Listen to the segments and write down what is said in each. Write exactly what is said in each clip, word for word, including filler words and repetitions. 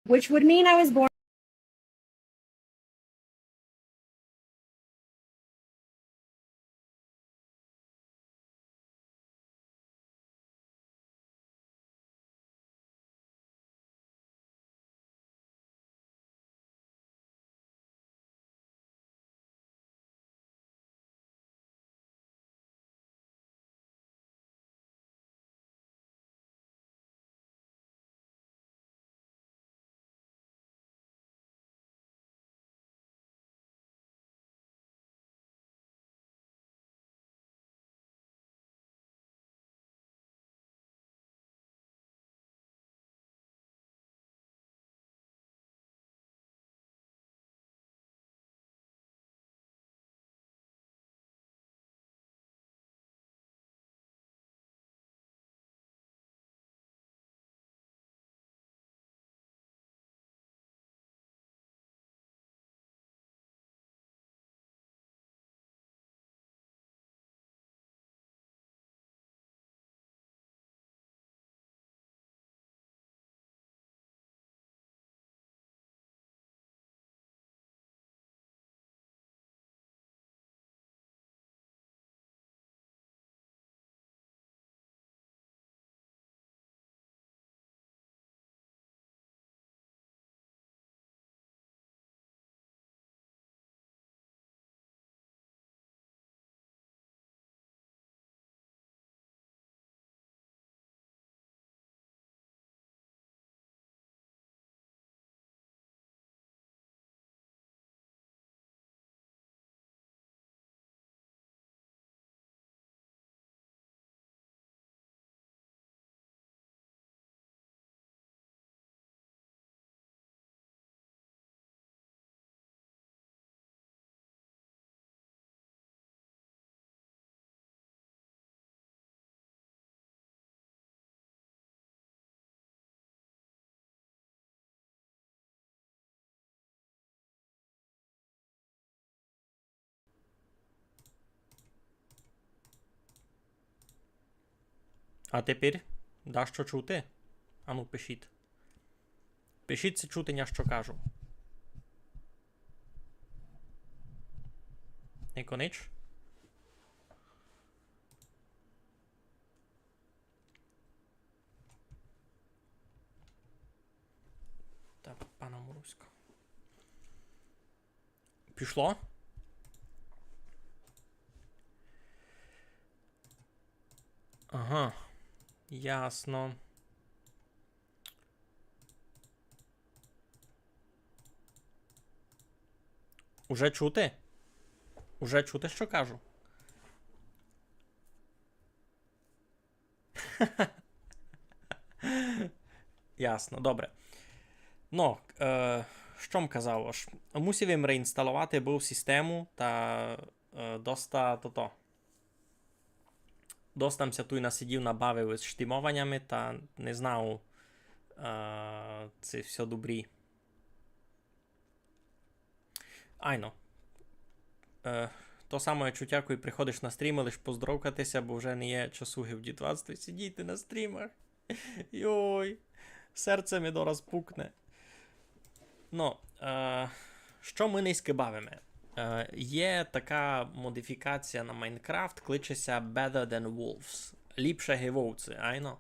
which would mean I was born. А тепер дашто чути? Ану, пишіть. Пишіть, ци чути ня, што кажу. Нико нич? Та пана Моруська. Пішло? Ага. Ясно. Уже чути? Уже чути, што кажу? Ясно, добре. Но, е, што м казав, ож мусив им реінсталовати быв систему, та, е, доста тото. Доста м ся туй насидів, набавив из штимованями, та не знав, е, ци всьо добрі. Айно. Е, то саме чуття, коли приходиш на стрімы, лиш поздоровкати ся, бо вже не є часу ги в дітварстві сидіти на стрімах. Йой, серце ми дораз пукне. Но, е, што мы нынька бавиме? Е, є така модифікація на Майнкрафт, кличе ся Better Than Wolves. Ліпше ги вовци, айно.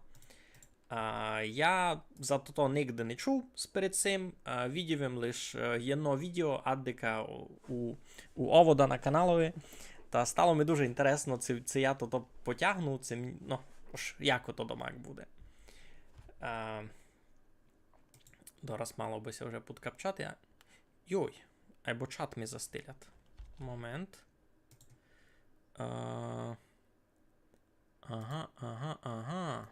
А, я за тото нигде не чув сперед сим. А, видів им лиш, е, єдно відео аддика у, у, у Овода на каналови. Та стало ми дуже інтересно, ци, ци я тото потягну, ци м-, но, ож як ото домак буде. А, дораз мало бы ся вже подкапчати. А, йой, айбо чат ми застилят. Момент. А, Ага, ага, ага.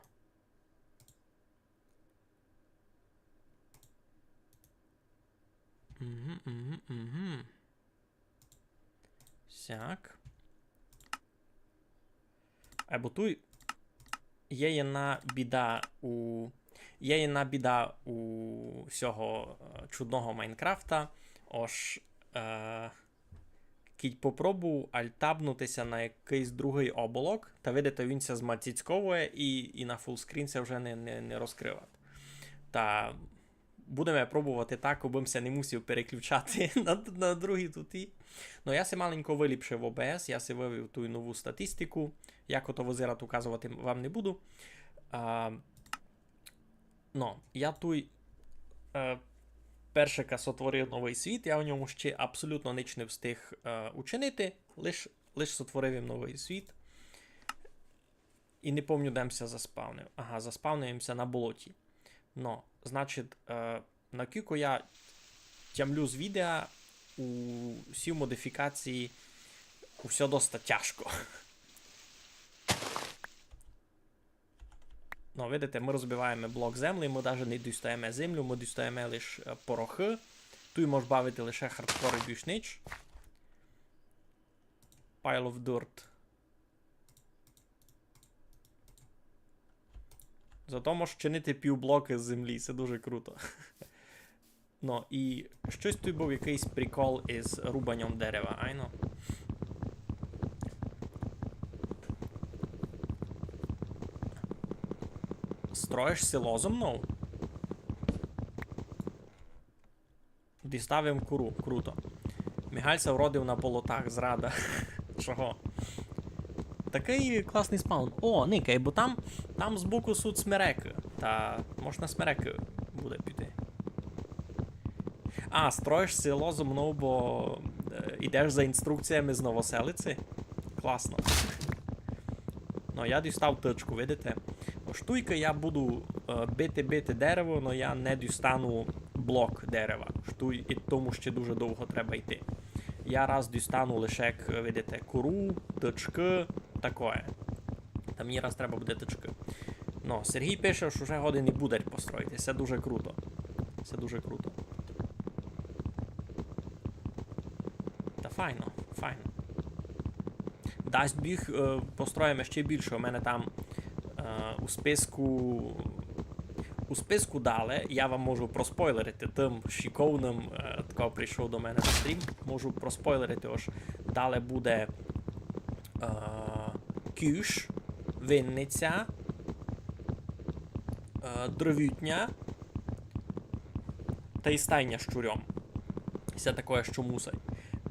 Угу, угу, угу. Сяк. Айбо туй є єдна біда у, є єдна біда у сього, е, чудного Майнкрафта. Ож, е, кідь попробую альтабнути ся на якыйсь другый оболок, та видите, він ся змацицьковує і, і на фулскрін ся вже не, не, не розкрыват. Та Будеме пробовати так, обы м ся не мусив переключати на, на другі туті. Но я си маленько выліпшив О Б С, я си вывів ту нову статистику. Як ото вызират, указовати вам не буду. А, но, я туй, е, першика сотворив новый світ, я в ньому ще абсолютно нич не встиг, е, учинити, лиш, лиш сотворив им новый світ. И не помню, де м ся заспавнив. Ага, заспавнив им ся на болоті. Но, значить, е, накілько я тямлю з відео, у сій модифікації усьо доста тяжко. Но, видите, мы розбиваєме блок землі, мы даже не дістаєме землю, мы дістаєме лиш, е, порохы. Туй мож бавити лише хардкор и більш нич. Pile of dirt. Зато можеш чинити півблокы з землі, се дуже круто. Но, и штось туй быв якыйсь прикол из рубаньом дерева, айно. Строїш село зо мнов? Дістав им кору, круто. Мігаль ся вродив на болотах, зрада. Чого? Такый класный спаун. О, никай, бо там, там збоку суть смерекы. Та можна смерекы буде піти. А, строїш село зо мнов, бо, е, ідеш за інструкціями з Новоселиці? Класно. Но, я дістав тычку, видите? Ож туйка я буду, е, бити, бити дерево, но я не дістану блок дерева. Ож туй и тому ще дуже довго треба йти. Я раз дістану лише, як видите, кору, тычкы, такоє. Та мені раз треба буде тычкы. Но, Сергій пише, ож уже годен и бударь построїти. Се дуже круто. Се дуже круто. Та файно, файно. Дасть Біг, е, построїме ще більше. У мене там, е, у списку, у списку дале, я вам можу проспойлерити, тым шиковным, е, хто прийшов до мене на стрім, можу проспойлерити, ож дале буде, е, кюш, винниця, е, дровютня та й стайня з чурьом. Се такоє, што мусай.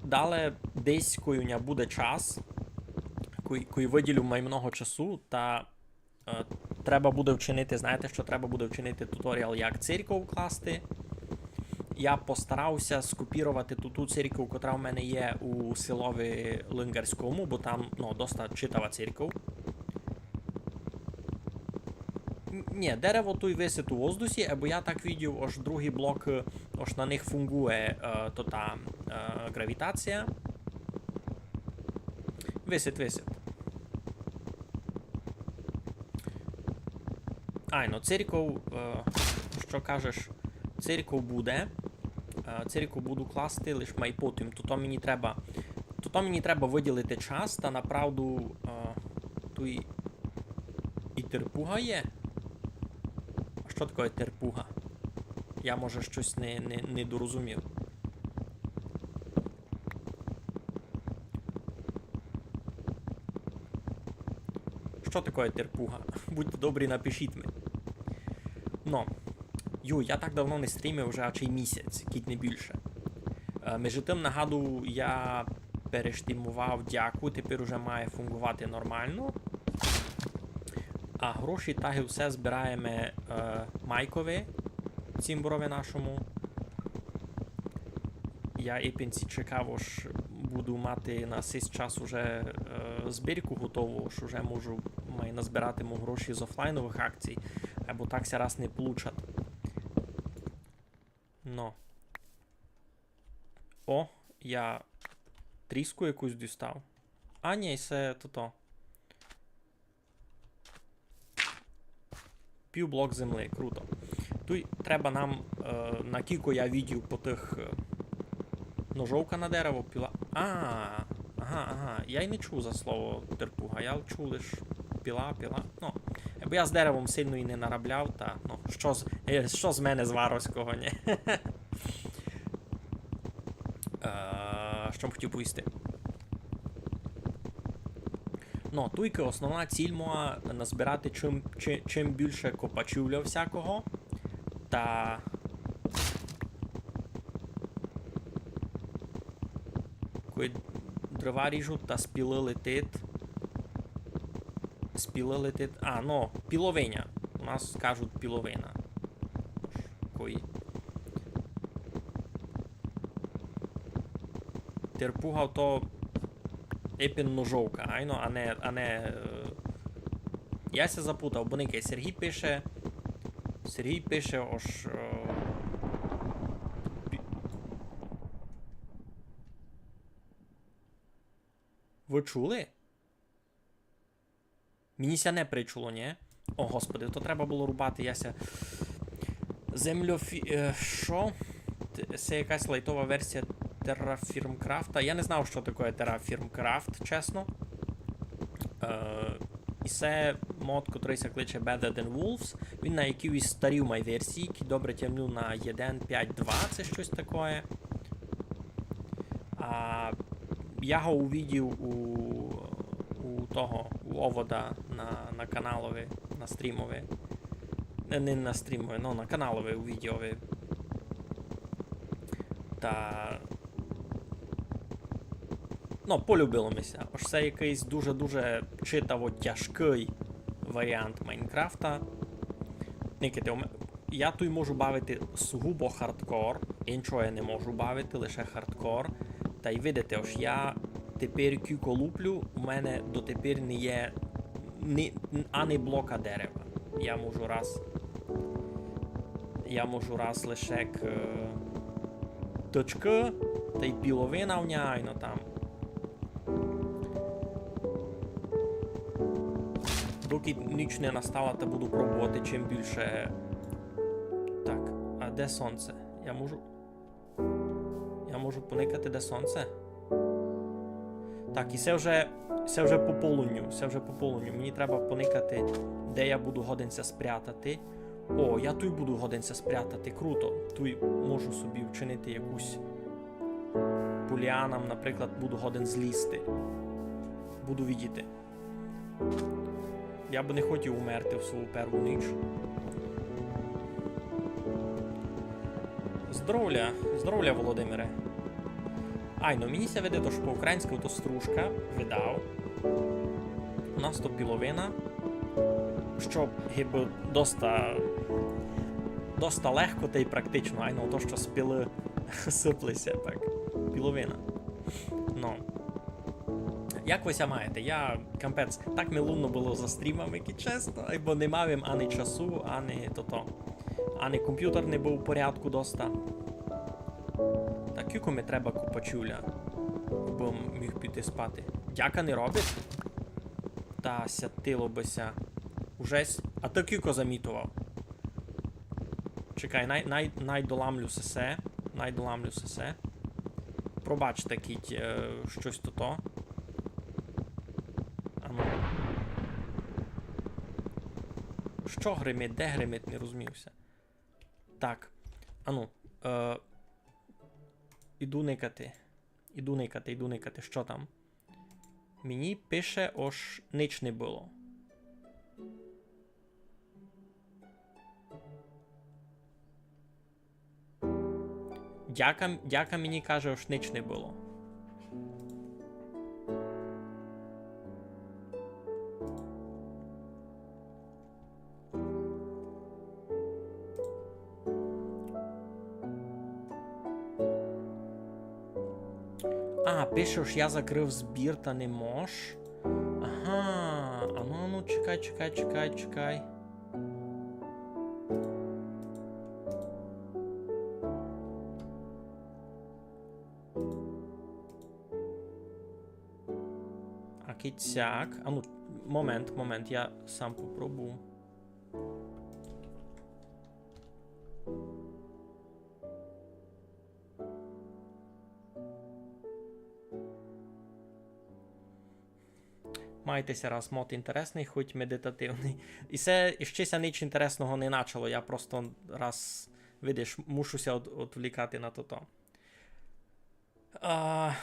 Дале десь, кой у ня буде час, кой, кой выділю май много часу, та, е, треба буде вчинити, знаєте, што треба буде вчинити? Туторіал, як церков класти. Я постарав ся скопіровати ту, ту церков, котра в мене є у селови Лингарському, бо там, ну, доста читава церков. Н-, нї, дерево туй висить у воздусі, бо я так видів, ож другі блокы, ож на них фунґує, е, то та, е, гравітація. Висить, висить. Айно, церков, е, што кажеш, церков буде. Е, церков буду класти, лиш май потім. То, то мені треба, то, то мені треба выділити час, та направду, е, туй и терпуга є. А што такоє терпуга? Я, може, штось не, не, не дорозумів. Што такоє терпуга? Будьте добрі, напишіть ми. Но, ю, я так давно не стрімив, уже ачей місяць, кідь не більше. Е, межи тым, нагадую, я перештімовав дяку, тепер уже має фунґовати нормално. А гроші так и всьо збираєме, е, Майкови, цімборови нашому. Я ипен ци чекав, ож буду мати на сись час уже, е, збірку готову, ож уже можу май назбирати му гроші з офлайновых акцій, бо так ся раз не получать. Но. О, я тріску якусь дістав. А, нї, се тото. Півблок землі, круто. Туй треба нам, е, накілько я видів по тых, е, ножовка на дерево, піла. А, ага, ага. Я й не чув за слово терпуга, я чув лиш піла, піла. Но, бо я з деревом сильно і не наробляв, та, но, што з, е, што з мене з Варовського, нї? Е, што м хотів повісти? Но, туйкы основна ціль моя назбирати чим, чи-, чим більше копачівля всякого. Та Дрова ріжуть та з пілы летить. З пілы летить. А, ну, піловиня. У нас кажуть піловина. Кой. Терпуга то епен ножовка, айно, а не, а не, е, я ся запутав, бо никай, Сергій пише, Сергій пише, ож, е, пі-, вы чули? Мені ся не причуло, нї? О, господи, то треба было рубати, я ся... Земльофі-, е, што? Т-, се якась лайтова версія Terraformcraft. Я не знав, што таке Terraformcraft, чесно. Е, і се мод, котрый ся кличе Better Than Wolves. Він на якійсь старій май версії, який добре тямлю на єден пять два, се штось таке. А я го увидів у, у того, у Овода на, на каналови, на стрімови. Не, не на стрімови, ну, на каналови у відеови. Та, ну, полюбило ми ся. Ож се якыйсь дуже-дуже читаво тяжкый варіант Майнкрафта. Никайте, у ме-, я туй можу бавити сугубо хардкор, іншого я не можу бавити, лише хардкор. Та й видите, ож я тепер кілько луплю, у мене дотепер не є ні, ани блока дерева. Я можу раз, я можу раз лише к-, е, тычкы, та й піловина в ня, айно там. Доки ніч не настала, та буду пробовати чим більше. Так, а де сонце? Я можу, я можу поникати, де сонце? Так, і се вже, се вже по полудню, се вже по полудню. Мені треба поникати, де я буду годен ся спрятати. О, я туй буду годен ся спрятати, круто. Туй можу собі вчинити якусь по ліанам, наприклад, буду годен злізти. Буду видіти. Я бы не хотів умерти в свою перву ніч. Здоровля, здоровля, Володимире. Айно, мені ся видить, ож по-українськы то стружка, видав. У нас то піловина. Што гибы доста, доста легко та й практично. Айно, то, што з пілы сыпле ся, так. Піловина. Ну. Як вы ся маєте? Я, капець, так ми нудно было за стрімами, кідь чесно, бо не мав им ани часу, ани тото. Ани компютер не быв у порядку доста. Та кілько ми треба копачуля, бым міг піти спати. Дяка не робить? Та сятило бы ся. Ужесь. А ты кілько замітовав? Чекай, най, най, най доламлю сесе. Най доламлю сесе. Пробачте, кідь, е, штось тото. Ану. Што гримить? Де гримить? Не розумію ся. Так. Ану. Е, іду никати. Іду никати, іду никати. Што там? Мені пише, ож нич не было. Дяка, дяка мені каже, ож нич не было. А, пише, ож я закрыв збір, та не мож. Ага, ану, ану, чекай, чекай, чекай, чекай. А кідь сяк. Ану, момент, момент, я сам попробую. Майте ся раз мод інтересный, хоть медитативный. І се, і ще ся нич інтересного не начало, я просто раз, видиш, мушу ся од-, одвлікати на тото. А,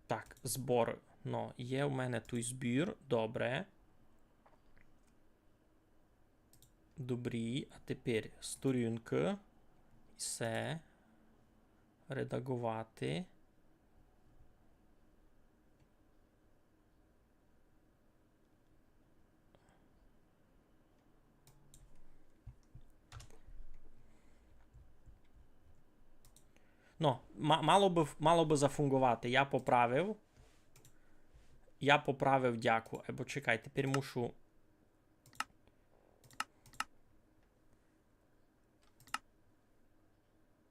так, збор. Ну, є у мене туй збір, добре. Добрі, а тепер сторінка. І се. Редаґовати. Но, ма-, мало бы, мало бы зафунґовати. Я поправив. Я поправив дяку. Айбо чекай, тепер мушу.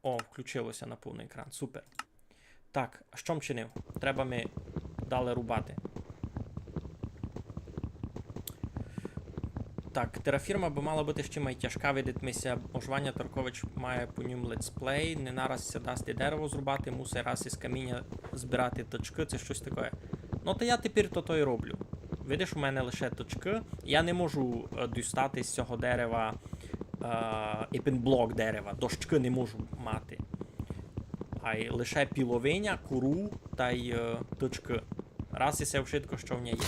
О, включило ся на повный екран. Супер. Так, а што м чинив? Треба ми дале рубати. Так, терафірма бы мала быти ще май тяжка, видить ми ся, ож Ваня Таркович має по ньому летсплей, не нараз ся дасть дерево зрубати, мусить раз из каміня збирати тычкы, ци штось такоє. Но, та я тепер то, то й роблю. Видиш, у мене лише тычкы. Я не можу, е, дістати з сього дерева, е, епенблок дерева. Дощкы не можу мати. Ай лише піловиня, кору тай, е, тычкы. Раз і се вшытко, што в ня є.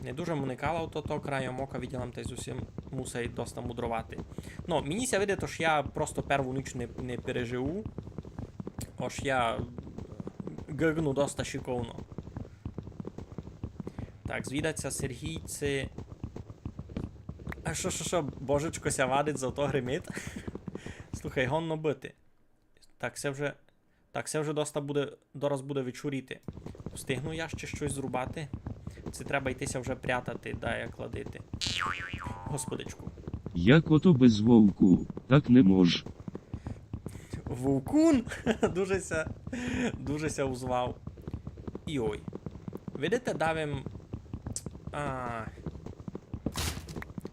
Не дуже м уникала в тото, краєм ока виділа м тай з усім мусай доста мудровати. Но, мені ся видить, ож я просто перву ніч не, не переживу. Ож я ґигну доста шиковно. Так, звідать ся Сергій, ци... А што, што, што, божечко ся вадить, зато гримить? Слухай, годно быти. Так, се вже, так, се вже доста буде, дораз буде вечоріти. Встигну я ще штось зрубати? Ци треба йти ся вже прятати, да, як ладити. Господичку. Як ото без вовку? Так не мож. Вовкун? Дуже ся, дуже ся узвав. Йой. Видите, дав им... А.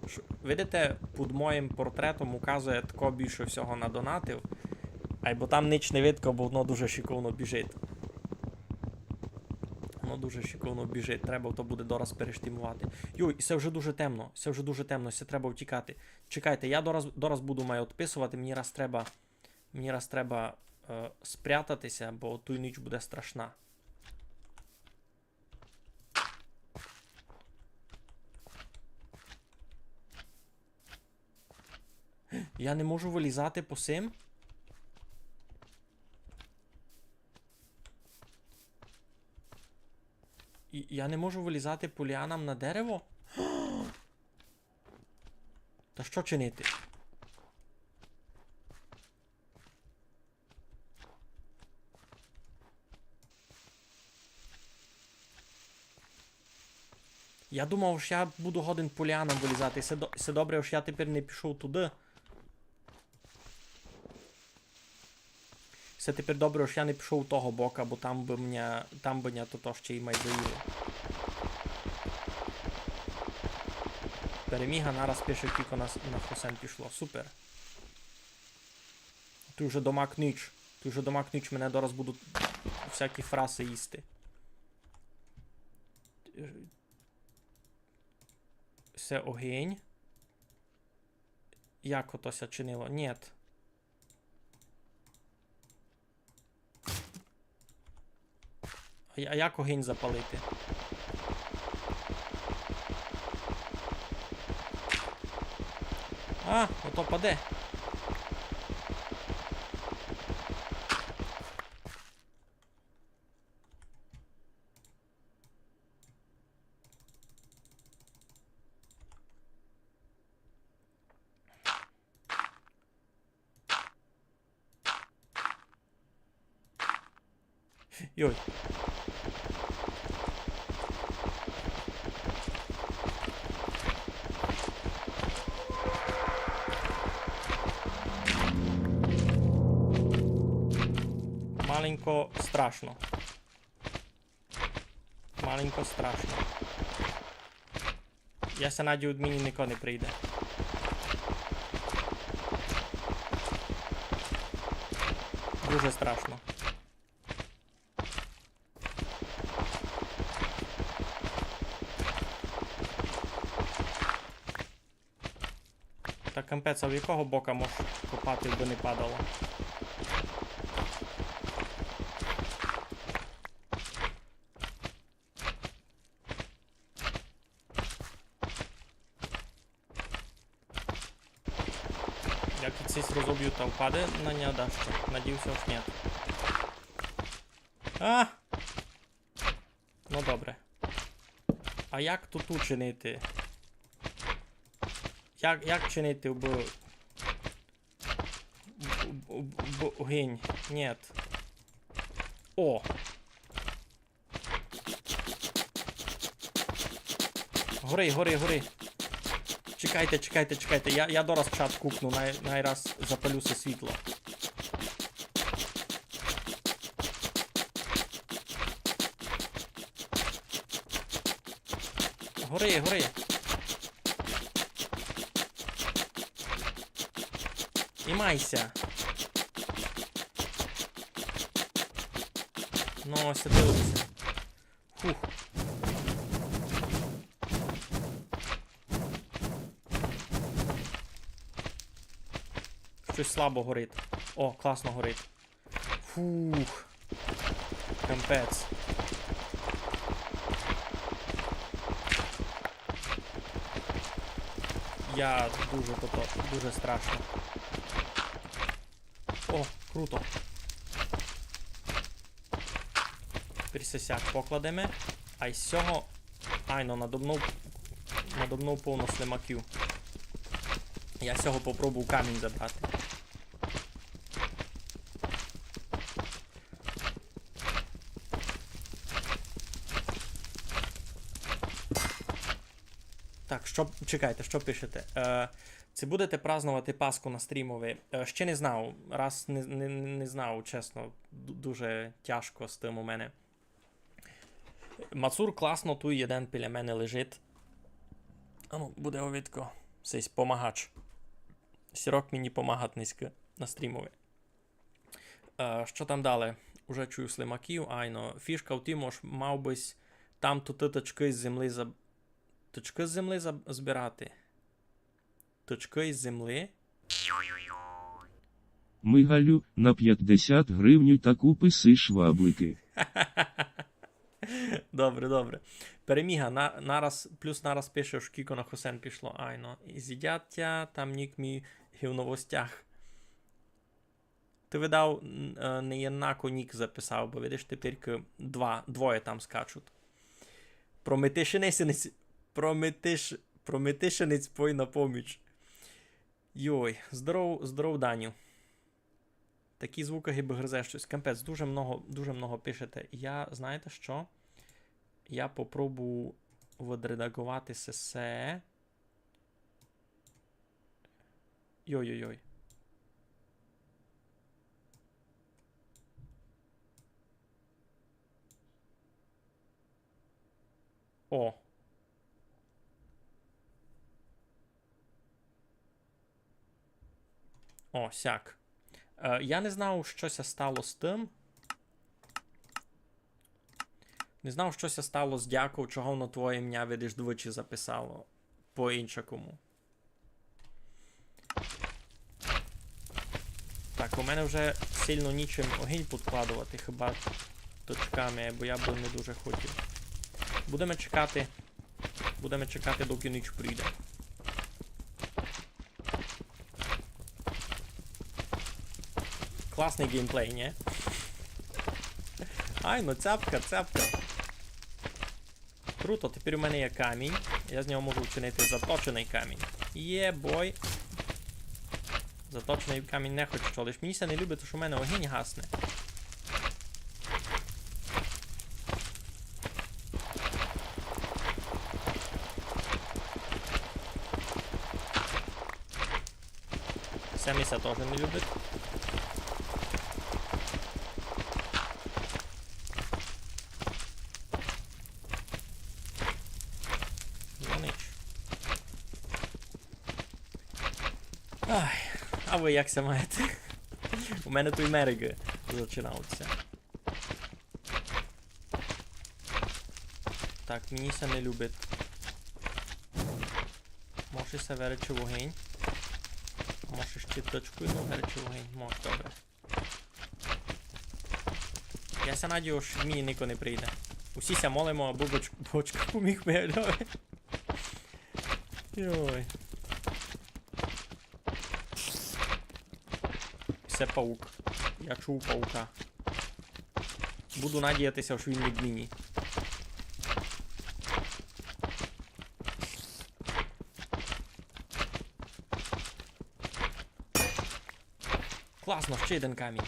Ш-, видите, під моїм портретом указує, тко більше всього надонатив. Айбо там ніч не видко, бо воно дуже шиковно біжить. Воно дуже шиковно біжить, треба то буде дораз перештімувати. Йой, і се вже дуже темно, се вже дуже темно, се треба втікати. Чекайте, я дораз, дораз буду май одписувати, мені раз треба, мені раз треба, е, спрятати ся, бо туй ніч буде страшна. Я не можу вылізати по сим. І я не можу вылізати по ліанам на дерево? Та што чинити? Я думав, ож я буду годен по ліанам вылізати. Се до-, се добре, ож я тепер не пішов туды. Се тепер добре, ож я не пішов у того бока, бо там бы мене, там бы мене тото ще й май заїли. Переміга нараз пише, кілько нас на хосен пішло. Супер. Туй уже домак ніч. Туй уже домак ніч, мене дораз будуть всякі фрасы їсти. Се огинь. Як ото ся чинило? Нєт. А я-, а як огинь запалити? А, ото паде. Йой. Маленько страшно. Маленько страшно. Я ся надію, од мені нико не прийде. Дуже страшно. Та капець, а в якого бока мож копати, бы не падало? Як і сись розобю та впаде на ня дашто. Надію ся, ож нєт. А! Ну добре. А як тут учинити? Як, як чинити, бо... Б-, б-, б-, гинь. Нєт. О! Гори, гори, гори. Чекайте, чекайте, чекайте. Я, я дораз чат кукну, най, най раз запалю се світло. Гори, гори. І майся. Ну, ось дивися. Фух. Штось слабо горить. О, класно горить. Фух. Капець. Я дуже тото, дуже страшно. О, круто. Тепер сяк покладеме. А й сього. Айно, надо мнов, надо мнов повно слимаків. Я сього попробую камінь забрати. Так, што, чекайте, што пишете? Е, ци будете праздновати Пасху на стрімови? Е, ще не знав, раз не, не, не знав, чесно. Ду-, дуже тяжко з тым у мене. Мацур класно туй єден біля мене лежить. Ану, буде го видко. Сись помагач. Сірок мені помагать нынька на стрімови. Е, што там далі? Уже чую слимаків, айно. Фішка в тім, ож мав бысь там туты тычкы з землі заб-, тычкы з землі заб-, збирати. Тычкы з землі? Мигалю, на пятдесят гривню та купи си шваблики. Добре, добре. Переміга, на, нараз, плюс нараз пише, ож кілько на хосен пішло. Айно. І зїдять тя, там нік мій ги в новостях. Ты видав, н-, е, неєднако нік записав, бо видиш, тепер два, двоє там скачуть. Прометишенець, прометиш-, прометишенець пой на поміч. Йой, здоров, здоров, Даню. Такі звукы гибы гризе штось. Капець, дуже много, дуже много пишете. Я, знаєте што? Я попробую відредаговати сесе. Йой-йой-йой. О. О, сяк. Е, я не знав, што ся стало з тым. Не знав, што ся стало з дяков, чого воно твоє імня, видиш, двічі записало по-іншакому. Так, у мене вже сильно нічим огинь підкладовати, хіба тычками, бо я бы не дуже хотів. Будеме чекати. Будеме чекати, доки ніч прийде. Класный геймплей, нї? Айно, цяпка, цяпка. Круто, тепер у мене є камінь. Я з нього можу вчинити заточеный камінь. Є, бой. Заточеный камінь не хочу, лиш мені ся не любить, што у мене огинь гасне. Се ми ся тоже не любить. Ну, ніч. Ай, а вы як ся маєте? У мене туй мерегы зачинавуть ся. Так, мені ся не любить. Може, се веречи вогинь. Може, ще точкою, ну, веречи вогинь. Може, добре. Я ся надію, што мені нико не прийде. Усі ся молимо, абы боч-, бочка поміг Мигальови. Йой. Се паук. Я чув паука. Буду надіятися, што він не в міні. Класно, ще єден камінь.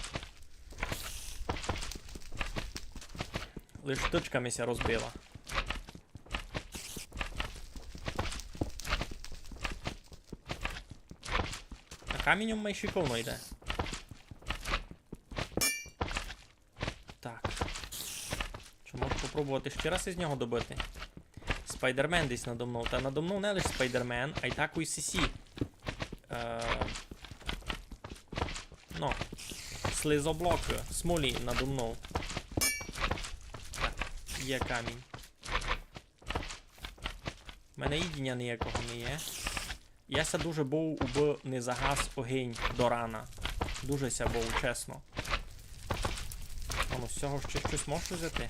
Лиш тычка ми ся розбила. А камінь май шиковно йде. Так. Што, можу попробовати ще раз із нього добити? Спайдермен десь надо мнов. Та надо мнов не лиш Спайдермен, а й такой сисі. Е, ну, слизоблок, смолі надо мнов. Так, є камінь. У мене їдіня ніякого не є. Я ся дуже бою, убы не загас огинь до рана. Дуже ся бою, чесно. А ну, з сього ще штось можу взяти?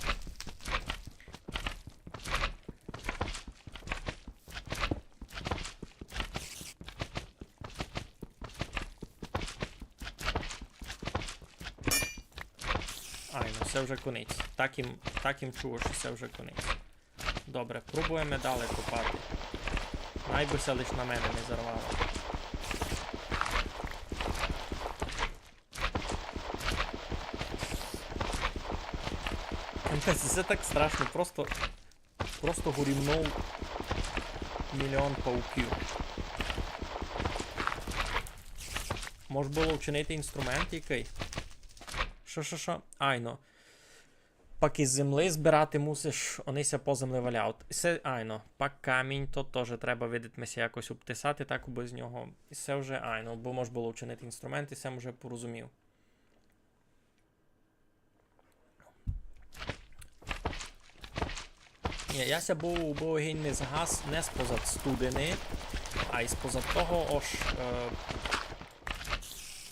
Ай, ну, се вже конець. Так їм, так їм чув, што се вже конець. Добре, пробуєме далі копати. Най бы ся лиш на мене не зарвало. Капець, се так страшно, просто, просто горімнув мільйон пауків. Мож было вчинити інструмент якый? Што, што, што? Айно. Пак із землі збирати мусиш, они ся по землі валяють. Се айно. Пак камінь, то тоже треба, видить ми ся, якось обтесати, так, убы з нього. І се вже айно, бо мож было вчинити інструмент, і се вже порозумів. Ні, я ся бою, бо огинь не згас не спозад студени, а й спозад того, ож, е,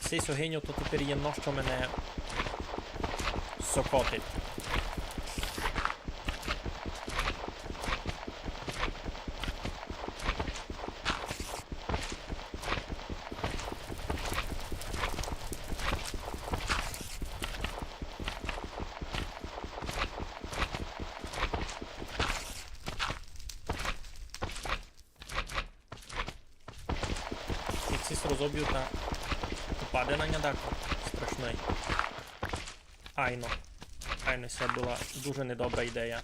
сись огинь то тепер єдно, што мене сокотить. Як сись розоб'ю, та упаде на ня дако страшный. Айно. Айно, се была дуже недобра ідея.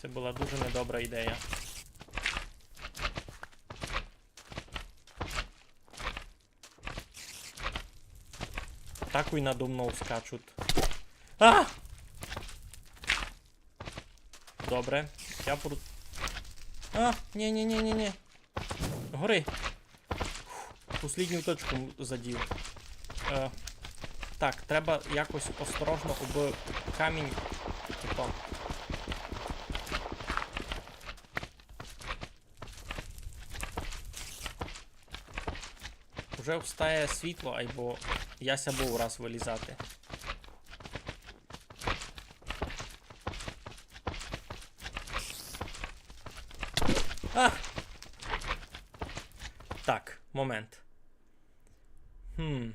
Се была дуже недобра ідея. Так і надо мнов скачуть. А! Добре. Я пору-, а, ні, ні, ні, ні, ні. Гори. Послідню точку задів. Е, так, треба якось осторожно, абы камінь. Ото. Уже встає світло, айбо я ся бою раз вылізати. А! Так, момент. Хм.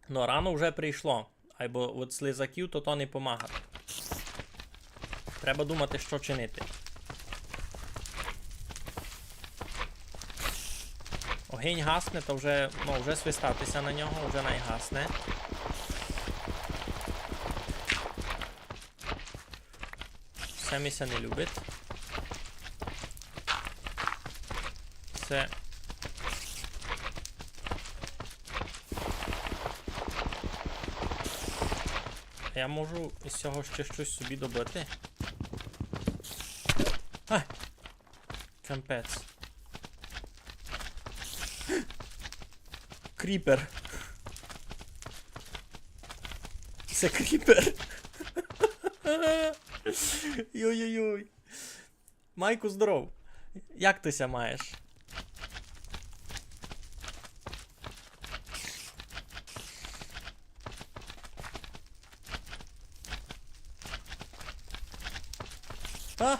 Но, рано вже прийшло. Айбо од слизаків то, то не помагать. Треба думати, што чинити. Огинь гасне, то вже, ну, вже свистати ся на нього, вже най гасне. Се ми ся не любить. Се. А я можу із сього ще штось собі добити? А! Капець. Кріпер. Се кріпер. Йой-йой-йой. Майку, здоров. Як ты ся маєш? А!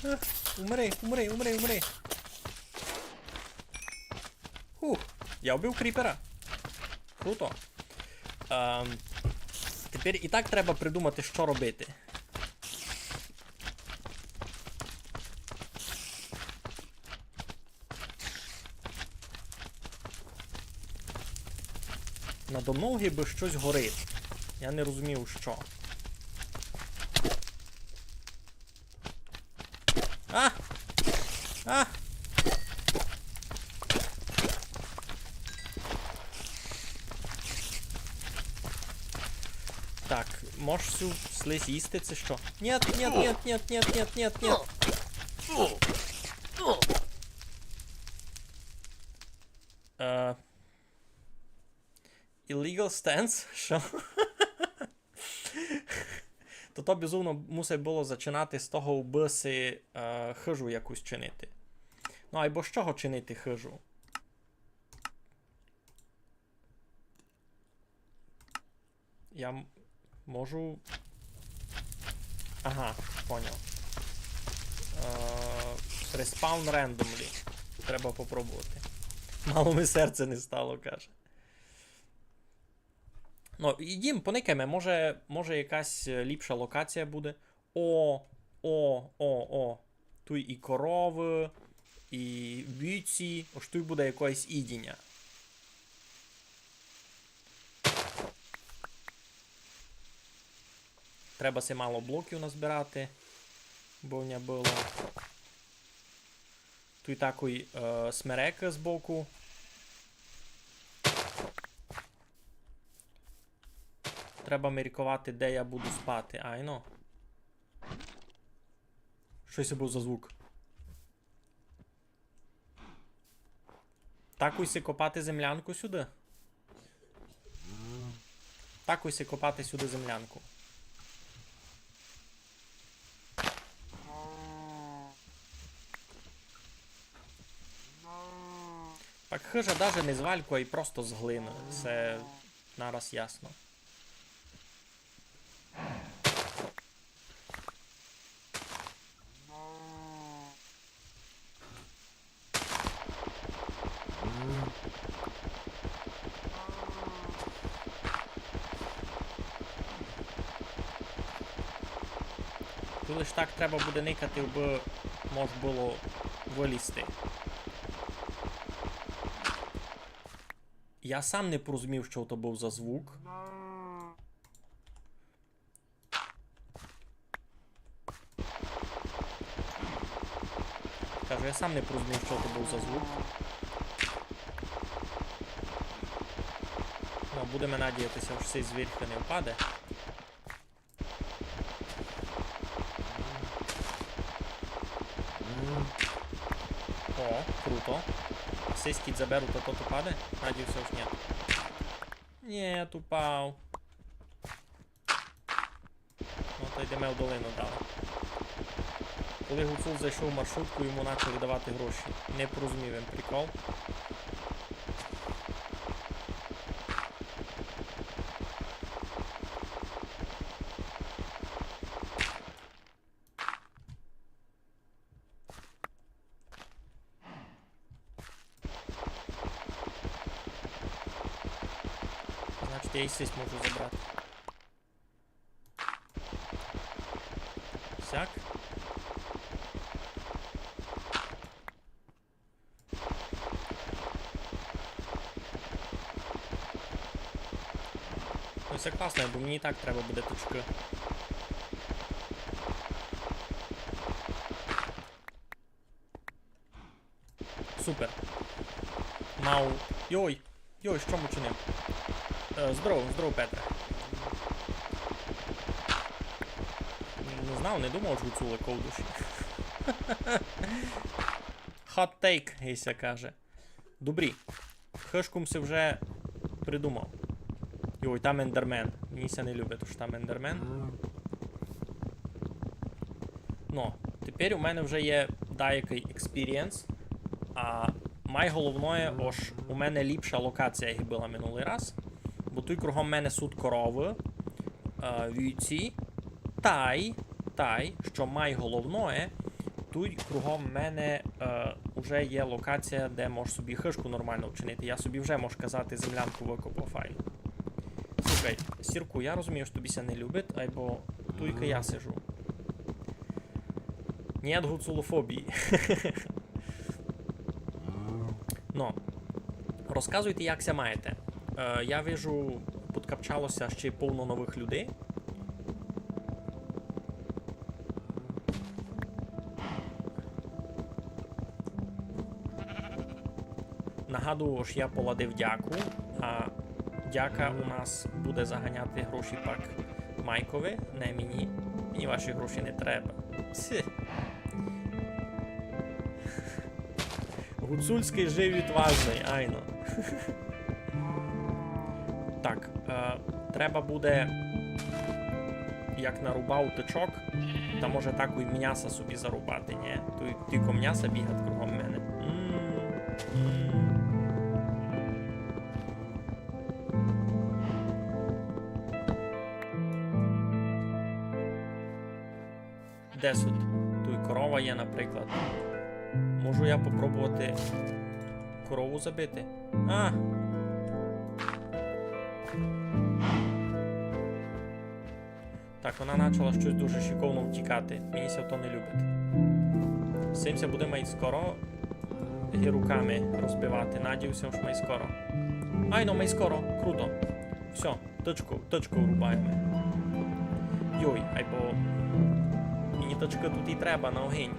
А, умри, умри, умри, умри. Фух, я вбив кріпера. Круто. Ем, тепер і так треба придумати, що робити. Надо мною гибы щось горить. Я не розумію, що. А! А! Так, можеш сю слизь їсти, ци што? Нет, нет, нет, нет, нет, нет, нет, нет. Е, illegal stance? Што? То то безумно мусить было зачинати з того, убы си, е, хыжу якусь чинити. Ну, айбо з чого чинити хыжу? Я м-, можу... Ага, поняв. Е, respawn randomly. Треба попробовати. Мало ми серце не стало, каже. Ну, ідім, поникайме, може, може якась, е, ліпша локація буде. О, о, о, о. Туй і коровы, і вівці. Ож туй буде якоєсь їдіня. Треба си мало блоків назбирати, бо в ня было. Туй такой, е, смерек збоку. Треба мірковати, де я буду спати. Айно. Што се быв за звук? Такой си копати землянку сюды. Такой си копати сюды землянку. Так хыжа даже не з вальку, а й просто з глины. Се нараз ясно. Туй лиш так треба буде никати, абы мож было вылізти. Я сам не порозумів, што то быв за звук. Кажу, я сам не порозумів, што то быв за звук. Ну, будеме надіятися, ож сей звірь не впаде. О, круто. А сись кідь заберу, то тот упаде? Надію ся, ож ні. Ні, упав. Ну, то йдеме в долину далі. Коли гуцул зайшов в маршрутку, йому почали давати гроші. Не порозумів він прикол. Значить, я і сись можу забрати. Сяк. Ну, се класно, бо мені і так треба буде точкы. Супер. Мав. Йой! Йой, што м учинив? Е, здоров, здоров, Петре. Не знав, не думав, што гуцулы ков душі. Hot take, ги ся каже. Добрі. Хыжку м си вже придумав. Йой, там ендермен. Мені ся не любить, ож там ендермен. Ну, тепер у мене вже є даякый експірієнс. А майголовноє, ож у мене ліпша локація, як была минулый раз. Бо туй кругом мене суть коровы, е, вівці. Тай, тай, што майголовноє, туй кругом мене, е, уже є локація, де мож собі хыжку нормално вчинити. Я собі вже, мож казати, землянку выкопав файну. Слухай, Сірку, я розумію, што тобі ся не любить, айбо туйка я сижу. Нєт гуцулофобії. Но, розказуйте, як ся маєте. Е, я вижу, подкапчало ся ще повно новых людей. Нагадую, ож я поладив дяку, а дяка у нас буде заганяти гроші пак Майкови, не мені. Мені ваші гроші не треба. Псі. Гуцульськый жив відважный, айно. Так, е, треба буде, як нарубав тычок, та може так і мняса собі зарубати, нє? Туй тілько мняса бігать кругом мене. М, м. Де суть? Туй корова є, наприклад. Можу я попробовати корову забити? А! Так, вона почала щось дуже шиковно втікати. Мені ся то не любить. З цим ся буде май скоро ги руками розбивати. Надію ся, ож май скоро. Айно, май скоро. Круто. Всьо. Тычку, тычку врубаєме. Йой, айбо мені тычкы туй і треба на огинь.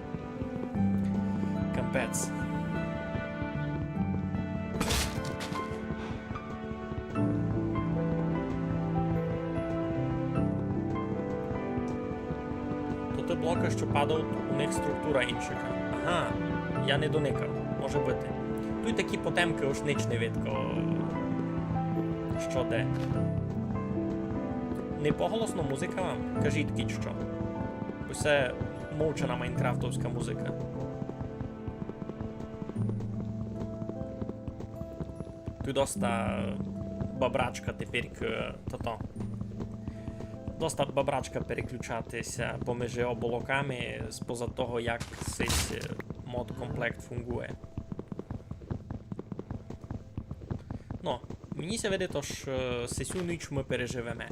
Капець. То ті блокы, што падають, у них структура инша. Ага, я не доникав. Може быти. Туй такі потемкы, ож нич не видко, што де. Не поголосно музика вам? Кажіть кідь што. Бо се мовчана майнкрафтовська музика. Туй доста бабрачка тепер, е, тото. Доста бабрачка переключати ся поміж облаками, споза того, як сись, е, мод комплект фунґує. Но, мені ся видить, ож, е, сесю ніч мы переживеме.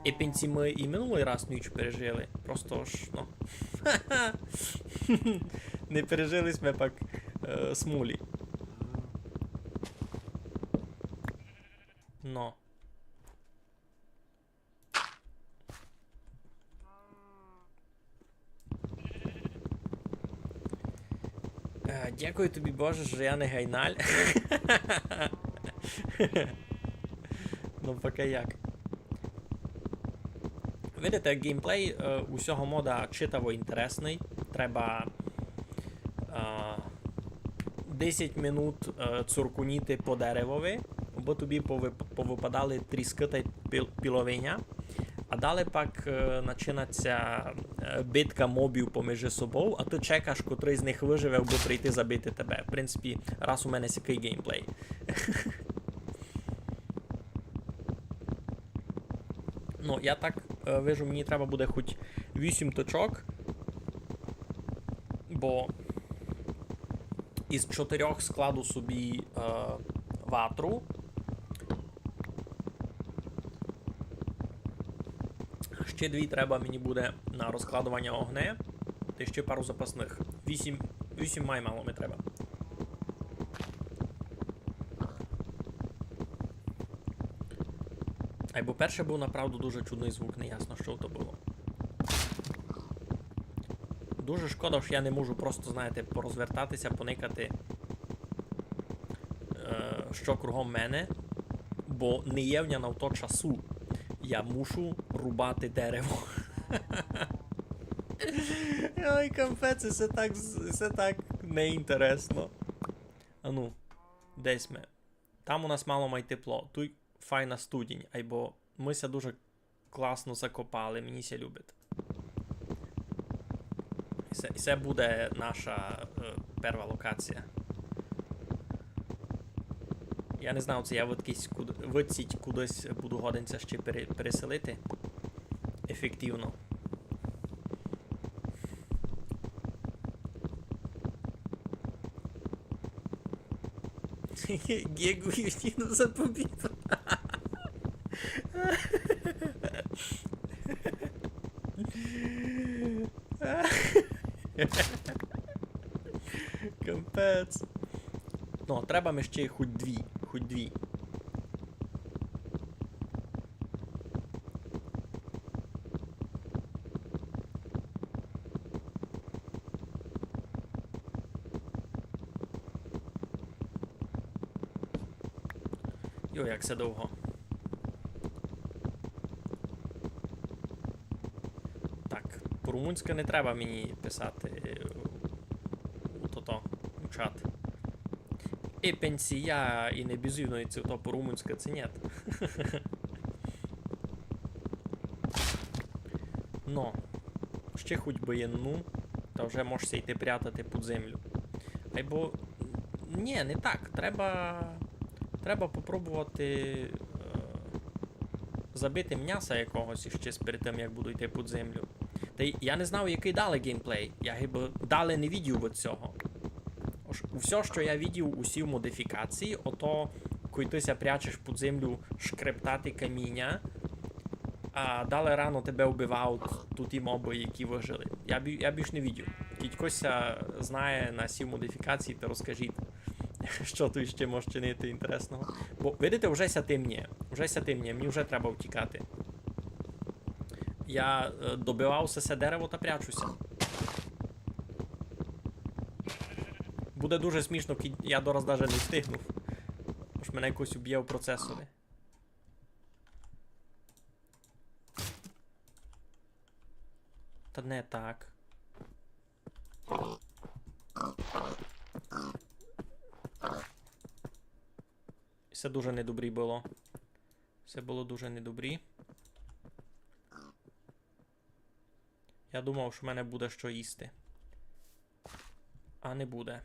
І в принципі мы і минулый раз ніч пережили. Просто ож, но. Не пережили сьме пак, е, смолі. Но. Е, дякую тобі, Боже, што я не гайналь. Но, пока як. Видите, геймплей, е, у сього мода читаво інтересный. Треба, е, десять минут, е, цуркуніти по деревови, бо тобі повип-, повыпадали тріскы тай піл-, піловиня. А далі пак, е, начинать ся, е, битка мобів поміж собов, а ты чекаш, котрый з них выживе, абы прийти забити тебе. В принципі, раз у мене сякый геймплей. Ну, я так, е, вижу, мені треба буде хоть вісім точок, бо із чотирьох складу собі, е, ватру. Ще дві треба мені буде на розкладованя огне. Та ще пару запасных. Вісім, вісім май мало ми треба. Айбо перше быв направду дуже чудный звук, неясно, што то было. Дуже шкода, што я не можу просто, знаєте, порозвертати ся, поникати, е, што кругом мене, бо не є в ня на то часу. Я мушу рубати дерево. Ой, капець, се так з-, се так неінтересно. Ану, десь ми. Там у нас мало май тепло, туй файна студінь, айбо мы ся дуже класно закопали, мені ся любить. І се, і се буде наша, е, перва локація. Я не знав, ци я выдкись куд-, выдсіть кудись буду годен ся ще пере-, переселити ефективно. Гегу Юстину за победу. Капець. Ну, треба ми ще хоть дві, хоть дві. Йо, як се довго. Так, по-румунськы не треба мені писати, е, у тото, у чат. Е, пенсія і не бізуй, ци то по-румунськы, ци нєт. Но, ще хоть бы єдну, та вже мож ся йти прятати під землю. Айбо, нє, не так. Треба, треба попробовати, е, забити мняса якогось іщи перед тым, як буду йти під землю. Та й я не знав, якый далі геймплей. Я гибы далі не видів од сього. Ож усьо, што я видів, усі модифікації, ото, кой ты ся прячеш під землю шкрептати каміня, а далі рано тебе вбивають туті мобы, які выжили. Я бі-, я більш не видів. Кідь хтось ся знає на сі модифікації, то розкажіть, што туй іщи мож чинити інтересного. Бо, видите, вже ся темніє. Вже ся темніє, мені вже треба втікати. Я, е, добивав усе се дерево та прячу ся. Буде дуже смішно, кідь я дораз даже не встигну. Ож мене якось убє у процесови. Та не так. Се дуже недобрі было. Се было дуже недобрі. Я думав, што в мене буде што їсти. А не буде.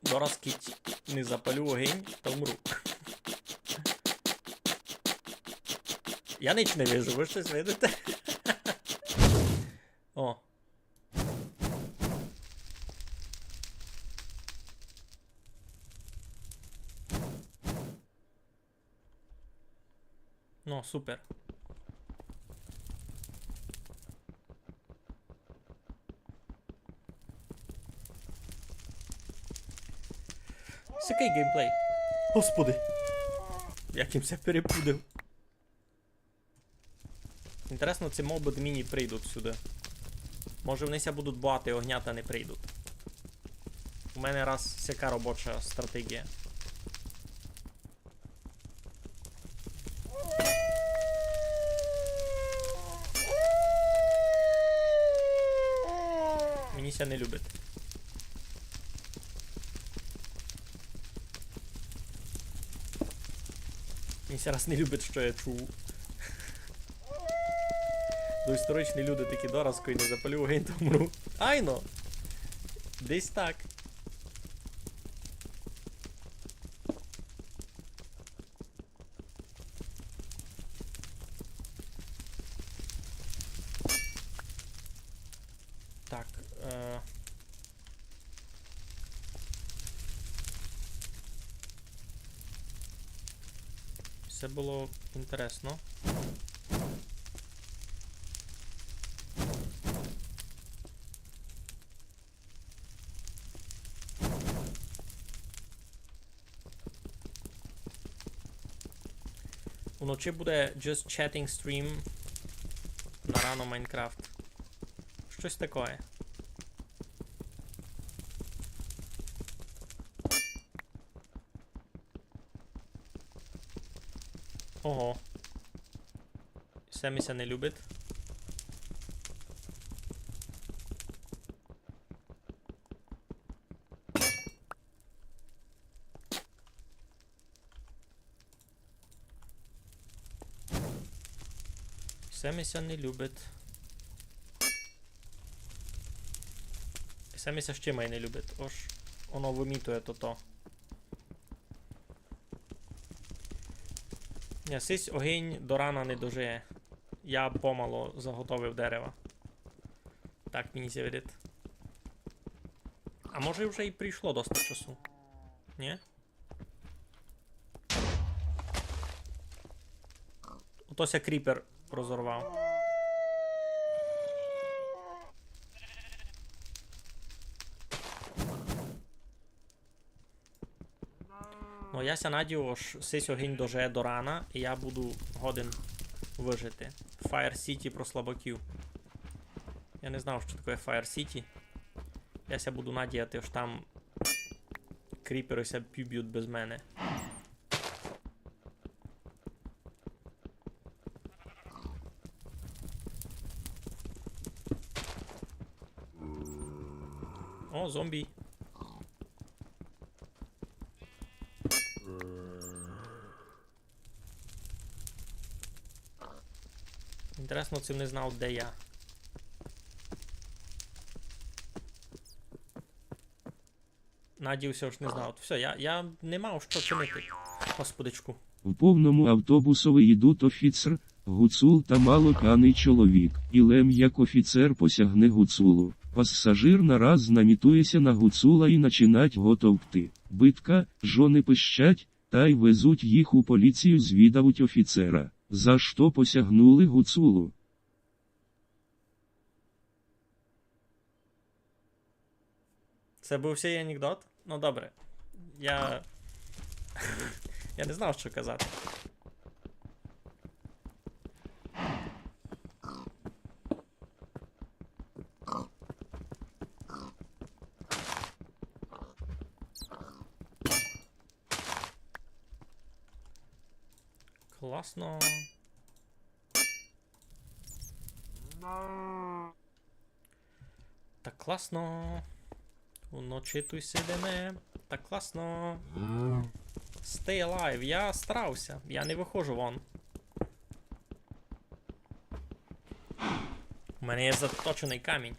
Дораз кідь не запалю огинь, та умру. Я нич не вижу, вы штось видите? О. Ну, супер. Сякый геймплей. Господи. Як им ся перепудив. Інтересно, ци мобы до мене прийдуть сюды. Може, они ся будуть бояти огня та не прийдуть. У мене раз сяка робоча стратегія. Мені ся не любить. Мені ся раз не любить, што я чув. Доісторичні люди такі: дораз кой не запалю огинь, та умру. Айно! Десь так. Так, е. Се было інтересно. Уночі буде just chatting stream, на рано Майнкрафт. Штось такоє. Ого. Се ми ся не любить. Се ми ся не любить. Се ми ся ще май не любить. Ож воно вымітує тото. Ня, сись огинь до рана не дожиє. Я помало заготовив дерева. Так мені ся видить. А може вже й пройшло доста часу? Ні? Ото ся кріпер розорвав. Но, я ся надію, ож сись огинь дожиє до рана, і я буду годен выжити. Fire City про слабаків. Я не знав, што такоє Fire City. Я ся буду надіяти, ож там кріперы ся пібють без мене. О, зомбі. Інтересно, ци не знав, де я. Надіюся, ож не знав. Всьо, я, я не мав што чинити. Господичку. В повному автобусови їдуть офіцер, гуцул та мало п'яный чоловік. І лем як офіцер посягне гуцулу. Пасажир нараз намітує ся на гуцула і начинать го товкти. Битка, жоны пищать, тай везуть їх у поліцію, звідавуть офіцера. За што посягнули гуцулу? Се быв сей анекдот? Ну, добре. Я, я не знав, што казати. Класно. Так класно. Уночі туй сидиме. Так класно. Stay alive. Я старався. Я не выходжу вон. У мене є заточеный камінь.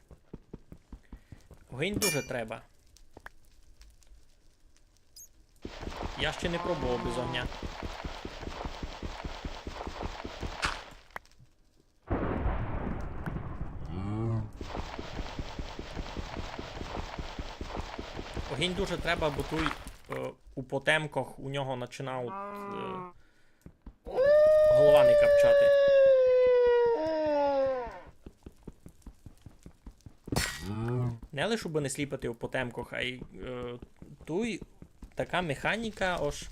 Огинь дуже треба. Я ще не пробовав без огня. Огинь дуже треба, бо туй, е, у потемках у нього начинав, е, голова не капчати. Не лиш убы не сліпати у потемках, а й, е, туй така механіка, ож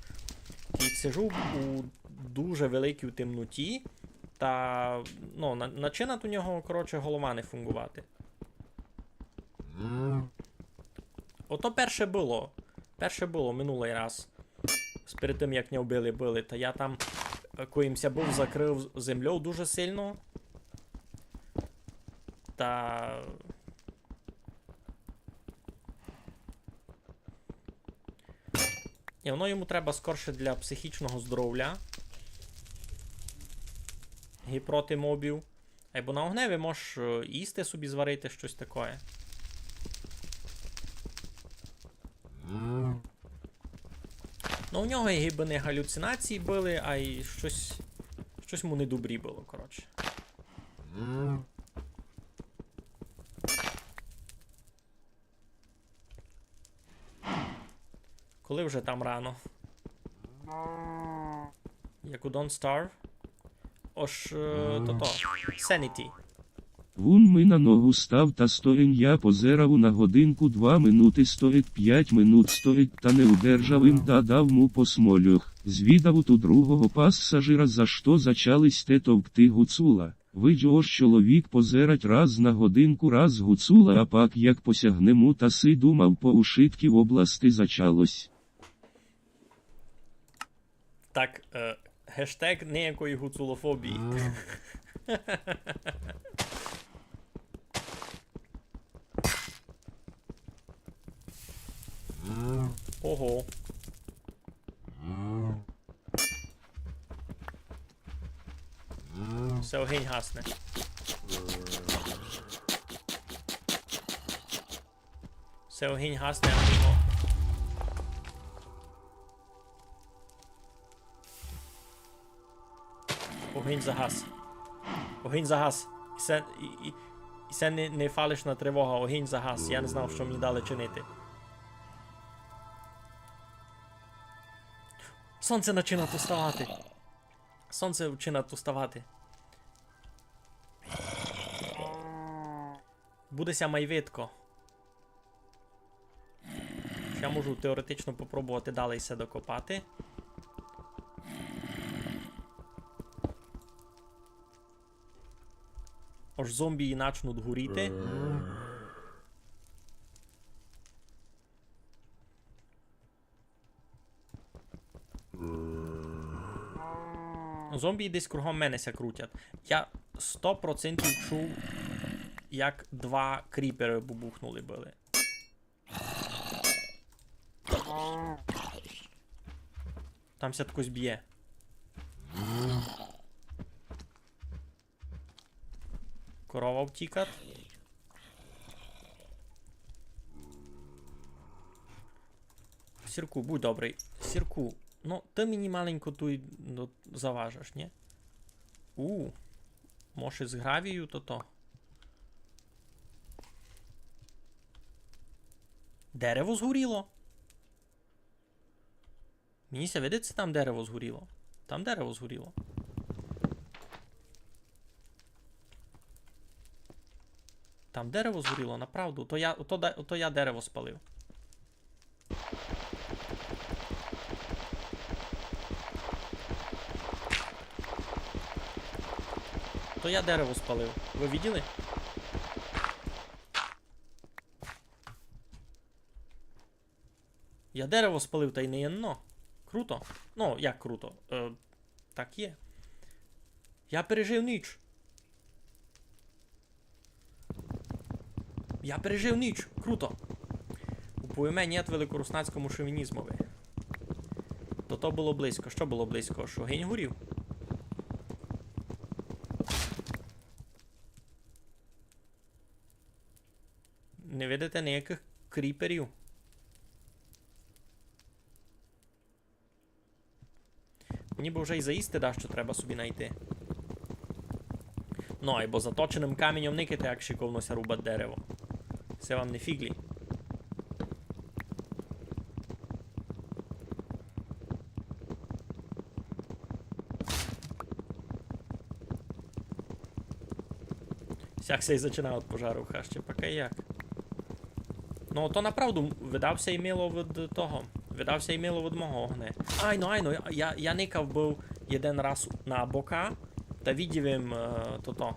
кідь сижу у дуже великій темноті, та, ну, на-, начинат у нього, коротше, голова не фунґовати. Ото перше было. Перше было минулый раз. Перед тым, як ня вбили, били, та я там, е, коли м ся быв закрыв землёв дуже сильно. Та... І воно йому треба скорше для психічного здоровля. І проти мобів. Айбо на огневи мож, е, їсти собі зварити, штось такоє. Ну, у нього і гибы не галюцинації были, а й штось, штось му недобрі было, коротше. Коли вже там рано? Як у Don't Starve? Ож, е, тото, Sanity. Вун ми на ногу став та стоїм, я позерав на годинку, два минуты стоїть, пять минут стоїть, та не удержав им та дав му по смолюх. Звідав у ту другого пасажира, за што зачали сьте товкти гуцула. Виджу, ож чоловік позерать раз на годинку, раз гуцула, а пак як посягне му, та си думав, по ушыткій области зачалось. Так, е, Гештег ниякої гуцулофобії. Ого. Всьо, огинь гасне. Всьо, огинь гасне, а його. Огинь загас. Огинь загас. І се, і, і, і се не, не фалішна тривога, огинь загас. Я не знав, што мені далі чинити. Сонце починає уставати. Сонце починає уставати. Буде ся май видко. Я можу теоретично попробовати далі се докопати. Ож зомбі і начнуть горіти. Зомбі десь кругом мене ся крутять. Я сто процентів чув, як два кріпери бубухнули были. Там ся хтось бє. Корова втікат. Сірку, будь добрый. Сірку, ну, ты мені маленько туй, ну, заважаш, нї? У, може, з гравію то то? Дерево згоріло? Мені ся видить, се там дерево згоріло. Там дерево згоріло. Там дерево згоріло, направду. То я, то да-, то я дерево спалив. То я дерево спалив. Вы виділи? Я дерево спалив, та й не єдно. Круто. Ну, як круто? Е, так є. Я пережив ніч. Я пережив ніч. Круто. У пойме нет великоруснацькому шовінізмови. То то было близько. Што было близько? Што огинь горів? Не видите ніякых кріперів? Мені бы вже й заїсти дашто треба собі найти. Ну, айбо заточеным каміньом никайте, як шиковно ся рубать дерево. Се вам не фіґлі. Сяк ся й зачинав од пожару в хащі, пока як. Ну, то направду видав ся й мило від того. Видав ся й мило від мого огне. Айно, айно, я, я никав быв єден раз на бока, та видів им, е, тото.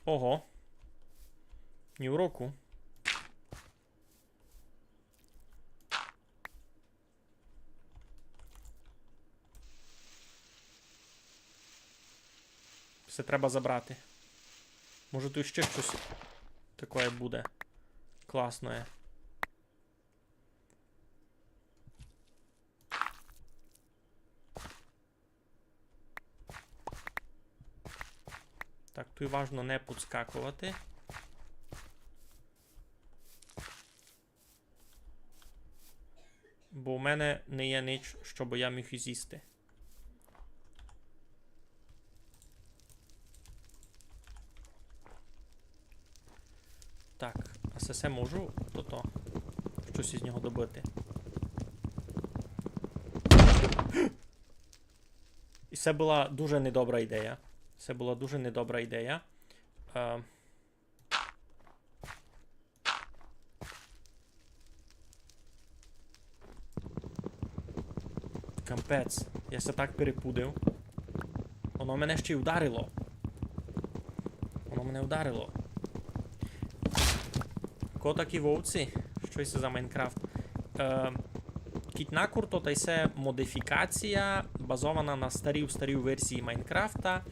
Ого. Ні в року. Всьо треба забрати. Може, туй іщи штось такоє буде класноє. Так, туй важно не підскаковати. Бо в мене не є ніч, щоб я міг зїсти. Так, а се, се можу, тото, штось із нього добыти. І се была дуже недобра ідея. Се была дуже недобра ідея. Е, Капець, я ся так перепудив. Воно мене ще й ударило. Воно мене ударило. Ко такі вовці? Што се за Майнкрафт? Е, кідь накурто, та й се модифікація, базована на старій, старій версії Майнкрафта.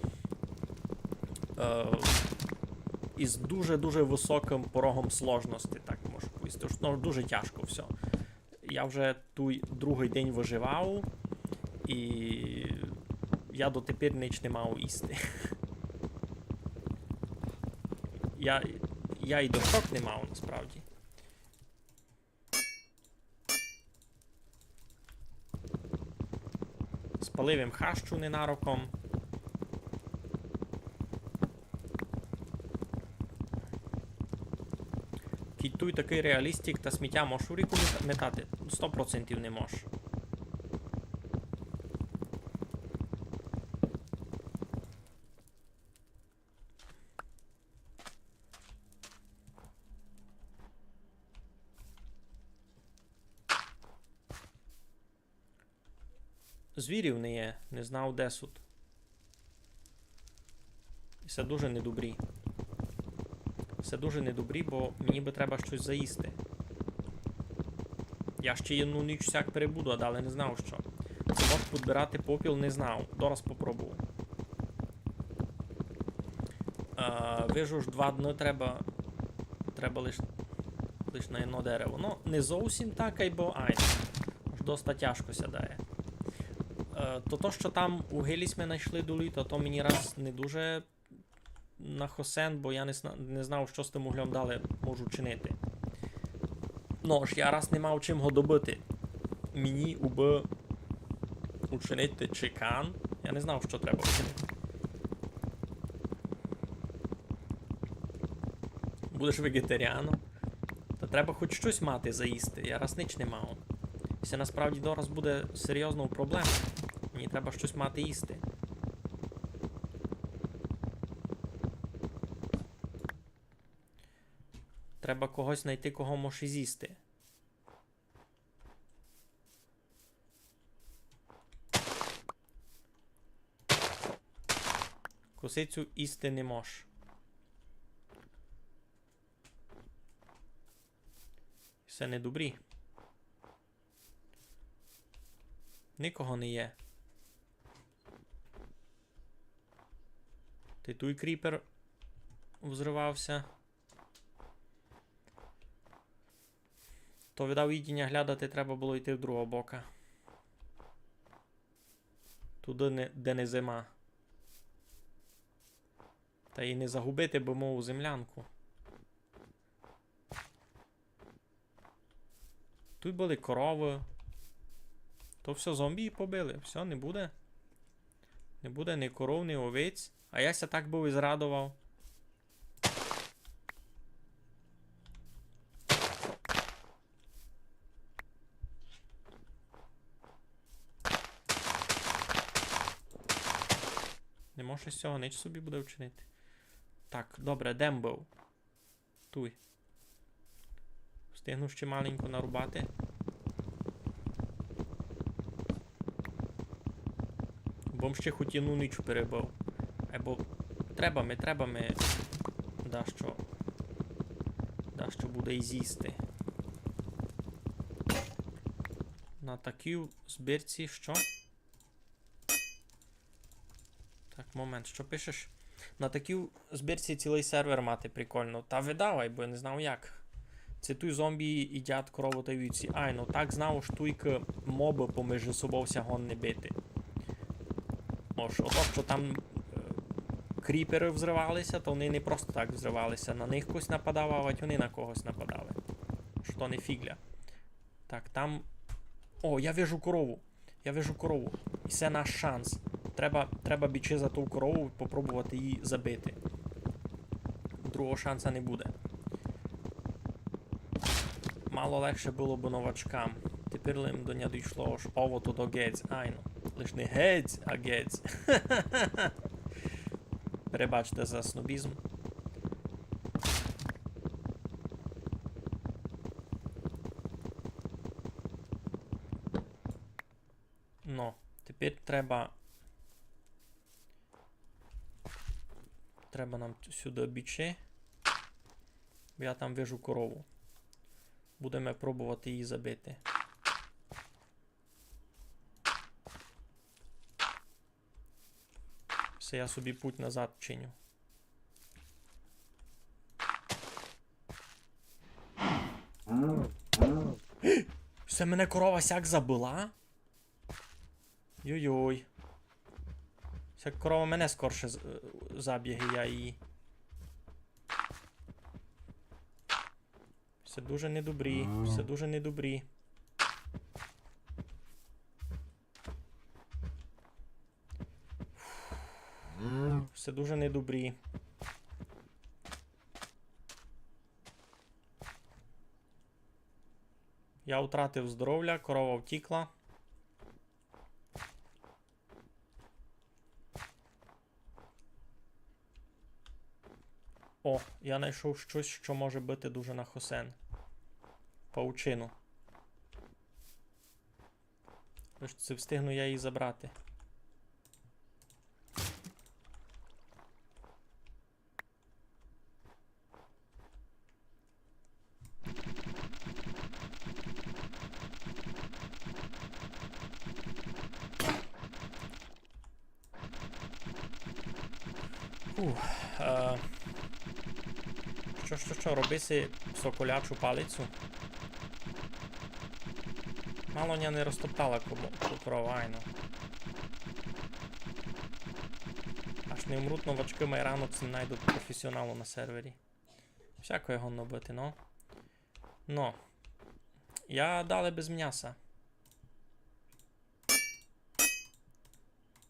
Е, із дуже-дуже высокым порогом сложности, так можу повісти. Тож, ну, дуже тяжко всьо. Я вже туй другый день выживав, і я дотепер нич не мав їсти. Я, я і дощок не мав, насправді. Спалив им хащу ненароком. Кідь туй такый реалістик, та сміття мож у ріку мета-, метати? Сто процентів не мож. Звірів не є, не знав, де сут. І се дуже недобрі. Се дуже недобрі, бо мені бы треба штось заїсти. Я ще єдну ніч сяк перебуду, а далі не знав што. Ци мож підбирати попіл, не знав. Дораз попробую. Е, вижу, ож два дни треба, треба лиш, лиш на єдно дерево. Ну, не зовсім так, айбо, ай, аж доста тяжко ся дає. Е, то, то, што там у гилі сьме найшли долі, то, то мені раз не дуже на хосен, бо я не зна-, не знав, што з тым углём далі можу чинити. Ну, ож я раз не мав чим го добыти. Мені убы учинити чекан. Я не знав, што треба учинити. Будеш веґетаріаном. Та треба хоч штось мати заїсти. Я раз нич не мав. Се насправді дораз буде серйознов проблемов. Мені треба штось мати їсти. Треба когось найти, кого мож зїсти. Косицю їсти не мож. Се не добрі. Никого не є. Ти туй кріпер взривався. То, видав, їдіня глядати треба было йти в другого бока. Туды, не, де не зима. Та й не загубити бы мою землянку. Туй были коровы. То всьо зомбі побили. Всьо, не буде. Не буде ні коров, ні овець. А я ся так быв і зрадовав. Не можу з сього нич собі буде вчинити. Так, добре, де м быв? Туй. Встигну ще маленько нарубати. Бо м ще хоть єдну ніч перебыв. Айбо треба ми, треба ми дашто, дашто буде й зїсти. На такій збірці што? Так, момент, што пишеш? На такій збірці цілый сервер мати прикольно. Та видав, айбо я не знав як. Ци туй зомбі їдять корову тай вівці. Ай, ну так знав, ож туйкы мобы поміж собов ся годні бити. Ож, ото, што там, е, кріперы взривали ся, то они не просто так взривали ся. На них хтось нападав, а вать они на когось нападали. Што не фіґля. Так, там... О, я вижу корову. Я вижу корову. І се наш шанс. Треба, треба бічи за ту корову, попробовати її забити. Другого шанса не буде. Мало легше было бы новачкам. Тепер лим до ня дійшло, ож овово то гець. Айно. Лиш не гець, а гець. Перебачте за снобізм. Но, тепер треба, треба нам сюды бічи. Бо я там вижу корову. Будеме пробовати її забити. Всьо, я собі путь назад чиню. Всьо, мене корова сяк забила? Йой-йой. Сяк корова мене скорше з-, е, забє, ги я її. Всьо дуже недобрі, всьо дуже недобрі. Всьо дуже недобрі. Я втратив здоровля, корова втікла. О, я знайшов щось, що може быти дуже на хосен. Паучину. Тож ци встигну я її забрати. Фух, е, што, што, што, роби си соколячу палицю? Мало ня не розтоптала кому-, корова, айно. Аж не умрут новачкы, май рано ци не найдут професіоналу на сервері. Всяко є годно быти, но. Но. Я дале без мняса.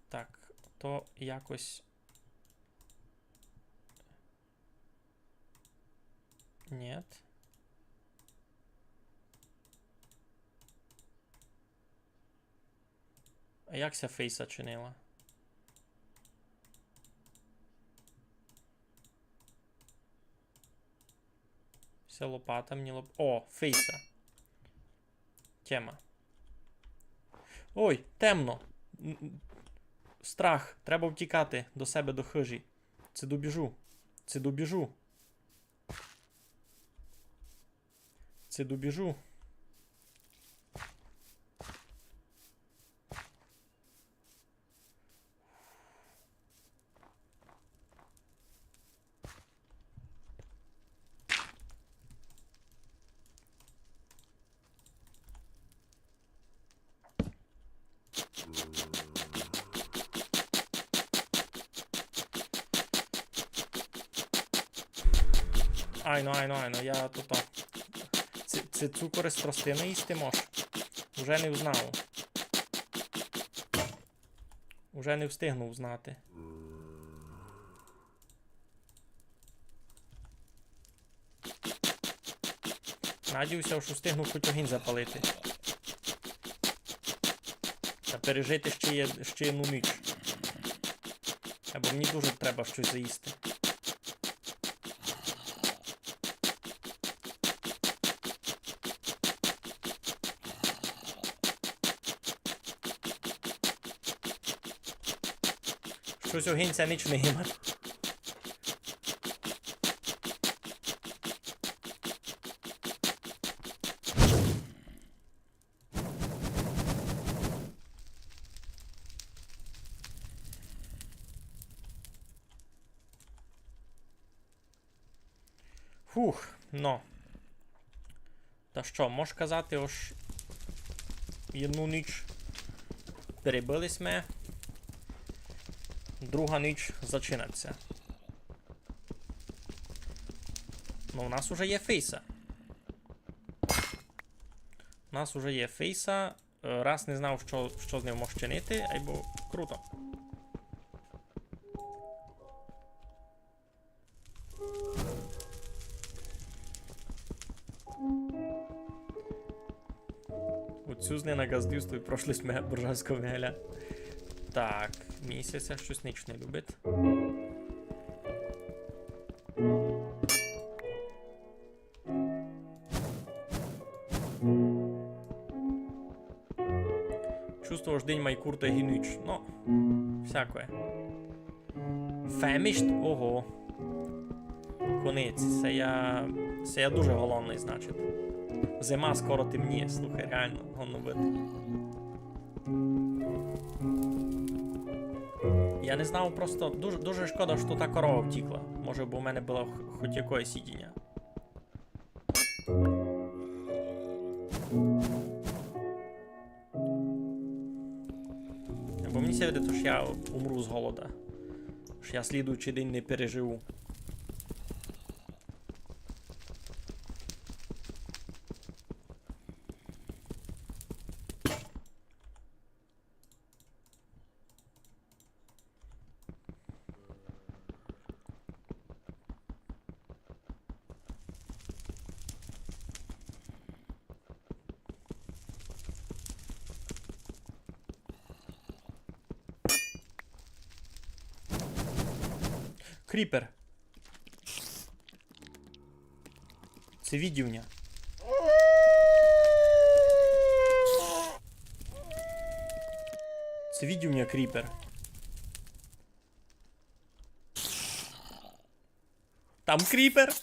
Так, то якось. Нєт. А як ся фейса чинила? Ся лопата мені лоп-, о, фейса. Тема. Ой, темно. Н-, н-, страх. Треба втікати до себе, до хыжі. Ци добіжу. Ци добіжу. Ци добіжу. Айно, айно, айно, я тута. Ци, ци цукор из тростины їсти мож? Уже не взнав. Уже не встигнув узнати. Надію ся, што встигну хоть огинь запалити. Та пережити ще є, ще єдну ніч. Або мені дуже треба штось заїсти. Штось огинь ся ніч не їме. Фух, но. Та што, мож казати, ож єдну ніч перебили сьме, друга ніч зачинать ся. Ну, у нас уже є фейса. У нас уже є фейса. Е, раз не знав, што, што з ним мож чинити, айбо круто. Оцю з не на ґаздівство і прошли сьме буржуазького мегаля. Так, місяця штось ніч не любить. Чувствовав, ож день май куртый ги ніч. Но, всякоє. Famished? Ого. Конець. Се я, се я дуже голодный, значить. Зима, скоро темніє, слухай, реално, годно быти. Я не знав, просто дуже, дуже шкода, што та корова втікла. Може бы у мене было х-, хоть якоєсь їдіня. Бо мені ся видить, ож я умру з голода. Ож я слідуючый день не переживу. Кріпер. Ци видїв ня? Ци видїв ня кріпер? Там кріпер!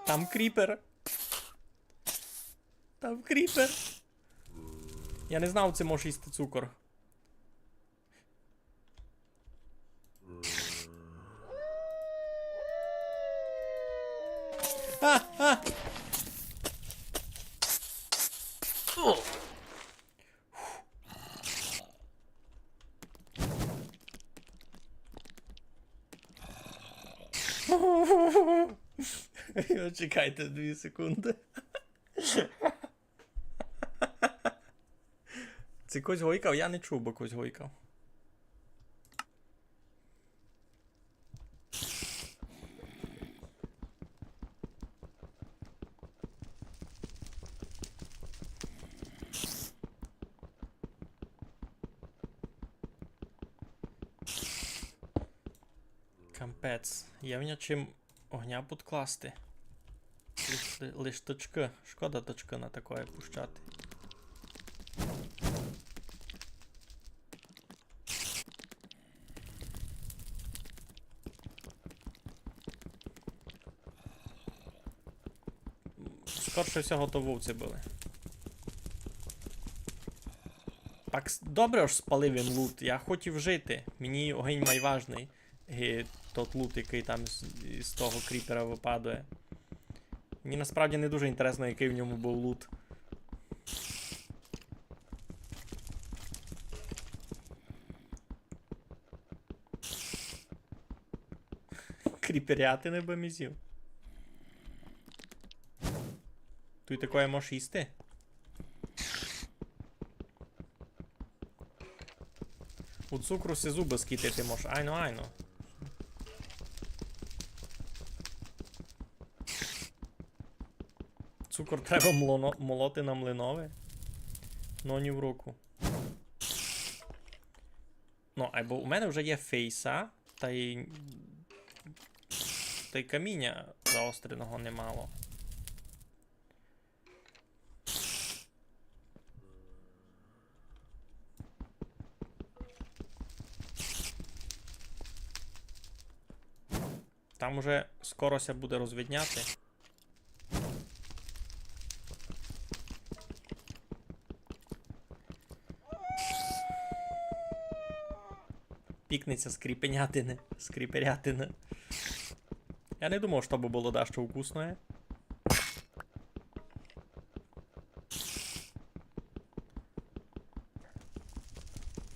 Там кріпер! Там кріпер! Я не знав, ци можеш їсти цукор. А, а! Чекайте дві секунды. Ци когось гойкав? Я не чув, бы когось гойкав. Капець. Є в ня чим огня підкласти? Лиш, лиш тычкы. Шкода тычкы на такоє пущати. Скорше всього, то вовці были. Так с-, добре, ож спалив им лут. Я хотів жити. Мені огонь майважный. Ги тот лут, якый там з, з того кріпера выпадує. Мені насправді не дуже інтересно, якый в ньому быв лут. Кріперятины бы м зїв. Туй такоє можеш їсти? У цукру си зубы скітити можеш. Айно, айно. Цукор треба млоно-, молоти на млинови. Но ні в руку. Ну, айбо у мене вже є фейса, тай, тай каміня заостреного немало. Там уже скоро ся буде розвидняти. Пікниця з кріпенятины, з кріперятины. Я не думав, што бы было дашто вкусноє.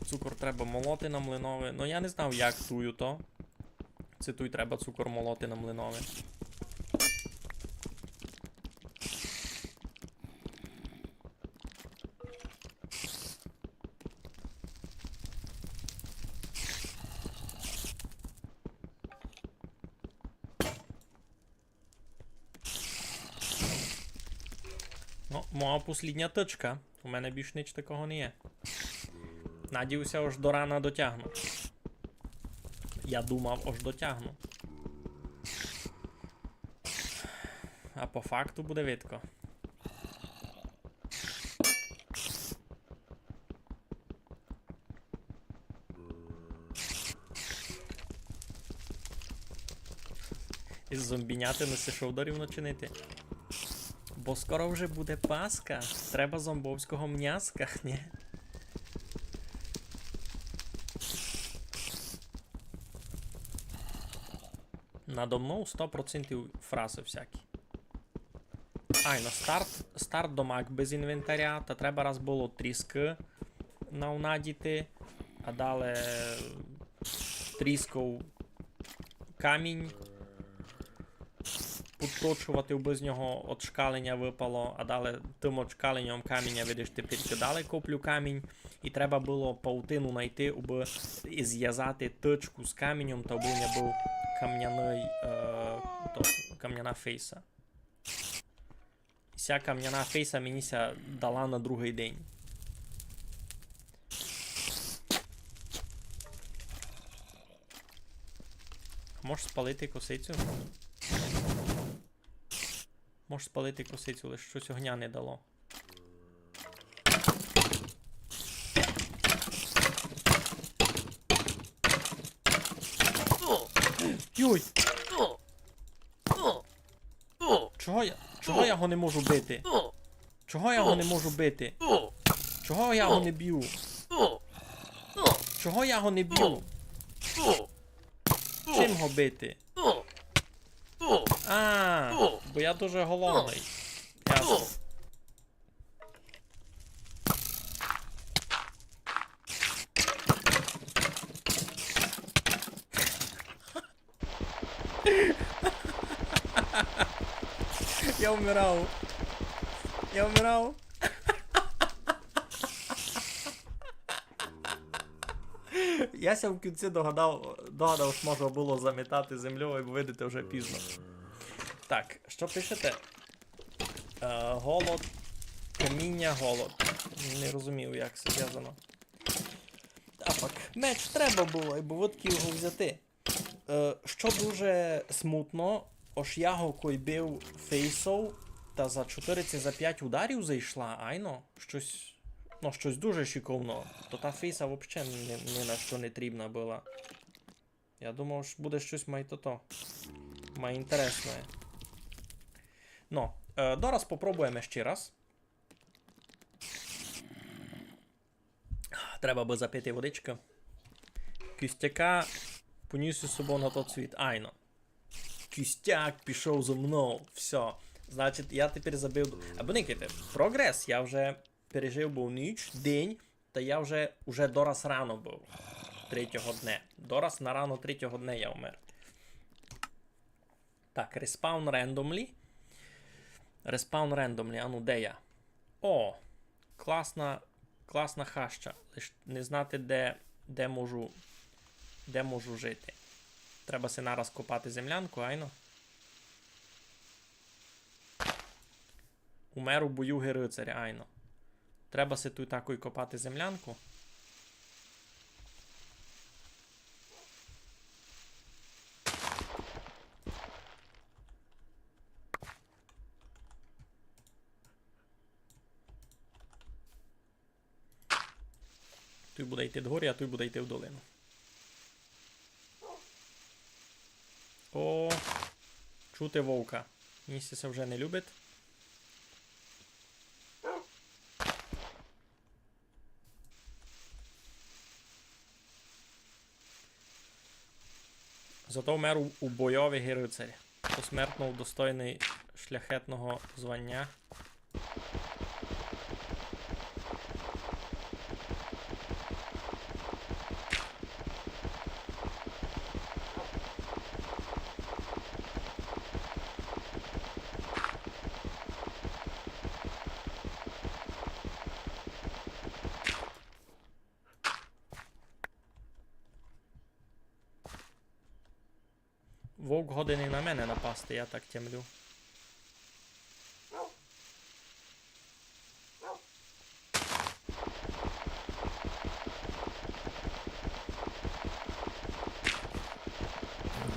Цукор треба молоти на млинови. Ну, я не знав, як тую то. Ци туй треба цукор молоти на млинови. Ну, моя послідня тычка. У мене більш нич такого не є. Надію ся, ож до рана дотягну. Я думав, ож дотягну. А по факту буде видко. Із зомбінятами се шо вдарівно чинити? Бо скоро вже буде Паска. Треба зомбовського мняска, нї? Надо мнов сто процентів фразы всякі. Айно, старт, старт домак без інвентаря, та треба раз было тріскы навнадіти, а дале трісков камінь. Підточовати, убы з нього от шкалиня выпало, а дале тым от шкалиньом каміня, видиш, тепер далі коплю камінь. І треба было паутину найти, убы звязати тычку з каміньом, та убы у мене быв камняный, е, то, камняна фейса. Ся камняна фейса мені ся дала на другый день. Можеш спалити косицю? Можеш спалити косицю, лиш штось огня не дало. Йой! Чого я, чого я го не можу бити? Чого я го не можу бити? Чого я го не бю? Чого я го не бю? Чим го бити? А, бо я дуже голодный. Ясно. Я вмирав. Я вмирав. Я ся в кінці догадав, догадав, што можна было замітати землёю, бо, видите, вже пізно. Так, што пишете? Е, голод, каміння, голод. Не розумію, як це зв'язано. А пак, меч треба было, бо вудки його взяти. Е, што дуже смутно, ож я го кой бив фейсов, та за чотири ци за пять ударів зайшла, айно. Штось, ну, штось дуже шиковно. То та фейса вообще ні, ні на што не трібна была. Я думав, што буде штось май тото. Май інтересне. Ну, е, дораз попробуєме ще раз. Треба бы запити водичкы. Кістяка понюс із собов на тот світ. Айно. Кістяк пішов зо мнов. Всьо. Значить, я тепер забив. Або никайте, прогрес. Я вже пережив быв ніч, день, та я вже, уже дораз рано быв. Третього дне. Дораз на рано третього дне я вмер. Так, respawn randomly. Respawn randomly, ану, де я? О, класна, класна хаща. Лиш не знати, де, де можу, де можу жити. Треба си нараз копати землянку, айно. Умер у бою ги рицарь, айно. Треба си туй такой копати землянку. Туй буде йти дгорі, а туй буде йти в долину. О, чути вовка. Мені ся вже не любить. Зато вмер у, у бойови ги рицарь. Посмертно удостойный шляхетного званя. Вовк годен і на мене напасти, я так тямлю.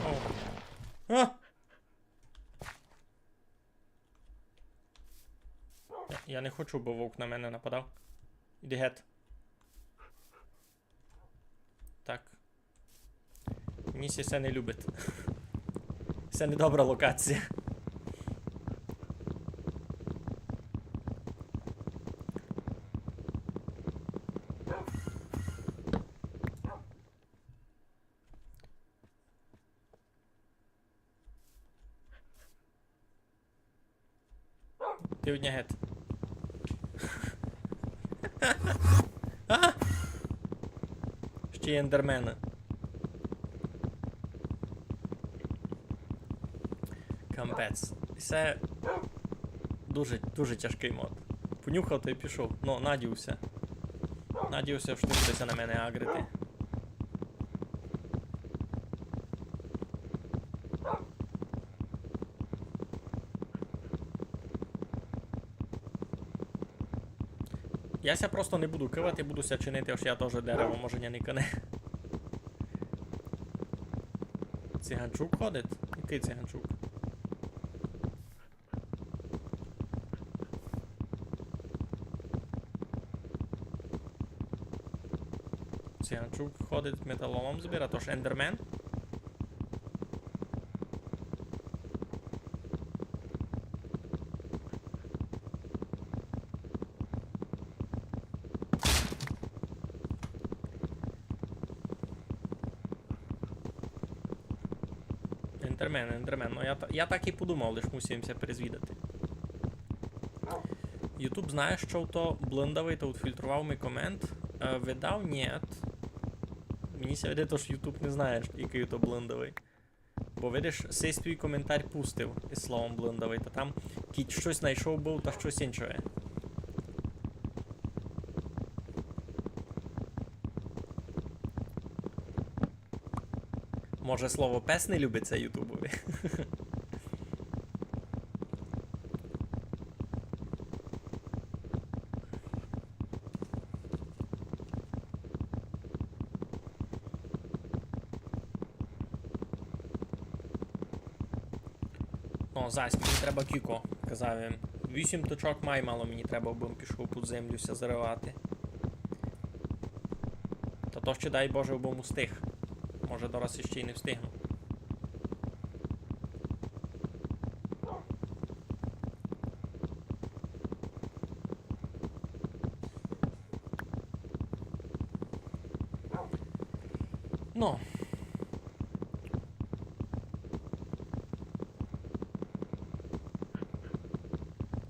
О. А! Я, я не хочу, бо вовк на мене нападав. Іди гет. Так. Мені ся се не любить. Се недобра локація. Ти од ня гет. А! Ще й ендермены. Капець. Се дуже, дуже тяжкый мод. Понюхав та й пішов. Ну, надію ся. Надію ся, што не буде ся на мене агрити. Я ся просто не буду кывати, буду ся чинити, ож я тоже дерево, може, ня никане. Циганчук ходить? Якый циганчук? Циганчук ходить металолом збирати, тож ендермен? Ендермен, ендермен. Ну, я та-, я так і подумав, лиш мусив им ся перезвідати. Ютуб знає, што то блиндавый, та отфільтровав ми комент. Е, видав, нєт. Мені ся видить, ож Ютуб не знає, якый то блиндавый. Бо, видиш, сись твій коментар пустив із словом блиндавый, та там кідь штось найшов быв, та штось інше. Може, слово пес не любить ся Ютубові? Ну, зась, мені треба кілько, казав им. Вісім точок май мало мені треба, обы м пішов під землю ся заривати. Та то ще, дай Боже, обы м устиг. Може, дораз іще й не встигну. Ну.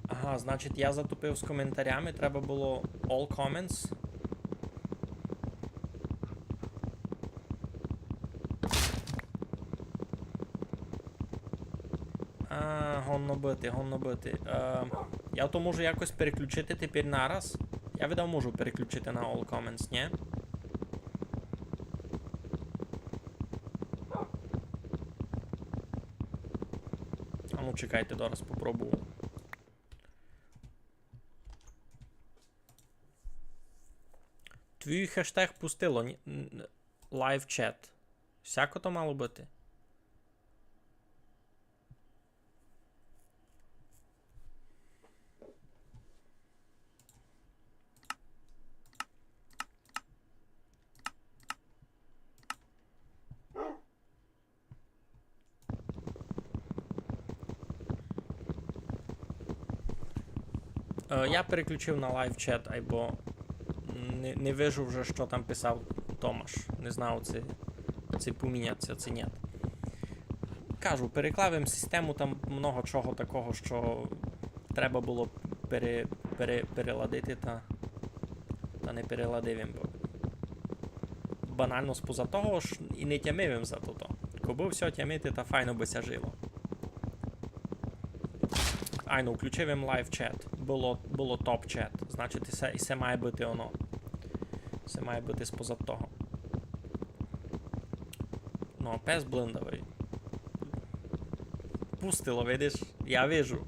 Ага, значить, я затупив з коментарями, треба было all comments. А, годно быти, годно быти. Е, я то можу якось переключити тепер нараз. Я, видав, можу переключити на all comments, нє? А ну, чекайте, дораз попробую. Твій хештег пустило, ні, н-, live chat. Сяко то мало быти? Е, я переключив на live chat, айбо не, не вижу вже, што там писав Томаш. Не знав, ци, ци поміняться, ци нєт. Кажу, переклав им систему, там много чого такого, што треба было пере-, пере-, переладити, та, та не переладив им быв. Банално споза того, ож і не тямив им за тото. Кобы всьо тямити, та файно бы ся жило. Айно, включив им live chat. Было, было top chat. Значить, і се, і се має быти оно. Се має быти споза того. Ну, пес блиндавый. Пустило, видиш? Я вижу.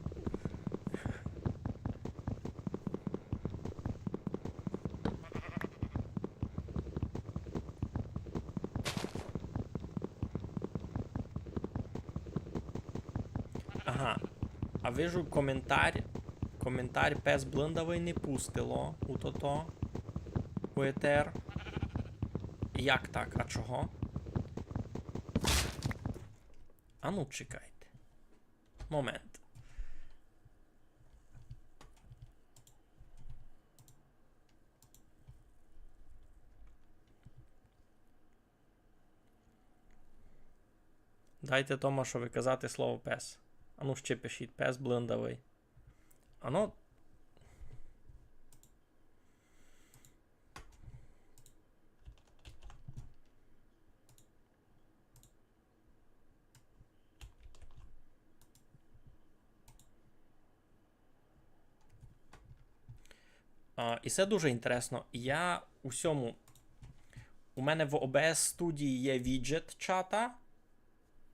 Ага. А вижу коментар. Коментар пес блиндавый не пустило у тото. У етер. Як так? А чого? Ану, чекайте. Момент. Дайте Томашови казати слово пес. Ану ще пишіть, пес блиндавый. Ано. А, і се дуже інтересно. Я у сьому, у мене в OBS студії є віджет чата,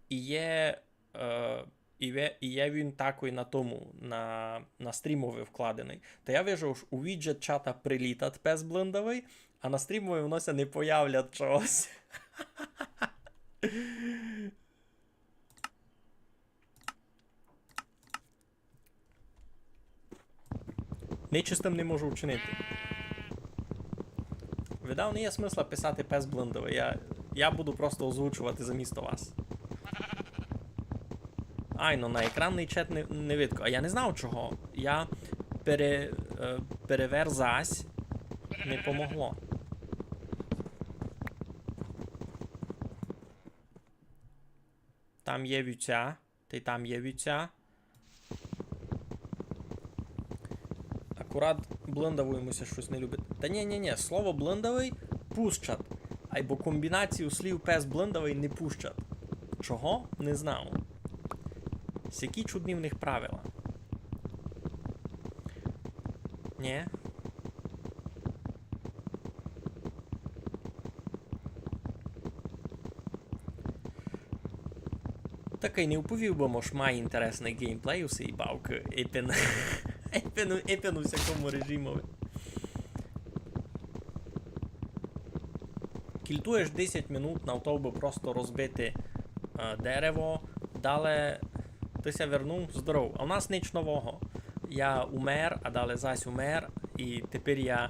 і є, е, і є, і є він такой на тому, на, на стрімови вкладеный. Та я вижу, ож у віджет чата прилітат пес блиндавый, а на стрімови воно ся не появлят чогось. Нич з тым не можу вчинити. Видав, не є смысла писати пес блиндавый. Я, я буду просто озвучовати замісто вас. Айно, на екран нич не, не видко. А я не знав чого. Я пере-, е, переверзась. Не помогло. Там є вівця. Тай там є вівця. Акурат блиндавый йому ся штось не любить. Та нї, нї, нї, слово блиндавый пущат. Айбо комбінацію слів пес блиндавый не пущат. Чого? Не знав. Сякі чудні в них правила. Нї? Такый не уповів бы, мож май інтересный геймплей у сей бавкы. Епен, епен, епен у всякому режимови. Кільтуєш десять минут на то, бы просто розбити, е, дерево. Дале ты ся вернув, здоров. А у нас нич нового. Я умер, а дале зась умер, і тепер я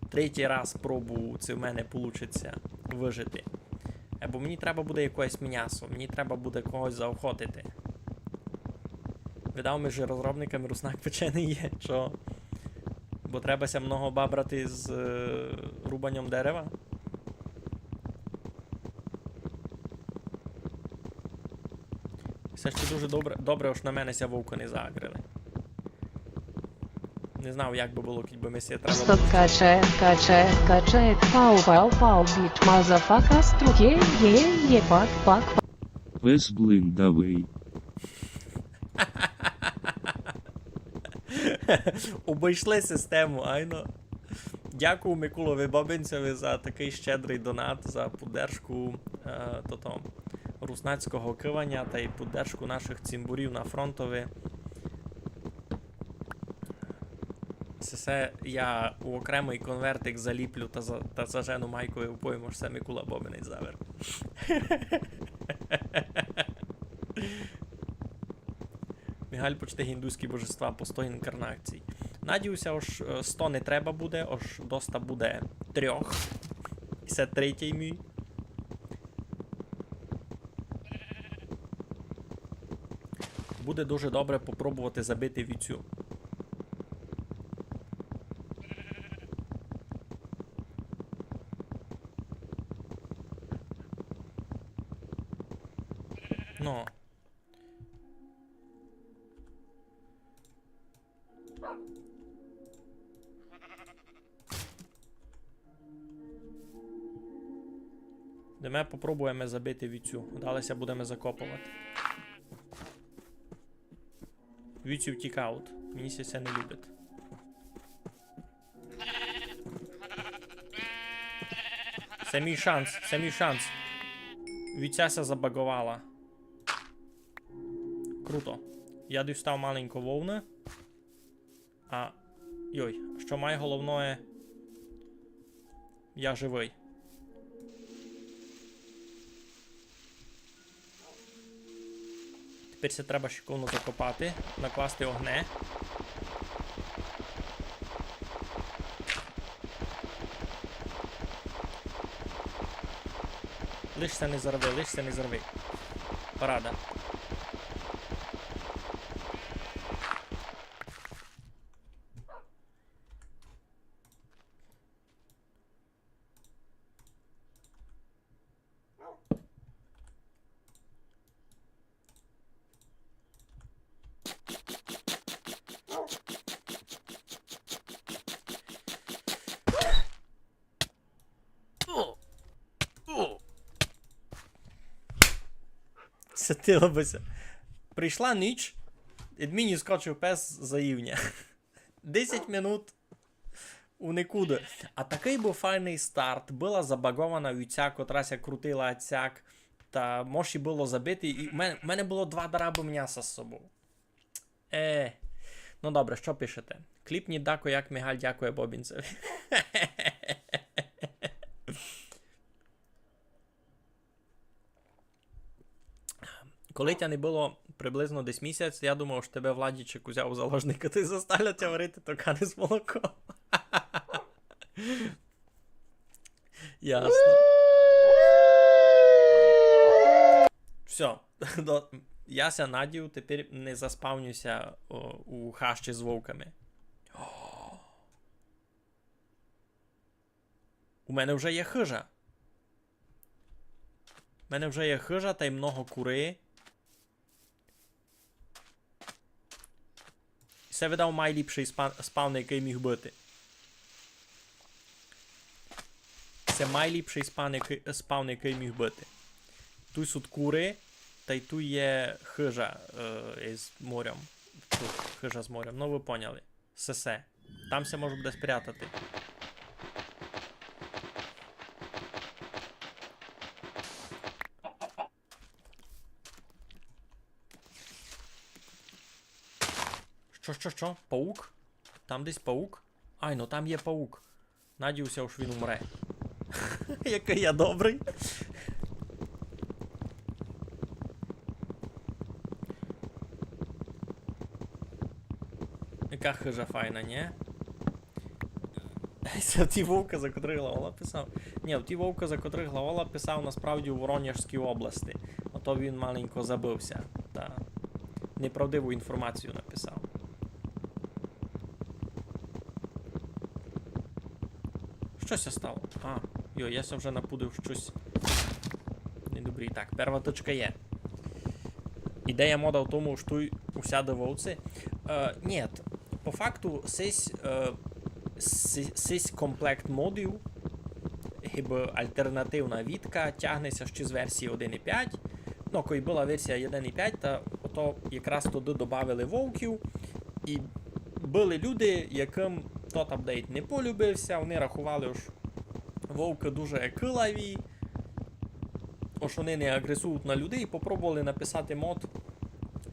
третій раз пробую, ци в мене получить ся выжити. Е, бо мені треба буде якоєсь мнясо, мені треба буде когось заохотити. Видав, межи розробниками руснак печеный є, чо? Бо треба ся много бабрати з, е, рубаньом дерева. Всьо ще дуже добре, добре, ож на мене ся вовкы не заагрили. Не знав, як бы было, кідь бы ми ся треба... Стоп, каче, каче, каче, пау, пау, пау, біч, мазафака, струке, є, є, пак, пак, пак. Пес блиндавый. Обойшли систему, айно. Дякую Миколови Бабинцьови за такый щедрый донат, за поддержку, е, тото, руснацького кываня тай поддержку нашых цімборів на фронтови. Се, се я у окремый конвертик заліплю та за-, та зажену Майкови у пойму, ож се Микола Бабинець завер. Мігаль почти гіндуські божества по сто інкарнацій. Надію ся, ож, е, сто не треба буде, ож доста буде трьох. І се третій мій. Буде дуже добре попробовати забити вівцю. Но. Йдеме, попробуєме забити вівцю. Дале ся будеме закопувати. Вівці втікають. Мені ся се не любить. Се мій шанс, се мій шанс. Вівця ся забаґовала. Круто. Я дістав маленько вовны. А, йой, што май головноє, я живый. Тепер ся треба шиковно закопати, накласти огне. Лиш ся не зарви, лиш ся не зарви. Парада. Святило бы ся. Прийшла ніч, ид мені скочив пес за івня. Десять минут у никуды. А такый быв файный старт. Была забаґована оця, котра ся крутила, а сяк. Та мож і было забити. І в мене, в мене было два дарабы мняса з собов. Е. Ну добре, што пишете? Кліпніть дако, як Мигаль дякує Бобінцеві. Коли тя не было приблизно десь місяць, я думав, што тебе Владічик узяв у заложника, ты заставляв тя варити токаны з молоком. Ясно. Всьо. До-, я ся надію, тепер не заспавню ся, о, у хащі з вовками. О. У мене вже є хыжа. У мене вже є хыжа тай много куры. Се видав майліпшый спа-, спавн, якый міг быти. Се майліпшый спавн, якый, спавн, якый міг быти. Туй сут куры, тай туй є хыжа, е, із морем. Туй хыжа з морем. Ну, вы поняли. Сесе. Там ся можу буде спрятати. Што, што, што? Паук? Там десь паук? Ай, ну там є паук. Надію ся, ож він умре. Якый я добрый. Яка хыжа файна, нї? Се ті вовкы, за котрых Главола писав? Нї, ті вовкы, за котрых Главола писав, насправді у Воронежській области. Ото він маленько забыв ся. Та неправдиву інформацію написав. Што ся стало? А, йо, я ся вже напудив штось недобрі. Так, перва точка є. Ідея мода в тому, што туй усяды вовци. Е, нї, по факту сись, е, си-, сись комплект модів, гибы алтернативна вітка, тягне ся ще з версії один і пять. Ну, коли была версія один і пять, та ото якраз туды добавили вовків, і были люди, якым тот апдейт не полюбив ся, они рахували, ож вовкы дуже килаві, ож они не агресують на людей, і попробовали написати мод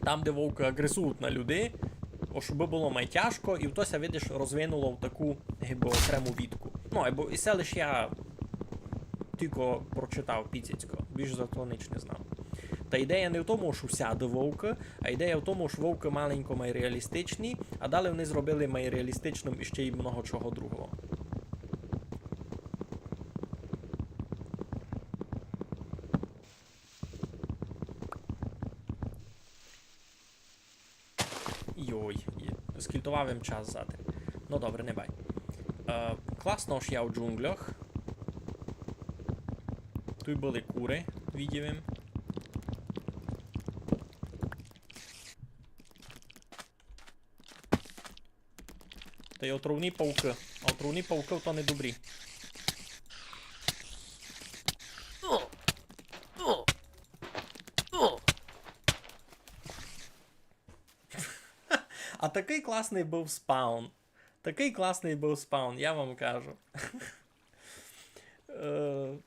там, де вовкы агресують на людей, ож бы было май тяжко, і то ся, видиш, розвинуло в таку, гибы, окрему вітку. Ну, айбо і се лиш я тілько прочитав піціцько, більш за то ніч не знав. Та ідея не в тому, ож усяды вовкы, а ідея в тому, ож вовкы маленько май реалістичні, а далі они зробили май реалістичным іще й много чого другого. Йой, є-, скільтовав им час ззади. Ну добре, не бай. Е, класно, ож я у джунглях. Туй были куры, видів им. Та й отровні паукы. А отровні паукы то не добрі. А такый класный быв спаун. Такый класный быв спаун, я вам кажу. Е,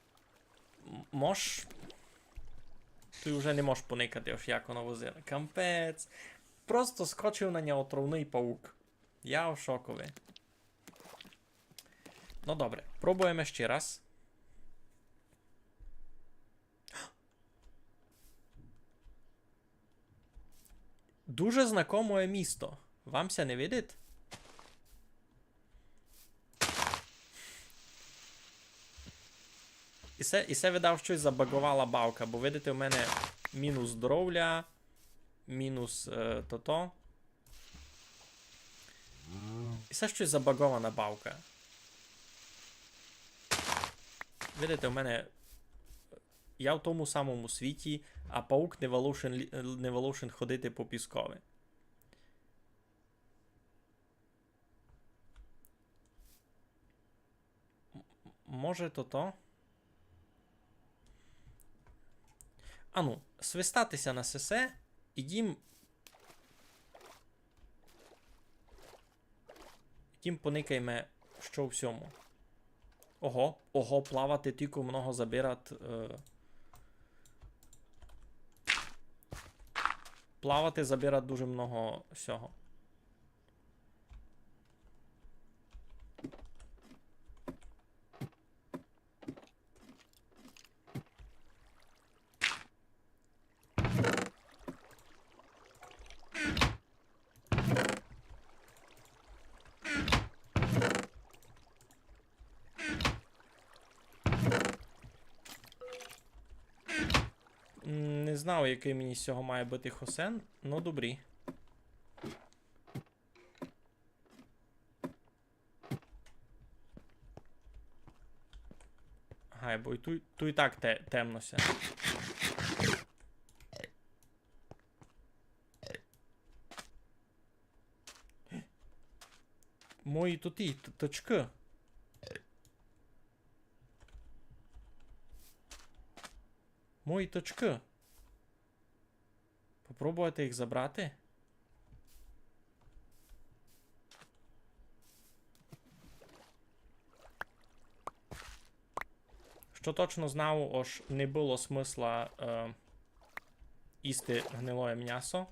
м-, мож... Ты вже не можеш поникати, ож як воно возило. Капець. Просто скочив на нього отровный паук. Я в шокови. Ну добре, пробуєме ще раз. Дуже знакомоє місто. Вам ся не видить? І се, і се, видав, штось забаґовала бавка, бо, видите, у мене мінус здоровля, мінус, е, тото. І се штось забаґована бавка. Видите, у мене, я в тому самому світі, а паук не волошен лі-, не волошен ходити по піскови. М-, може, то то? Ану, свистати ся на сесе, ідім. Ідім поникайме, што в сьому. Ого, ого, плавати тілько много забират, е, плавати забират дуже много сього. М, не знав, якый мені з сього має быти хосен, но добрі. Гай, бо й туй, туй так те-, темно ся. Мої туті т-, точкы. Мої точкы. Попробовати їх забрати? Што точно знав, ож не было смысла, е, їсти гнилоє мнясо.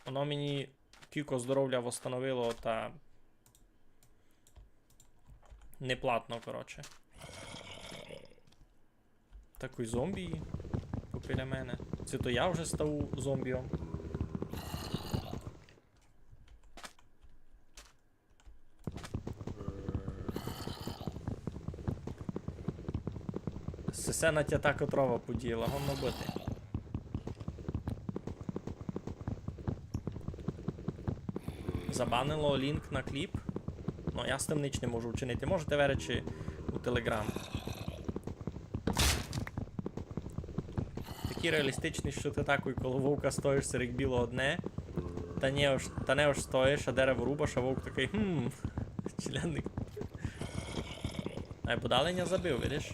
Воно мені кілько здоровля восстановило, та неплатно, коротше. Такый зомбі попіля мене. Се то я вже став зомбіом. Сесе на тя так отрова подіяла, годно быти. Забанило лінк на кліп. Но, я з тым нич не можу вчинити. Можете веречи у Телеграм. Такі реалістичні, што ты такой коло вовка стоїш серед білого дне. Та не ож, та не ож стоїш, а дерево рубаш, а вовк такый: «Хм, челядник». Ай, бо далі ня забив, видиш?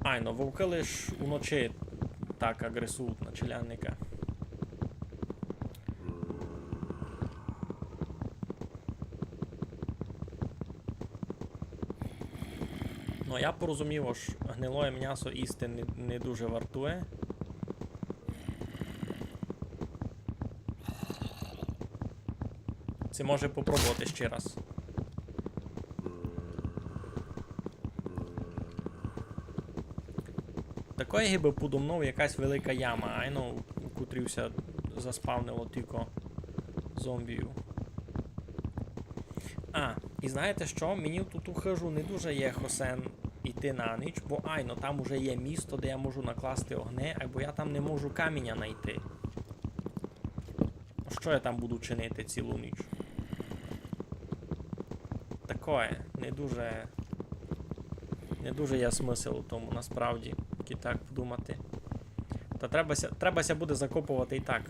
Айно, вовкы лиш уночи так агресують на челядника. Но, я порозумів, ож гнилоє мнясо їсти не, не дуже вартує. Се може попробовати ще раз. Такоє гибы подо мнов якась велика яма, айно, у, у котрій ся заспавнило тілько зомбіюв. А, і знаєте што? Мені в туту хыжу не дуже є хосен іти на ніч, бо айно, там уже є місто, де я можу накласти огне, айбо я там не можу каміня найти. Што я там буду чинити цілу ніч? Такоє, не дуже, не дуже є смысл у тому, насправді, як так подумати. Та треба ся, треба ся буде закопувати і так.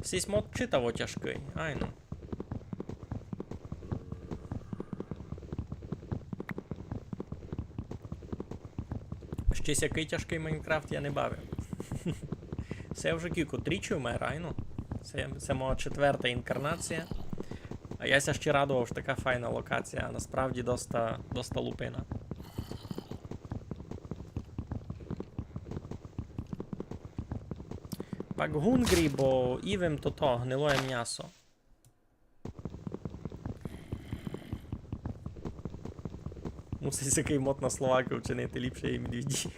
Сись мод читаво тяжкый, айно. Ще сякый тяжкый Майнкрафт я не бавив. Се вже кілько, тричі вмер, айно. Се, се моя четверта інкарнація. А я ся ще радовав, што така файна локація, а насправді доста, доста лупина. Пак гунґрі, бо їв им тото гнилоє мнясо. Мусить сякый мод на Словаків вчинити, ліпше і медвіді.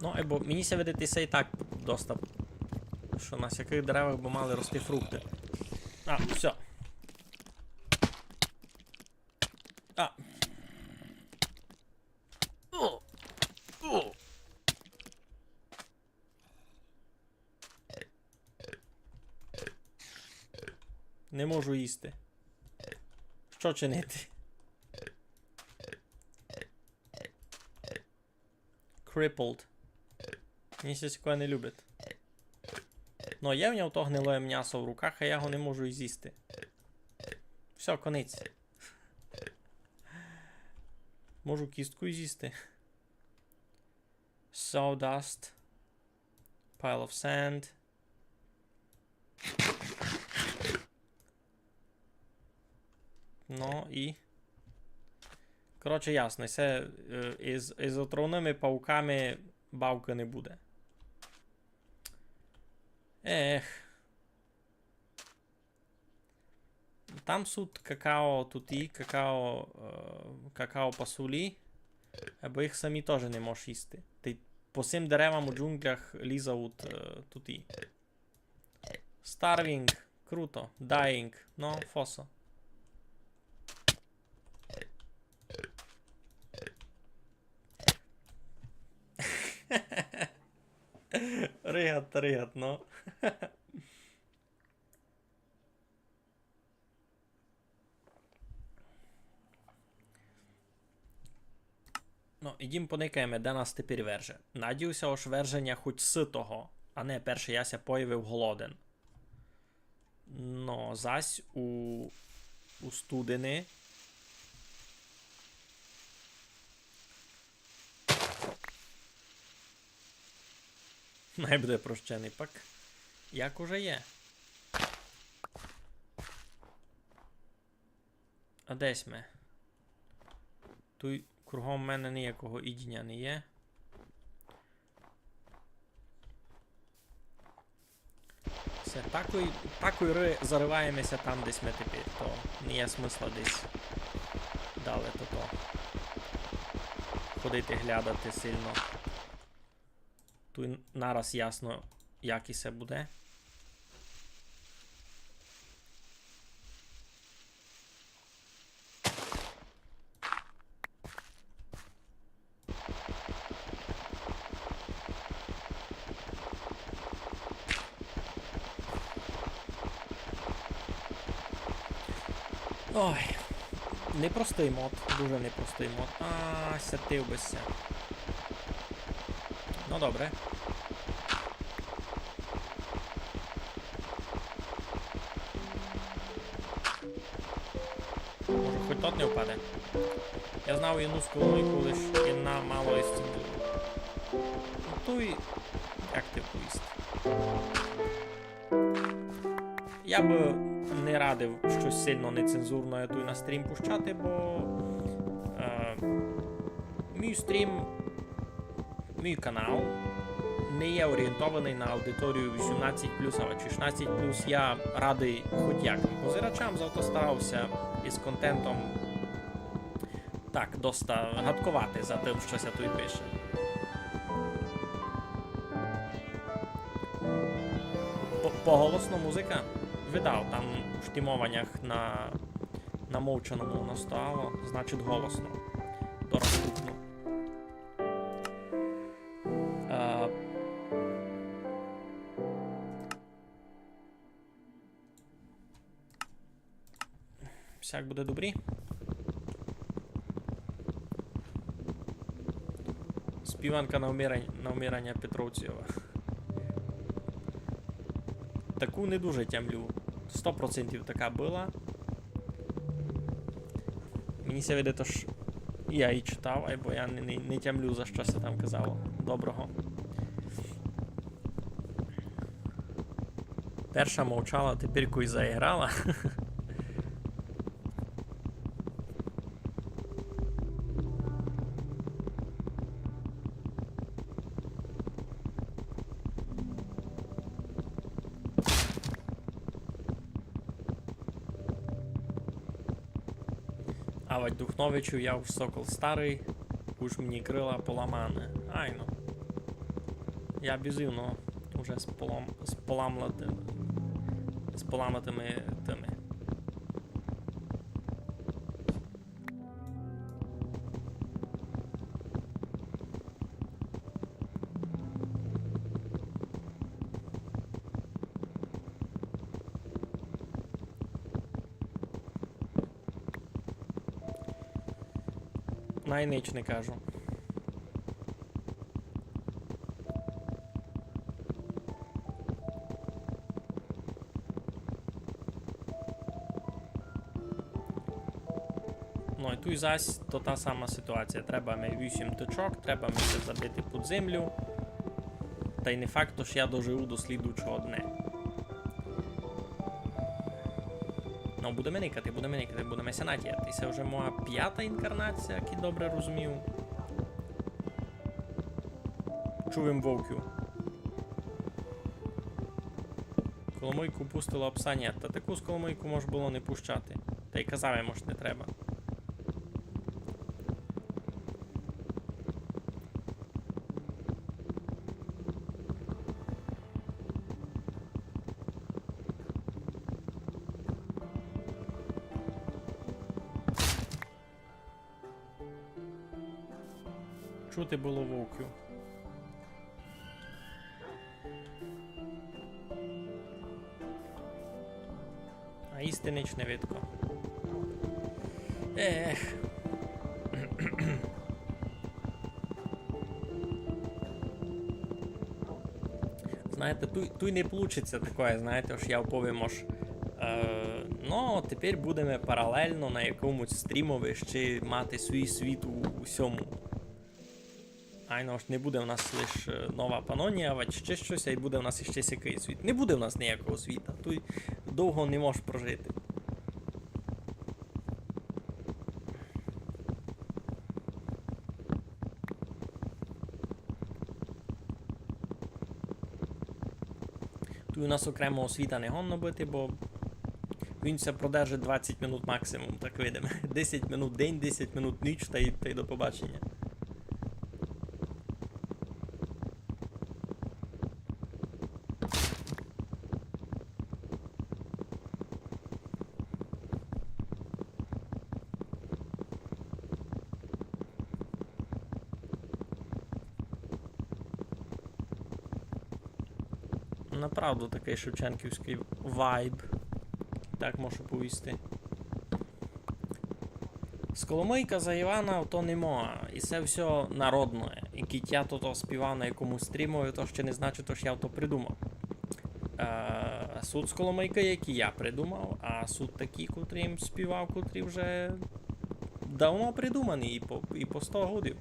Ну, айбо мені ся видить, се і так доста, што на всякых деревах бы мали рости фрукты. А, всьо. А. О! О! Не можу їсти. Што чинити? Crippled. Мені ся такоє не любить. Но є в нього то гнилоє мнясо в руках, а я го не можу і зїсти. Всьо, конець. Можу кістку і зїсти. Sawdust. Pile of sand. Ну і. Коротше, ясно, се, е, із, із отровными пауками бавкы не буде. Ех. Там суть какао, туй і какао, е, какао пасулі, айбо їх самі тоже не можеш їсти. Тай по сим деревам у джунглях лізають, е, туй і. Starving, круто. Dying, но, фосо. Ригат, ригат, но. Ну, ідім поникаєме, де нас тепер верже. Надію ся, ож верже ня хоть сытого, а не перше я ся появив голоден. Но, зась у, у студени. Най буде прощеный пак. Як уже є. А де сьме? Туй кругом мене ніякого їдіня не є. Всьо, такой, такой ри-, зариваєме ся там, де сьме тепер, то не є смысла десь далі тото ходити, глядати сильно. Туй нараз ясно, як і се буде. Ой, непростый мод, дуже непростый мод. А, сятив бы ся. Ну, добре. Може, хоть тот не впаде. Я знав єдну скалу, яку лиш єдна мала із цим. Ну, туй, як ти повісти? Я бы не радив штось сильно нецензурне туй на стрім пущати, бо, е, мій стрім, мій канал не є орієнтованый на аудиторію вісімнадцять плюс або шістнадцять плюс. Я радый хоть якым позирачам, зато старав ся із контентом так доста гадковати за тым, што ся туй пише. По-, поголосно музика? Видав, там в штімованях на, на мовчаному настало, значить, голосно. Дораз стукну. Е, Всяк буде добрі. Співанка на вмирань-, на вмираня Петровцєва. Таку не дуже тямлю. Сто процентів така была. Мені ся видить, ож я її читав, айбо я не, не, не тямлю, за што ся там казало доброго. Перша мовчала, тепер кой заіграла. Авадь Духновичу, я уж сокол старый, уж мені крила поламаны. Айно. Я бізив, но уже з полам-, з поламлати-, з поламатыми тыми. Най нич не кажу. Ну, і туй зась то та сама ситуація. Треба ми вісім тычок, треба ми ся забити під землю. Тай не факт, ож я доживу до слідуючого дня. Ну, будеме никати, будеме никати, будеме ся надіяти. Се вже моя пята інкарнація, як я добре розумію. Чуєм вовків. Коломыйку пустила, а пса нєт. Та таку з Коломыйку мож было не пущати. Тай казав им, ож не треба. Чути было вовків. А їсти нич не видко. Ех. Знаєте, туй, туй не получить ся такоє, знаєте, ож я оповім, ож, е, ну, тепер будеме паралельно на якомусь стрімови ще мати свій світ у, у сьому. Айно, ож не буде в нас лиш, е, Нова Панонія, авадь ще штось, а й буде в нас іще сякый світ. Не буде в нас ниякого світа, туй довго не мож прожити. Туй у нас окремого світа не годно быти, бо він ся продержить двадцять минут максимум, так видиме. Десять минут день, десять минут ніч, тай, тай до побачення. Направду такый шевченківськый вайб, так можу повісти. Сколомыйка за Івана то не моя, і се всьо народноє. І кідь я то, то співав на якомусь стрімови, то ще не значить, ож я то придумав. Е, суть Сколомыйкы, які я придумав, а суть такі, котрі им співав, котрі вже давно придумані і по, і по сто годів.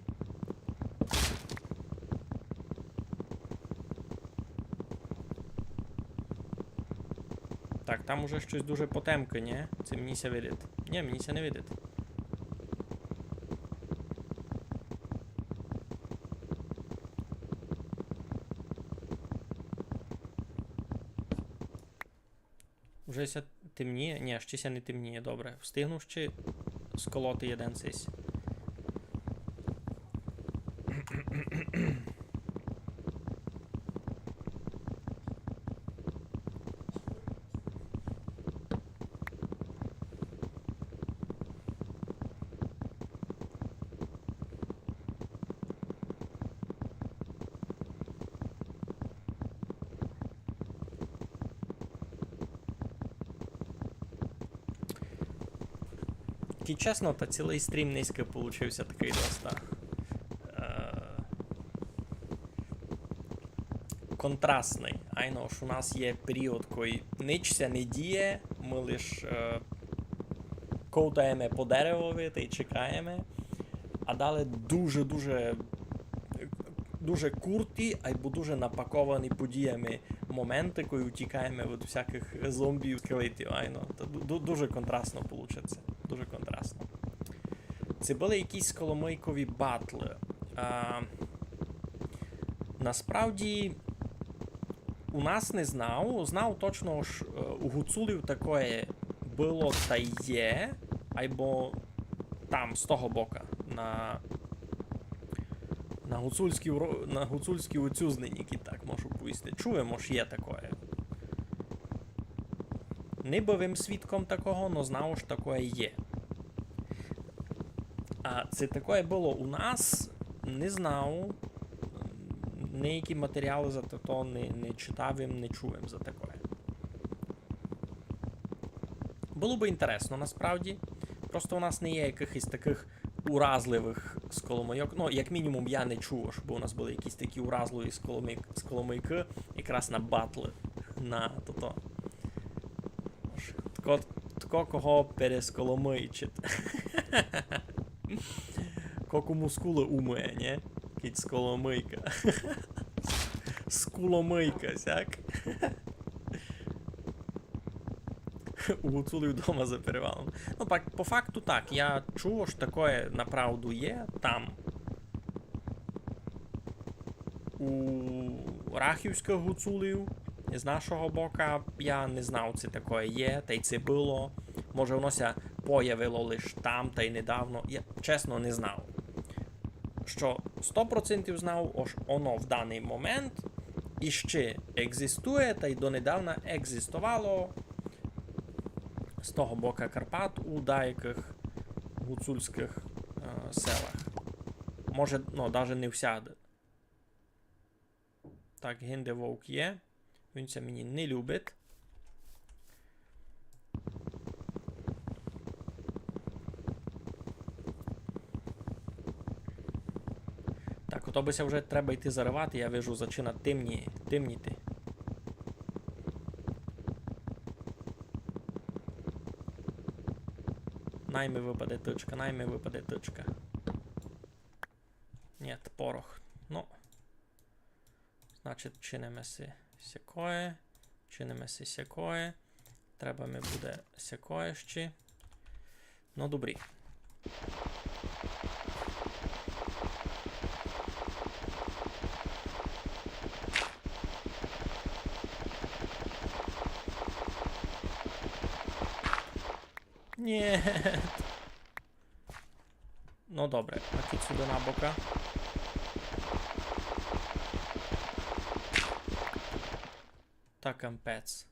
Так, там уже штось дуже потемкы, нї? Ци мені ся видить? Нї, мені ся не видить. Уже ся темніє? Нї, ще ся не темніє, добре. Встигну ще сколоти єден сись. Кідь чесно, та цілый стрім нынька получив ся такый доста, е, контрастный. Айно, ож у нас є період, кой нич ся не діє, мы лиш, е, ковтаєме по деревови тай чекаєме. А далі дуже-дуже, дуже курті, айбо дуже напаковані подіями моменты, кой утікаєме від всякых зомбі, скелетів, айно. То ду-, ду-, дуже контрастно получить ся. Дуже контрастно. Ци были якісь коломыйкові батлы? А, насправді, у нас не знав. Знав точно, ож, е, у гуцулів такоє было та є, айбо там, з того бока, на, на На гуцульській уро-, на гуцульській уцюзнині, кідь так можу повісти. Чув им, ож є такоє. Не быв им свідком такого, но знав, ож такоє є. А ци такоє было у нас, не знав. Ніякі матеріалы за то не, не читав им, не чув им за такоє. Было бы інтересно, насправді. Просто у нас не є якыхось такых уразливых сколомыйок. Ну, як мінімум, я не чув, щоб у нас были якісь такі уразливі сколомы-, сколомыйкы якраз на батлы, на тото. Тко, тко кого пересколомыйчить. Ко кому скулы умыє, нє? Кідь сколомыйка. Скуломыйка, сяк. У гуцулів дома за перевалом. Ну, пак, по факту так, я чув, ож такоє направду є там. У рахівськых гуцулів з нашого бока я не знав, ци такоє є, тай ци было. Може, воно ся появило лиш там, тай недавно. Я, чесно, не знав. Што сто процентів знав, ож оно в даный момент іщи екзистує, тай донедавна екзистовало з того бока Карпат у деякых гуцульськых, е, селах. Може, ну, даже не всяды. Так, гинде вовк є. Він ся мені не любить. Так, ото бы ся вже треба йти заривати, я вижу, зачинать темні-, темніти. Най ми выпаде тычка, най ми выпаде тычка. Нєт, порох. Ну. Значить, чиниме си сякоє, чиниме си сякоє. Треба ми буде сякоє ще. Ну, добрі. Нєт. Ну, добре, а кідь сюды на бока. Та капець.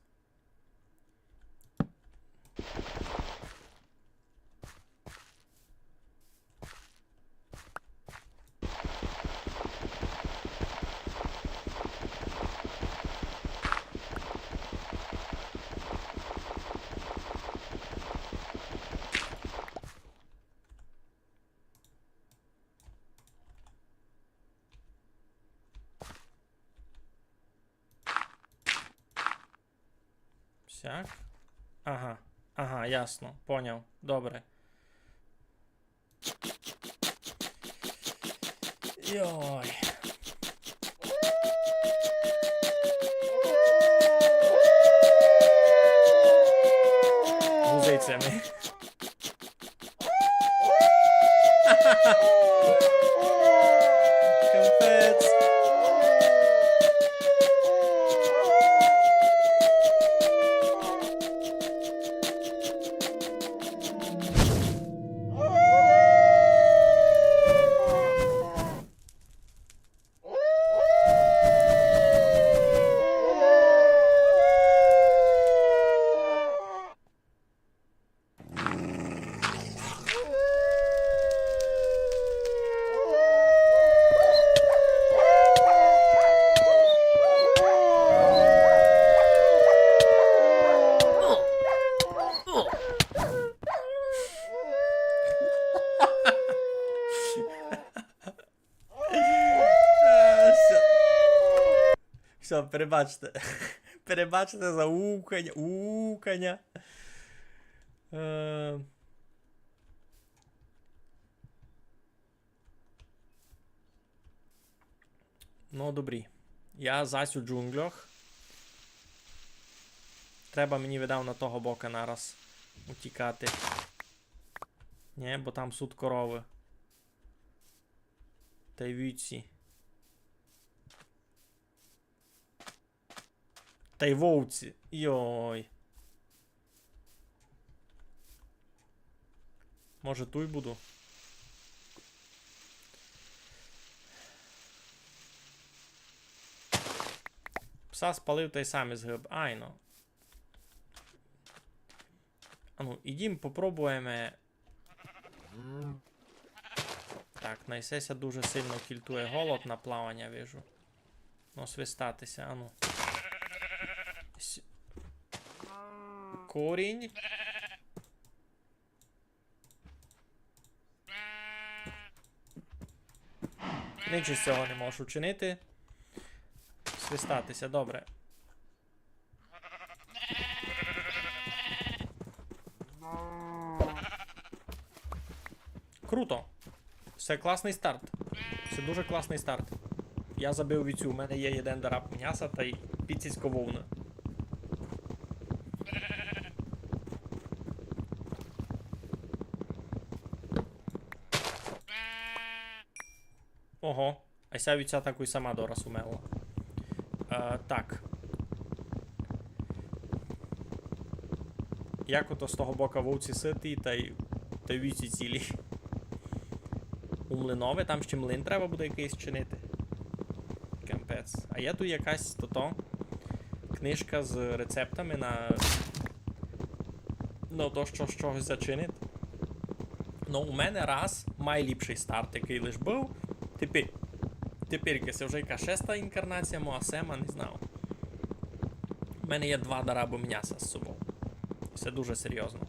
Сяк. Ага. Ага, ясно. Поняв. Добре. Йой. Гузицями. Капець. Всьо. Всьо, перебачте. Перебачте за уканя, уканя. Е, ну, добрі. Я зась у джунглях. Треба мені, видав, на того бока нараз утікати. Нє, бо там суть коровы. Тай вівці. Тай вовці. Йой. Може, туй буду? Пса спалив, тай сам изгиб. Айно. Ану, ідім попробуєме. Так, най се ся дуже сильно кільтує голод на плаваня, вижу. Ну, свистати ся, ану. С-, корінь. Нич из сього не можу учинити. Свистати ся, добре. Круто. Се класный старт. Се дуже класный старт. Я забив вівцю, у мене є єден дараб мняса тай піціцько вовны. Ого. А ся вівця такой сама дораз умерла. Е, так. Як ото з того бока вовці ситі, тай, тай вівці цілі. У млинове, там ще млин треба буде якыйсь чинити. Капець. А є туй якась тото книжка з рецептами на, на то, што з чогось зачинити. Ну, у мене раз майліпшый старт, якый лиш быв. Тепер, тепер се вже яка шеста інкарнація, моя сема, не знав. У мене є два дарабы мняса з собов. Се дуже серйозно.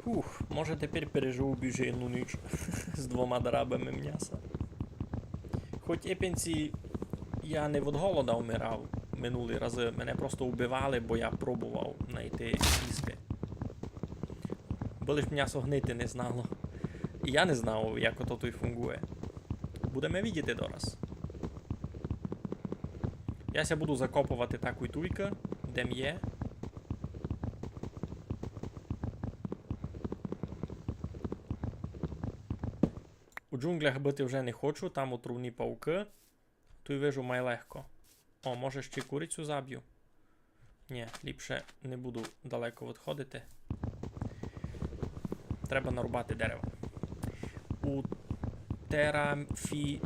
Ух, може, тепер переживу більше одну ніч з двома дарабами мняса. Хоть епенці я не від голода вмирав минулі разы, мене просто убивали, бо я пробовав найти їсти. Бо лиш мнясо гнити не знало. І я не знав, як ото туй фунґує. Будеме видіти дораз. Я ся буду закоповати такой туйка, де м є. У джунґлях быти вже не хочу, там отруйні паукы. Туй вижу май легко. О, може, ще курицю забю? Нї, ліпше не буду далеко відходити. Треба нарубати дерева. У терафі-,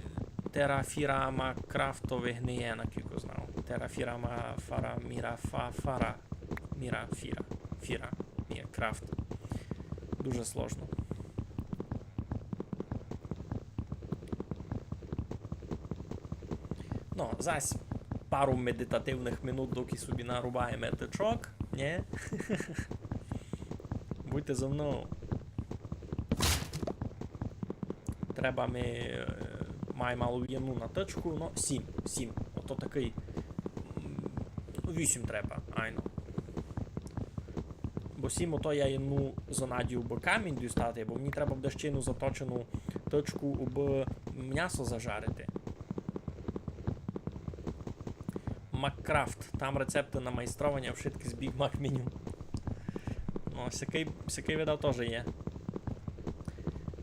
терафірама крафтових не є, накілько знав. Терафірама фара міра фа фара міра фіра. Фіра. Міра крафт. Дуже сложно. Ну, зась пару медитативных минут, доки собі нарубаєме тычок, нї? Будьте зо мнов. Треба ми, е, май мало єдну на тычку, ну, сім, сім. Ото такый, м, вісім треба, айно. Бо сім ото я єдну занадію, убы камінь дістати, бо мені треба буде ще єдну заточену тычку, убы мнясо зажарити. Маккрафт. Там рецепты на майстрованя вшыткы з Big Mac меню. Ну, сякый, сякый видав тоже є.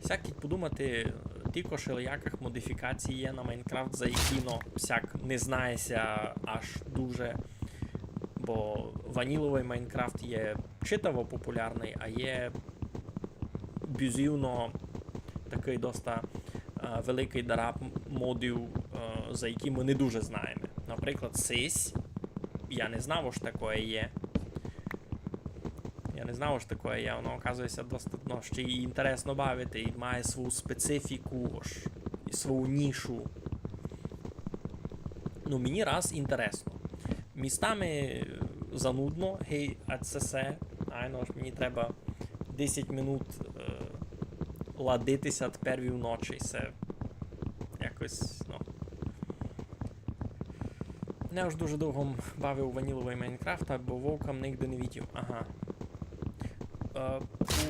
Сяк кідь подумати, тілько шелиякых модифікацій є на Майнкрафт, за які, ну, сяк не знає ся аж дуже. Бо ваніловый Майнкрафт є читаво популярный, а є бізівно такый доста, е, великый дараб модів, е, за які мы не дуже знаєме. Наприклад, сись. Я не знав, ож такоє є. Я не знав, ож такоє є. Воно, оказує ся, доста, ну, ще й інтересно бавити, і має свою специфіку, ож, і свою нішу. Ну, мені раз інтересно. Містами, е, занудно, гей, а се се. Айно, ож мені треба десять минут, е, ладити ся тепер вівночі, се якось, ну. Не ож дуже довго м бавив у ваніловый Майнкрафт, бо вовка м нигде не видів. Ага. Е,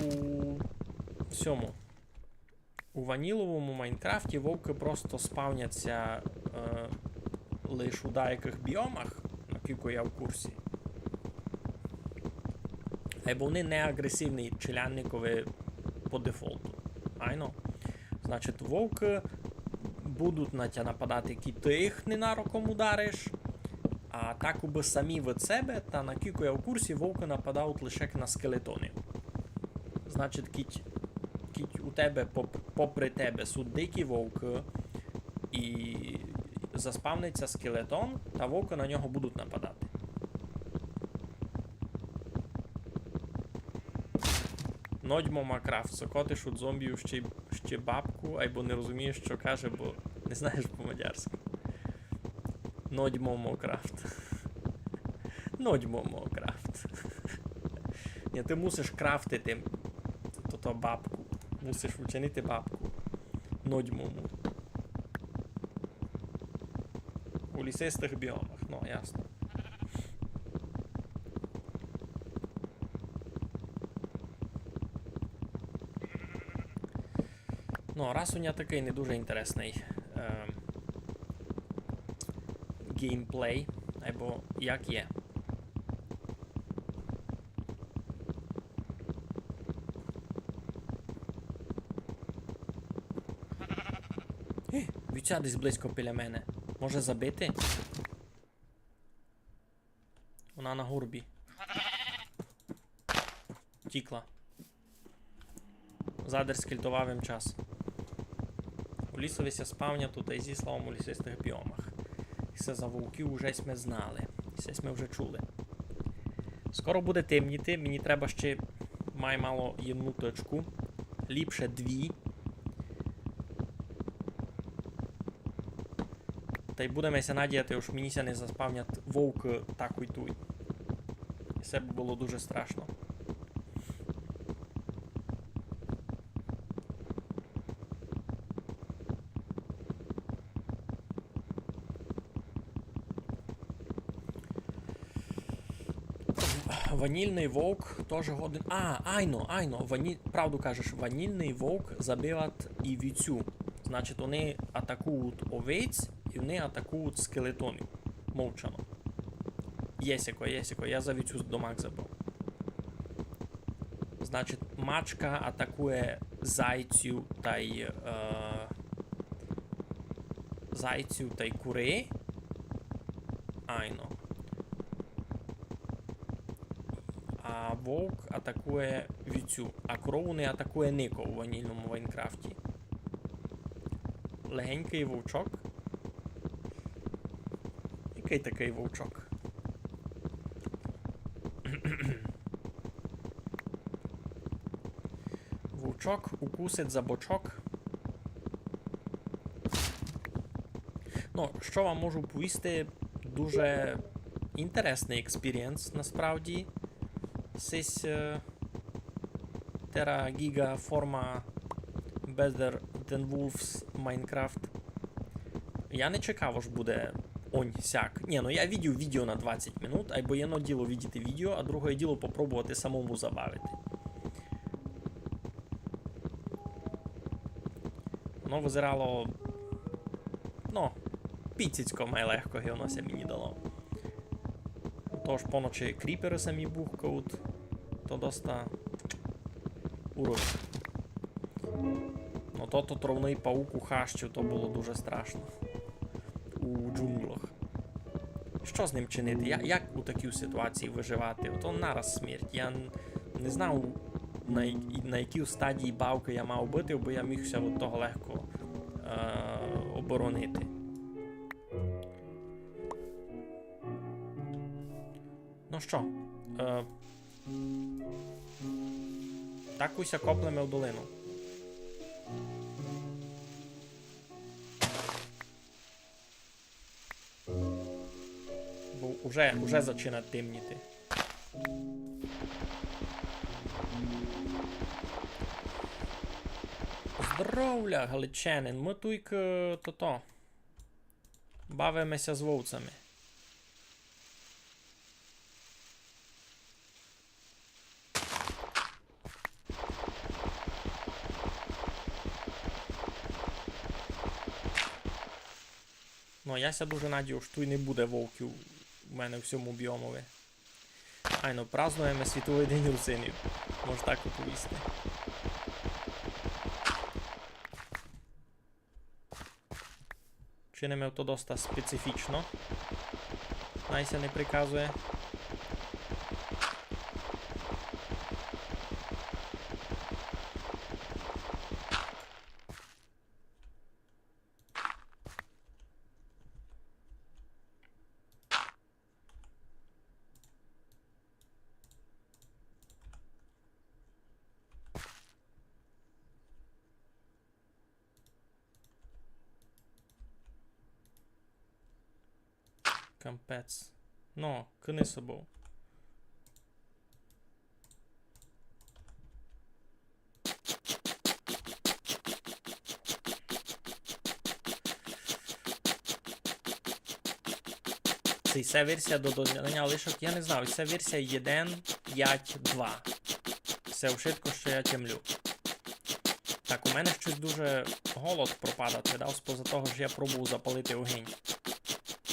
у сьому. У ваніловому Майнкрафті вовкы просто спавнять ся, е, лиш у деякых біомах, накілько я в курсі. Айбо они не агресивні челядникови по дефолту. Айно. Значить, вовкы будуть на тя нападати, кідь ты їх ненароком удариш, а так убы самі від себе, та накілько я в курсі, вовкы нападають лише на скелетонів. Значить, кідь, кідь у тебе поп-, попри тебе суть дикі вовкы і заспавнить ся скелетон, та вовкы на нього будуть нападати. Нодьмо Макрафт, сокотиш од зомбію ще, ще бабку, айбо не розумієш, што каже, бо не знаєш по-мадярськы. Нодьмо Макрафт. Нодьмо Макрафт. Ні, ты мусиш крафтити тото бабку. Мусиш учинити бабку. Нодьмо му. У лісистых біомах, ну, ясно. Ну, раз у ня такый не дуже інтересный, е, геймплей, айбо як є. Е, вівця десь близько біля мене. Може забити? Она на горбі. Тікла. Задер скельтовав им час. У лісови ся спавнять туй зі славом у лісистых біомах. І се за вовків уже сьме знали. Се сьме вже чули. Скоро буде темніти, мені треба ще май мало єдну точку. Ліпше дві. Тай будеме ся надіяти, ож мені ся не заспавнять вовкы такой туй. Се бы было дуже страшно. Ванільный вовк тоже годен. А, айно, айно, вані-, правду кажеш, ванільный вовк забиват і вівцю. Значить, они атакують овець і они атакують скелетонів. Мовчано. Є сяко, є сяко, я за вівцю домак забив. Значить, мачка атакує зайців тай, е, зайців тай курей. Айно. А вовк атакує вівцю, а корову не атакує нико у ванільному Майнкрафті. Легенькый вовчок. Якый такый вовчок? Вовчок укусить за бочок. Ну, што вам можу повісти, дуже інтересный експірієнс, насправді. Сись, е, Terra Giga Forma Better Than Wolves Minecraft. Я не чекав, ож буде онь сяк. Ні, ну я видів відео на двадцять минут, айбо єдно діло видіти відео, а другоє діло попробовати самому забавити. Воно визирало, ну, піціцько май легко, ги воно ся мені дало. Тож поночі кріперы самі бухкають, то доста урод. Ну, то, то травный паук у хащу, то было дуже страшно. У джунглях. Што з ним чинити? Я-, як у такій ситуації выживати? Ото нараз смерть. Я н-, не знав, на я-, на якій стадії бавкы я мав быти, бо я міг ся від того легко, е, оборонити. Ну што, е, так уся коплеме в долину. Бо уже, уже зачинать темніти. Здоровля, галичанин. Мы туйк, е, тото. Бавиме ся з вовцями. Ну, я ся дуже надію, што туй не буде вовків у мене в сьому біомови. Айно, празднуєме Світовый день русинів. Мож так оповісти. Чиниме то доста специфічно. Най ся не приказує. Кампець. Но, кыни собов. Ци се версія до додання лишок, я не знав, се версія єден пять два. Се вшытко, што я тямлю. Так, у мене штось дуже голод пропадать, видав, споза того, што я пробовав запалити огинь.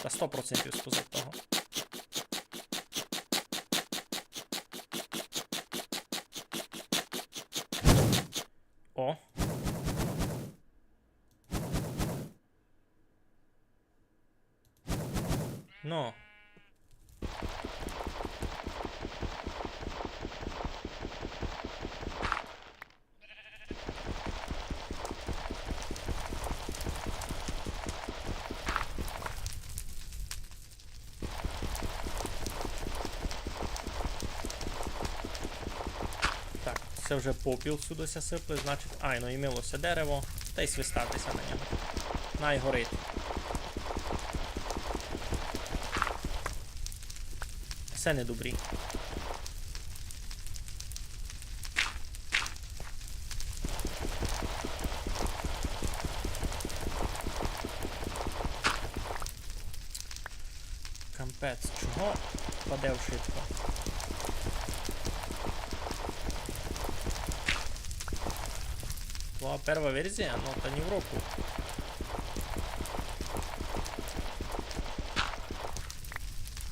Та сто процентів споза того. О. Но. Так, се вже попіл сюды ся сыпле, значить, айно, імило ся дерево, тай свистати ся на нього. Най горить. Се не добрі. Кампець, чого паде вшытко? Твоя перша верзія? Но, та ні в року.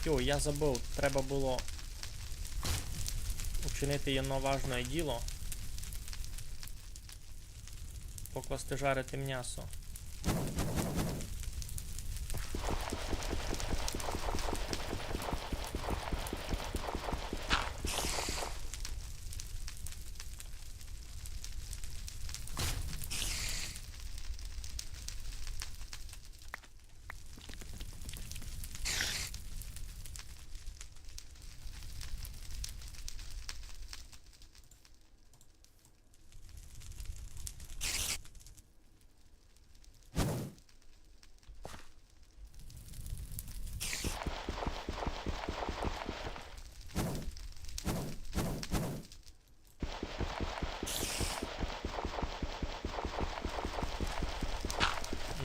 Йо, я забыв, треба было учинити єдно важне діло. Покласти жарити мнясо.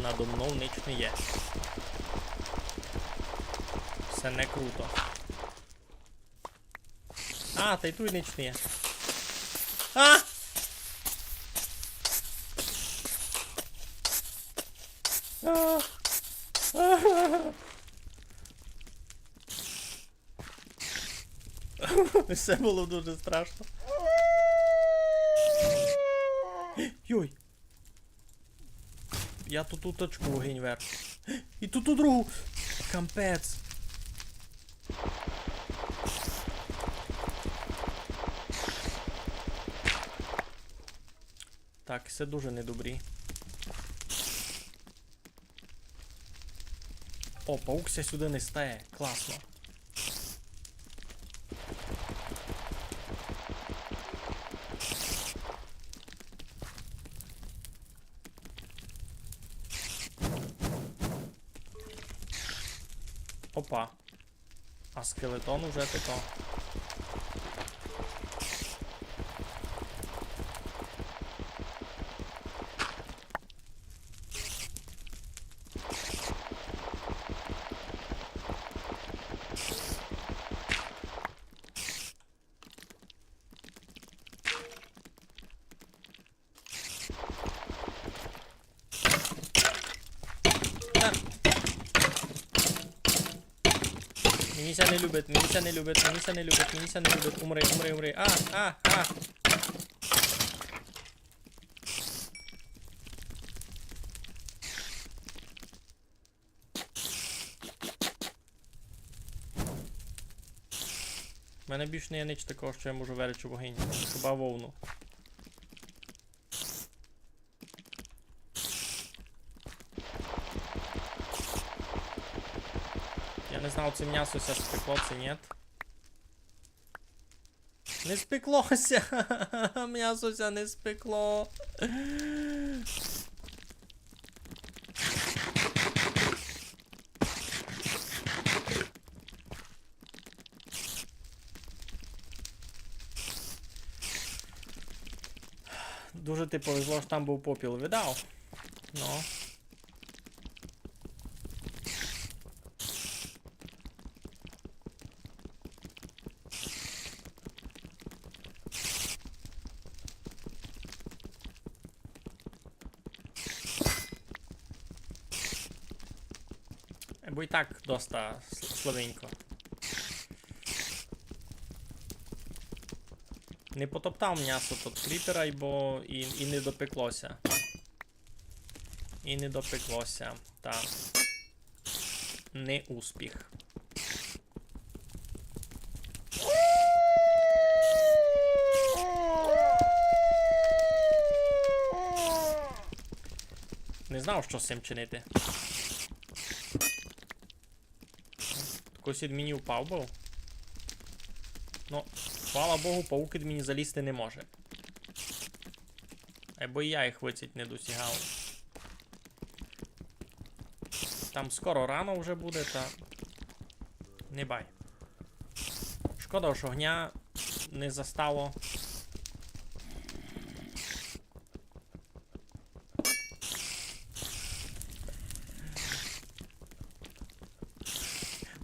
Надо мнов нич не є. Се не круто. А, та й туй нич не є. А! А! А! Се было дуже страшно. Йой. Я ту ту точку огинь вер. І ту ту другу. Кампець. Так, се дуже недобрі. О, паук ся сюды не стає. Класно. Опа. А скелетон уже тако. Та. Мені ся не любить, мені ся не любить, мені ся не любить, мені ся не любить. Умри, умри, умри. А, а, а. У мене більш не є нич такого, што я можу веречи в огинь. Хіба вовну. Я не знав, ци мнясо ся спекло, ци нєт. Не спекло ся! Мнясо ся не спекло. Дуже ти повезло, што там быв попіл. Видав? Ну. Бо й так доста сл-, слабенько. Не потоптав мнясо тот кріпер, айбо і, і не допекло ся. І не допекло ся. Та. Не успіх. Не знав, што з сим чинити. Хтось ид мені упав быв. Ну, хвала Богу, паук ид мені залізти не може. Айбо і я їх выціть не досягав. Там скоро рано вже буде, та не бай. Шкода, што огня не застало.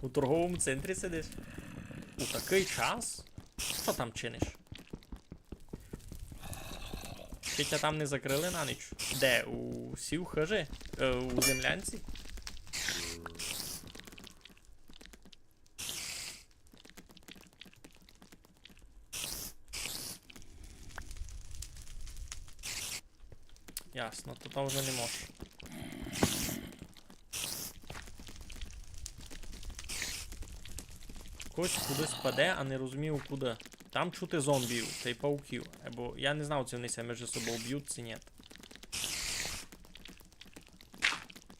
У торговому центрі сидиш? У такый час? Што там чиниш? Чи тя там не закрыли на ніч? Де? У сій хыжі? Е, у землянці? Ясно, то там вже не можеш. Хтось кудись паде, а не розумію куды. Там чути зомбів тай пауків. Айбо я не знав, ци они ся межи собов бють, ци нєт.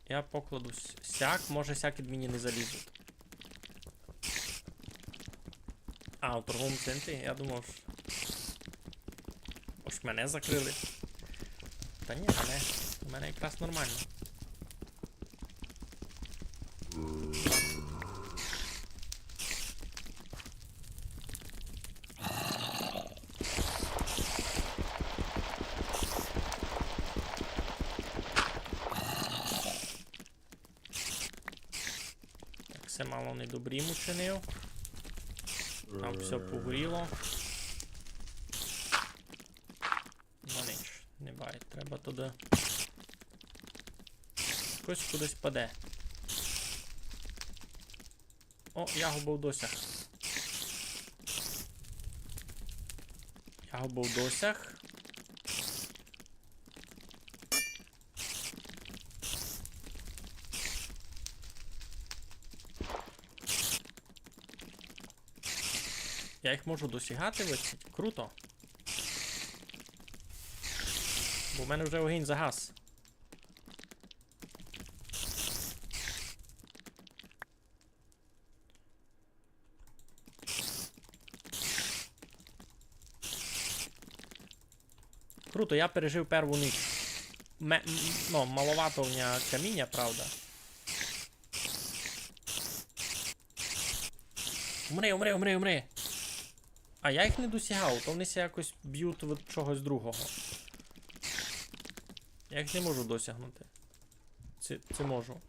Я покладу с-, сяк, може, сяк ид мені не залізуть. А, у торговому центрі? Я думав, ож, ож мене закрыли. Та ні, мене, мене якраз нормално. Так, се мало недобрі м учинив. Там всьо погоріло. Ну ніч, не бай, треба туды. Хтось кудись паде. О, я го быв досяг. Я го быв досяг. Я їх можу досягати, виходить. Круто. Бо в мене вже огонь загас. Круто, я пережив перву ніч. Ме-, м, ну, маловато в мене каміня, правда. Умри, умри, умри, умри. А я їх не досягав, то вони ся якось бють від чогось другого. Я їх не можу досягнути. Ци, ци можу.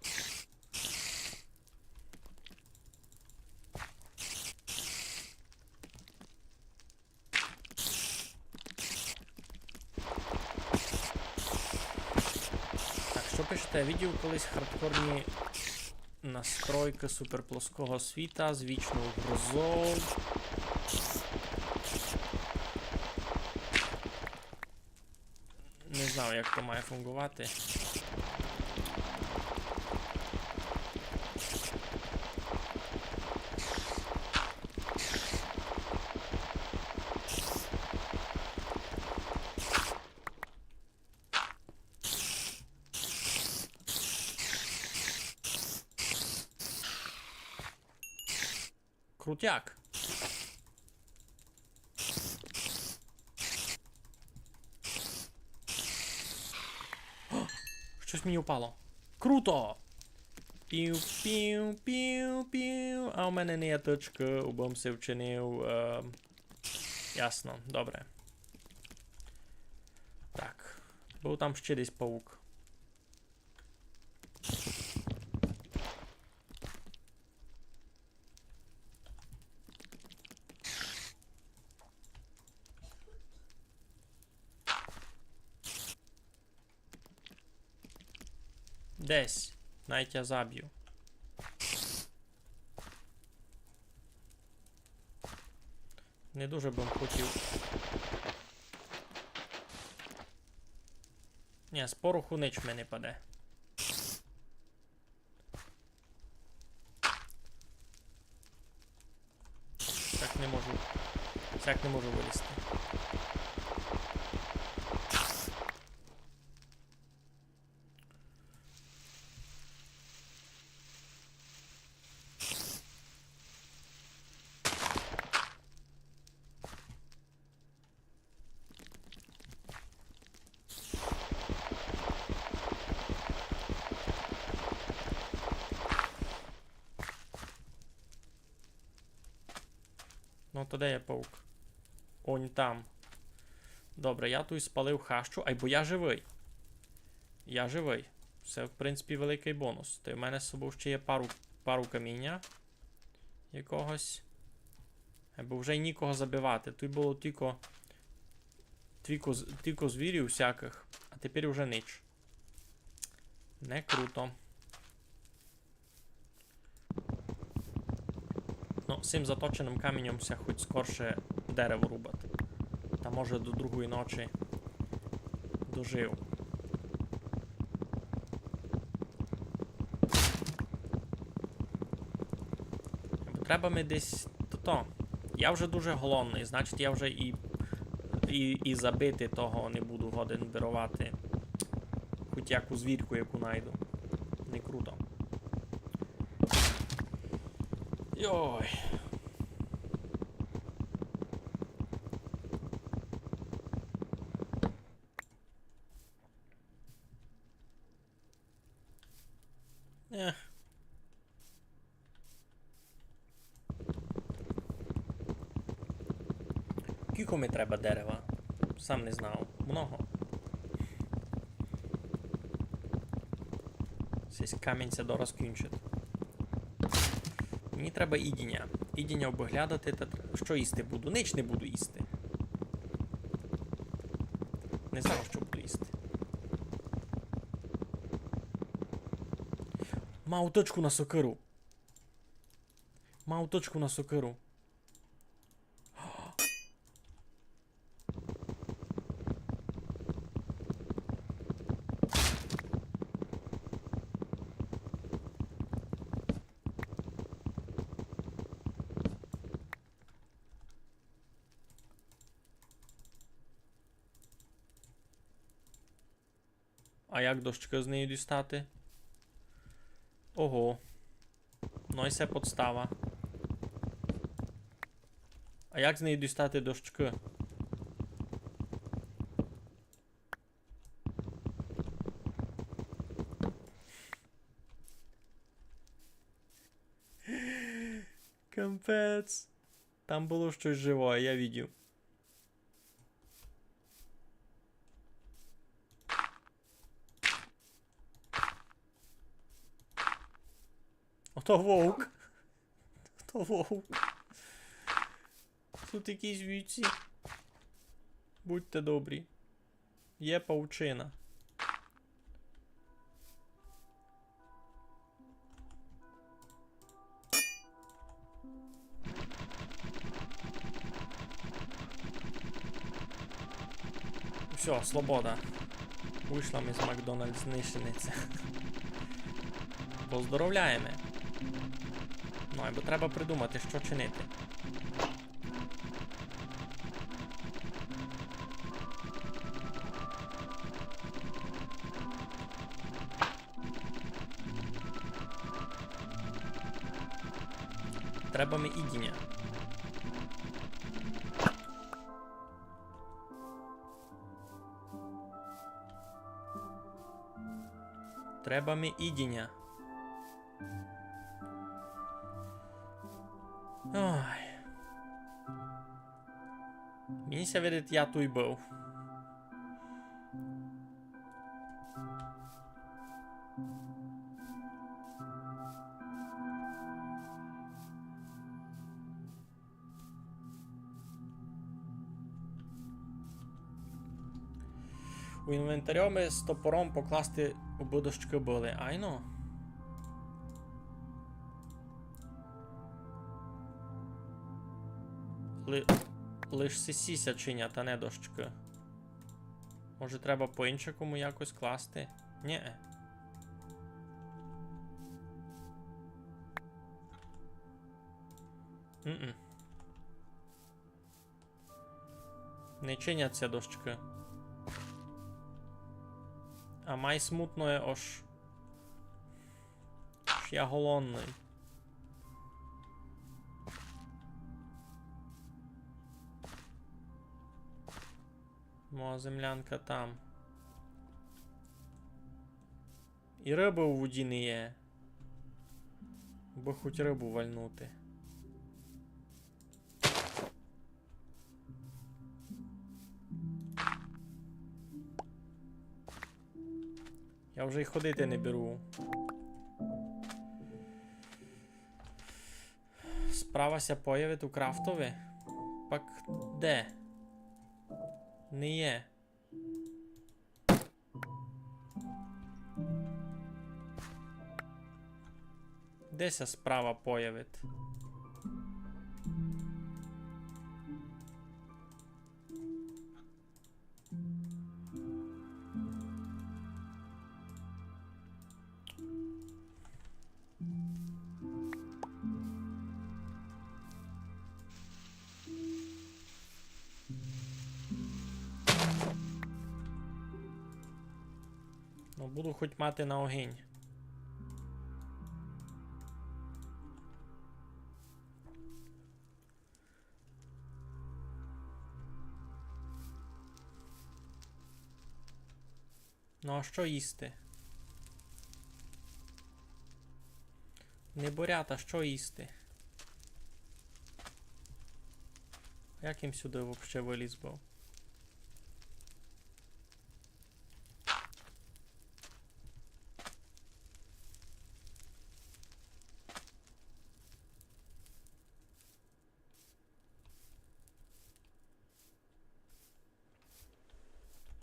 Так, што пишете? Видів колись хардкорні настройкы суперплоского світа з вічною грозою. Не знав, як то має фунґовати. Крутяк. О, штось мені упало. Круто! Пів, пів, пів, пів. А у мене не є тычкы, убым си вчинив. Е, ясно, добре. Так. Быв там ще десь павук. Десь. Най тя забю. Не дуже бым хотів. Ні, з пороху нич ми не паде. Так не можу. Так не можу вылізти. Ну, то де є паук? Онь там. Добре, я туй спалив хащу. Ай, бо я живый. Я живый. Се, в принципі, великый бонус. Та й в мене з собов ще є пару, пару каміня якогось. Е, бо вже й нікого забивати. Туй было тілько, тілько з-, тілько звірів всякых, а тепер уже нич. Не круто. Ну, з сим заточеным каміньом ся хоть скорше дерево рубати. Та може до другої ночі дожив. Бо треба ми десь то, то. Я вже дуже голодный, значить, я вже і, і, і забити того не буду годен вирувати. Хоть яку звірку, яку найду. Не круто. Йой. Ех. Кілько ми треба дерева? Сам не знав. Много. Сись камінь ся дораз кінчить. Мені треба їдіня. Їдіня обглядати, та тр-, што їсти буду? Нич не буду їсти. Не знав, што буду їсти. Мав точку на сокиру. Мав точку на сокиру. А як дощкы з неї дістати? Ого. Ну і се подстава. А як з неї дістати дощкы? Капець. Там было штось живоє, я видів. Ото вовк. Ото вовк. Тут якісь вівці. Будьте добрі. Є павучина. Всьо, свобода. Вышла ми з Макдональдс нищениця. Поздоровляєме. Ну, айбо треба придумати, што чинити. Треба ми їдіня. Треба ми їдіня. Ой. Мені ся видить, я туй быв. У інвентарьови з топором покласти, убы дощкы были. Айно. Ли-, лиш сесі ся чинять, а не дощкы. Може, треба по-иншакому якось класти? Нє. М-м. Не чинять ся дощкы. А май смутно є, ож, ож я голодный. Моя землянка там. И рыбы у воді не є. Бы хоть рыбу вальнути. Я вже й ходити не беру. Справа ся появить у крафтови? Пак де? Не є. Де ся справа появить? Ну, буду хоть мати на огинь. Ну, а што їсти? Не бурята, што їсти? Як им сюды вообще выліз быв?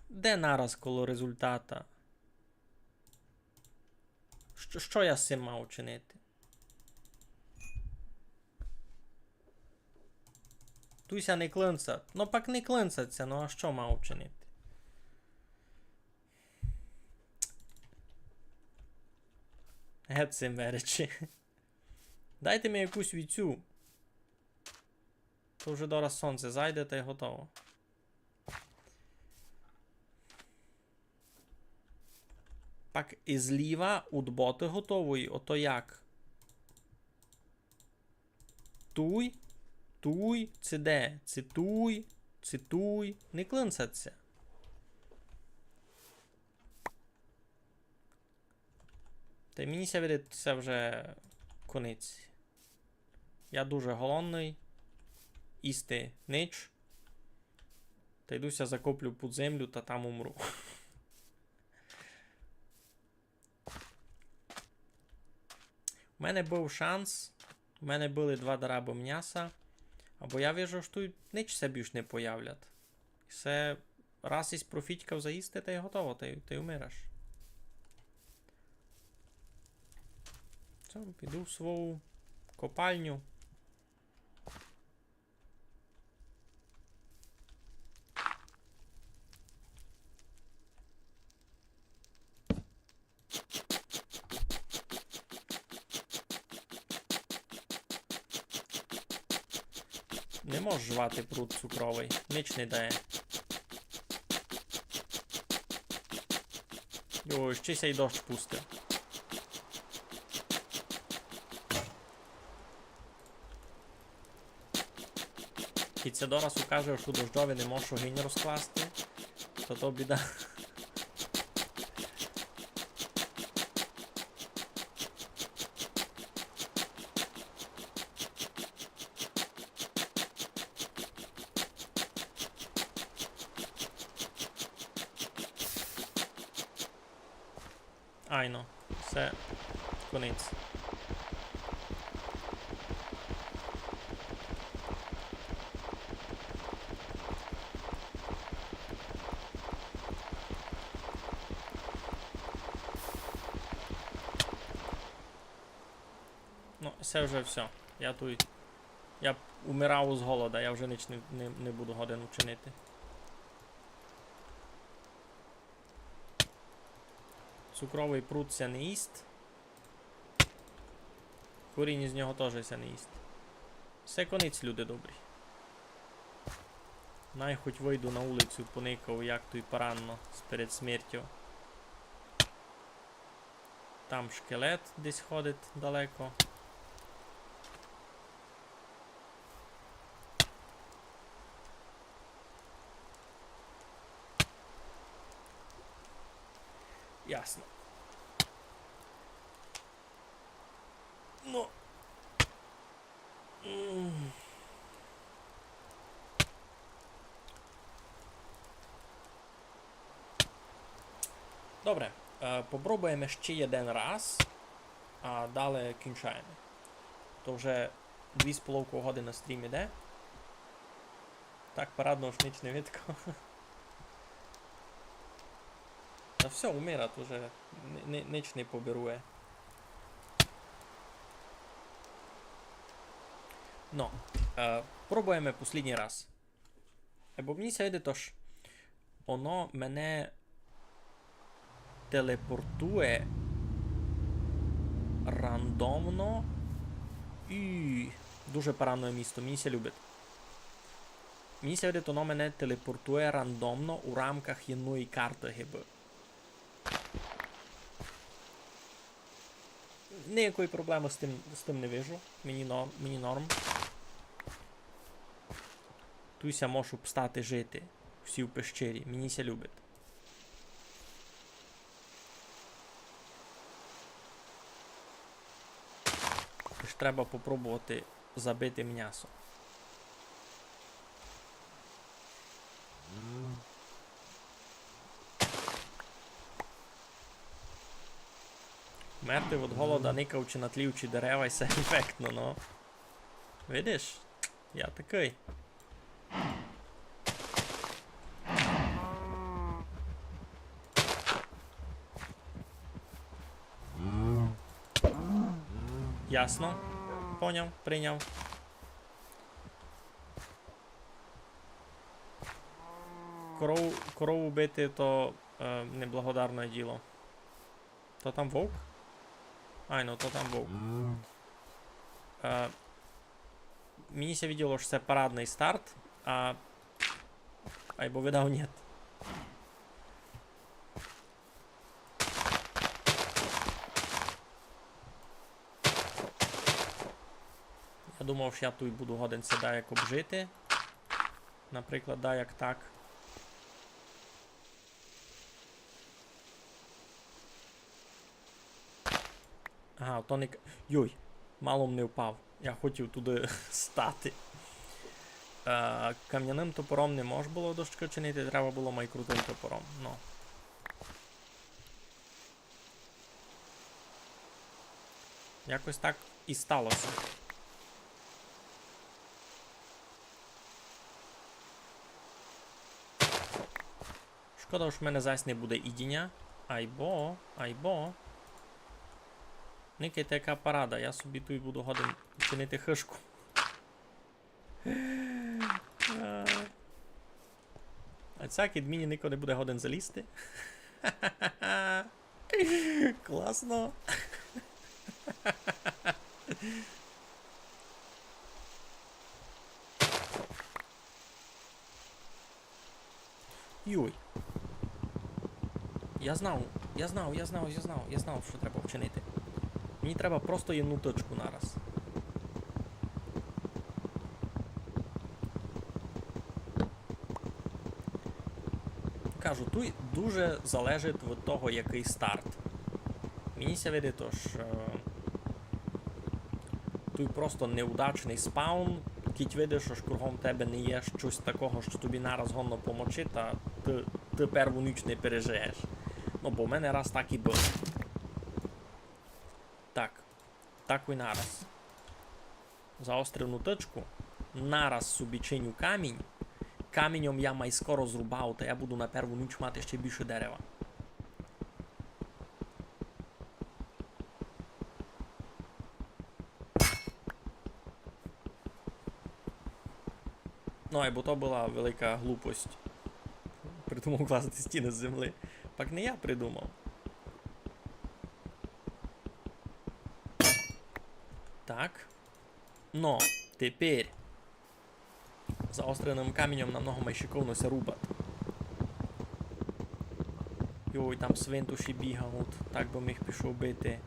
Де нараз коло результата? Што, што я з сим мав учинити? Туй ся не клинцать. Ну пак не клинцать ся, ну а што мав учинити? Геть сим веречи. Дайте ми якусь віцю. То вже дораз сонце зайде, та й готово. Так, і зліва удботи готової, ото як? Туй, туй, ци де? Ци туй, ци туй. Не клинцать ся. Та й мені ся видить, се вже конець. Я дуже голодный. Їсти нич. Та йду ся закоплю під землю та там умру. У мене быв шанс. У мене были два дарабы мняса. Або я вижу, што туй нич ся більш не появлять. І се раз ись профітькав заїсти, та й готово, та й, та й умираш. Всьо, піду в свою копальню. Не мож жевати пруд цукровый, нич не дає. Йо, ще ся й дощ пустив. Кідь ся дораз укаже, што у дождьови не мож огинь розкласти, то то біда. Айно, всьо, конець. Се вже всьо. Я туй. Я умирав з голода, я вже ніч не, не, не буду годен учинити. Цукровый пруд ся не їсть. Корінь із нього тоже ся не їсть. Се конець, люди добрі. Най хоть выйду на улицю, поникав, як туй парадно, перед смертю. Там шкелет десь ходить далеко. Ясно. Ну. М. Добре, е, попробуєме ще єден раз, а далі кінчаєме. То вже дві з половков годины стрім іде. Так парадно, ож ніч не видко. Та всьо, умират уже. Ни-, ни-, ніч не поберує. Но, е, пробуєме послїднїй раз. Е, бо мені ся видить, ож оно мене телепортує рандомно. І дуже парадне місто, мені ся любить. Мені ся видить, оно мене телепортує рандомно у рамках єдної карты гибы. Ниякої проблемы з тым, з тым не вижу. Мені но-, мені норм. Туй ся можу обстати жити. Всі в пещері. Мені ся любить. Тож треба попробовати забити мнясо. Мерти од голода, никавучи на тліючі дерева, і се ефектно, но. Видиш? Я такый. Ясно. Поняв, прийняв. Корову, корову бити то, е, неблагодарне діло. То там вовк? Ай, ну, то там вовк. Е, мені ся виділо, што се парадный старт, а, айбо видав нєт. Я думав, што я туй буду годен ся даяк обжити. Наприклад, даяк так. Ага, то не к-, йой, мало м не впав. Я хотів туды стати. Е, камяным топором не мож было дощкы чинити, треба было май крутым топором. Ну. Якось так і стало ся. Шкода, ож в мене зась не буде їдіня. Айбо, айбо. Никайте, яка парада, я собі туй буду годен чинити хыжку. А цяк ид мені нико не буде годен залізти. Класно. Йой. Я знав, я знав, я знав, я знав, я знав, што треба вчинити. Мені треба просто єдну тычку нараз. Кажу, туй дуже залежить від того, якый старт. Мені ся видить, ож, е, туй просто неудачный спаун, кідь видиш, ож кругом тебе не є штось такого, што тобі нараз годно помочи, та ты, ты перву ніч не пережиєш. Ну, бо в мене раз так і было. Так. Так і нараз. Заострив тычку. Нараз собі чиню камінь. Каміньом я май скоро зрубав, та я буду на перву ніч мати ще більше дерева. Ну, айбо то была велика глупость. Придумав класти стіны з землі. Пак не я придумав. Так. Но, тепер заостреным каменьом намного май шиковно ся рубати. Йой, там свинтуші бігають, так бы м їх пішов бити.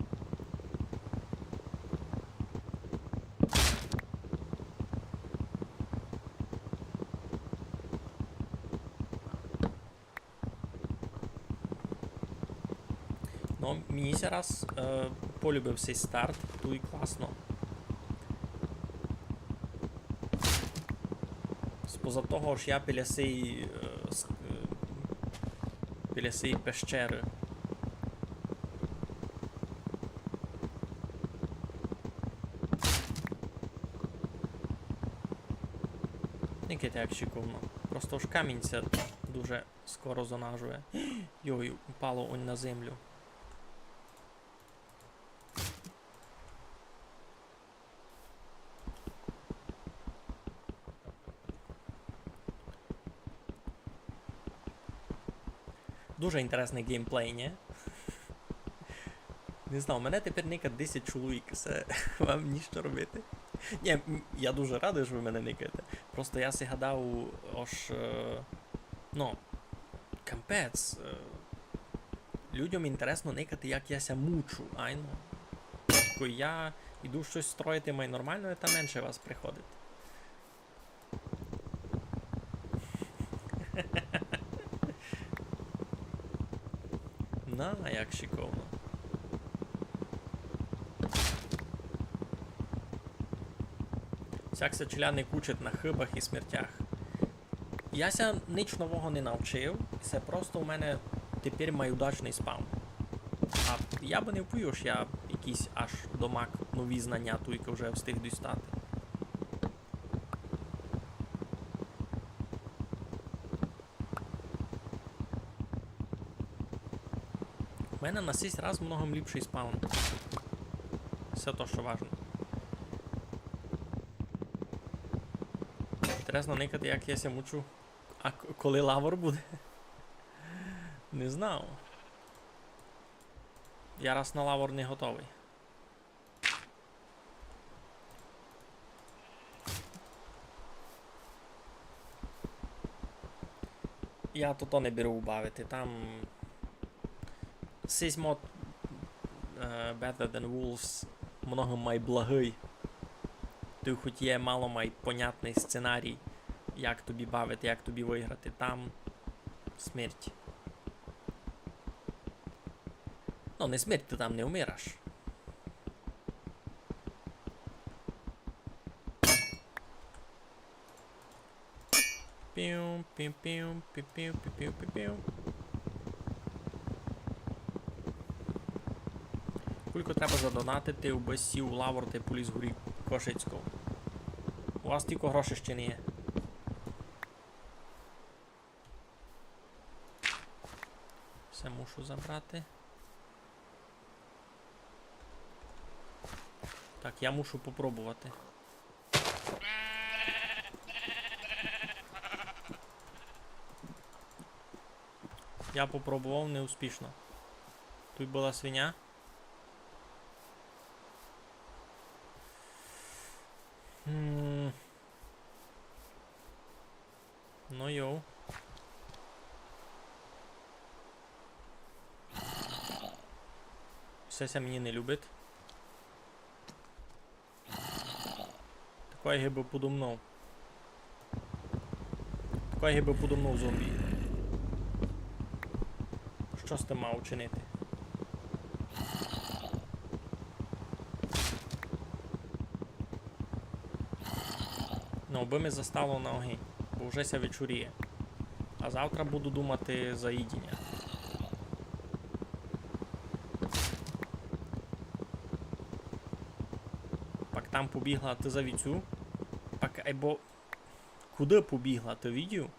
Но, мені ся раз, е, полюбив сей старт, туй класно. Споза того, ож я біля сей, е, с-, е, біля сей пещеры. Никайте, як шиковно. Просто ож камінь ся дуже скоро занажує. Йой, упало онь на землю. Дуже інтересный геймплей, нї? Не знаю, мене тепер никать десять чоловік, се вам нішто робити. Нї, м, я дуже радый, што вы мене никаєте. Просто я си гадав, ож, е, ну, капець, е, людям інтересно никати, як я ся мучу, айно. Кой я іду штось строїти май нормалноє, та менше вас приходить. На, як шиковно. Сяк ся челядник учить на хыбах і смертях. Я ся нич нового не навчив, се просто у мене тепер май удачный спавн. А я бы не вповів, ож я якісь аж домак нові знаня туйка вже встиг дістати. У мене на сись раз много ліпшый спавн. Се то, што важно. Інтересно никати, як я ся мучу. А к-, коли лавор буде? Не знав. Я раз на лавор не готовый. Я тото не беру убавити, там сись мод, е, Better Than Wolves много май благый. Туй хоть є мало май понятный сценарій, як тобі бавити, як тобі выграти. Там смерть. Ну, не смерть, ты там не вмираш. Піу, піу, піу, піу, піу, піу, піу, піу. Кулько треба задонатити, убы сів у лавор тай поліз горі Кошицького. У вас тілько грошей ще не є. Все мушу забрати. Так, я мушу попробовати. Я попробовав неуспішно. Туй была свиня. М. Ну йоу. Всьо ся мені не любить. Такой гибы подо мнов. Такой гибы подо мнов зомбі. Што з тым мав учинити? Ну, обы ми застало на огинь, бо вже ся вечоріє. А завтра буду думати за їдіня. Пак там побігла, ты за віцю? Пак, айбо куды побігла, ты видів?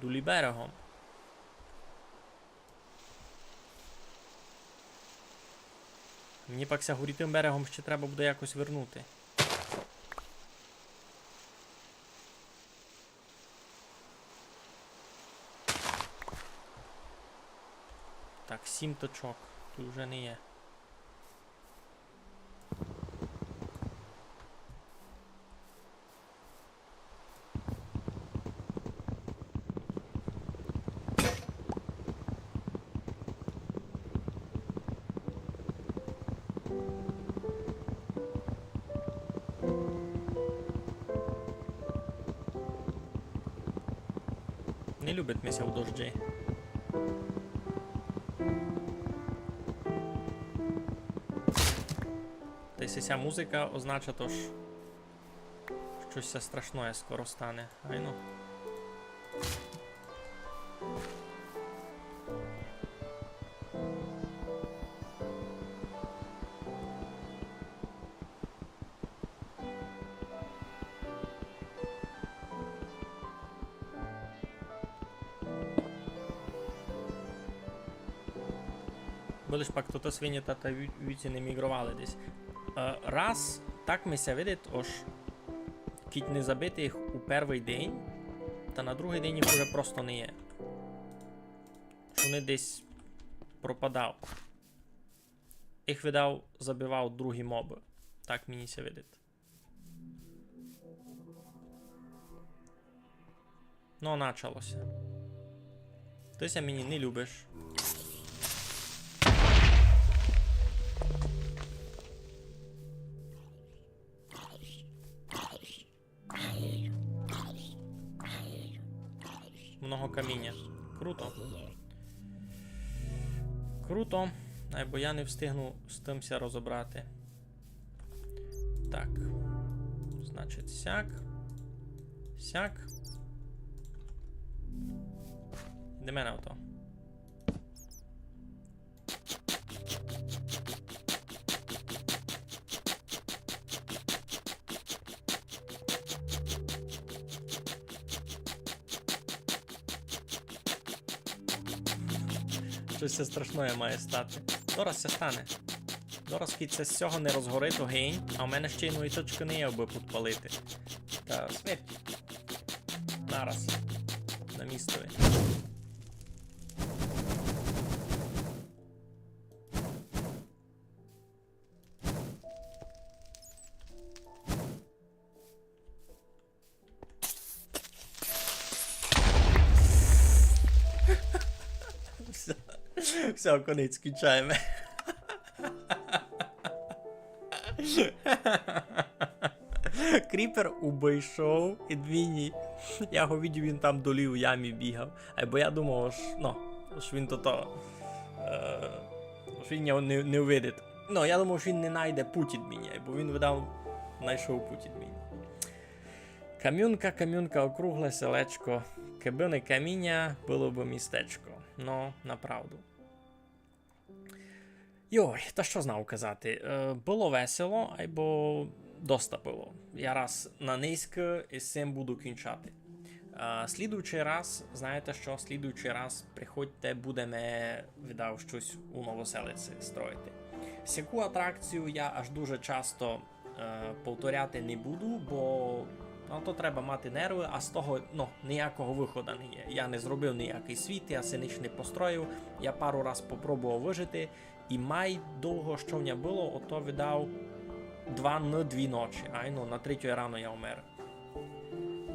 Долі берегом. Мені пак ся горі тым берегом ще треба буде якось вернути. Так, сім точок. Туй уже не є. Не любить ми ся у дожди. Та й ся музика означать, ож штось ся страшноє скоро стане. Айно. Бо лиш пак тото свині та, та ві-, вівці не мігровали десь. Е, раз так ми ся видить, ож кідь не забити їх у первый день, та на другый день їх уже просто не є. Што вони десь пропадав. Їх, видав, забивав другі мобы. Так мені ся видить. Но, начало ся. Ты ся мені не любиш. Много каміня. Круто. Круто. Айбо я не встигну з тым ся розобрати. Так. Значить, сяк. Сяк. Йдеме на ото. Штось страшноє має стати. Дораз ся стане. Дораз, кідь ся з сього не розгорить огень, а в мене ще й одної точкы не є, абы підпалити. Та смерть. Нараз. На містові. Всьо. Всьо, конець, кінчаєме. Кріпер убыйшов ид мені. Я го видів, він там долі у ямі бігав. Айбо я думав, ож, ну, ож він то, то, е, ож він не, не, не увидить. Ну, я думав, ож він не найде путь ид мені, айбо він, видав, найшов путь ид мені. Камюнка, Камюнка, округле селечко. Кебы не каміня, было бы містечко. Но, направду. Йой, та што знав казати? Е, было весело, айбо доста было. Я раз на низько і з сим буду кінчати. Е, слідуючый раз, знаєте што, слідуючый раз приходьте, будеме, видав, штось у Новоселиці строїти. Сяку атракцію я аж дуже часто е, повторяти не буду, бо на то треба мати нервы, а з того, ну, ніякого выхода не є. Я не зробив ніякый світ, я си ніч не построїв, я пару раз попробовав выжити, і май довго, што в ня было, ото, видав, два дні, дві ночі. Айно, на третю рано я умер.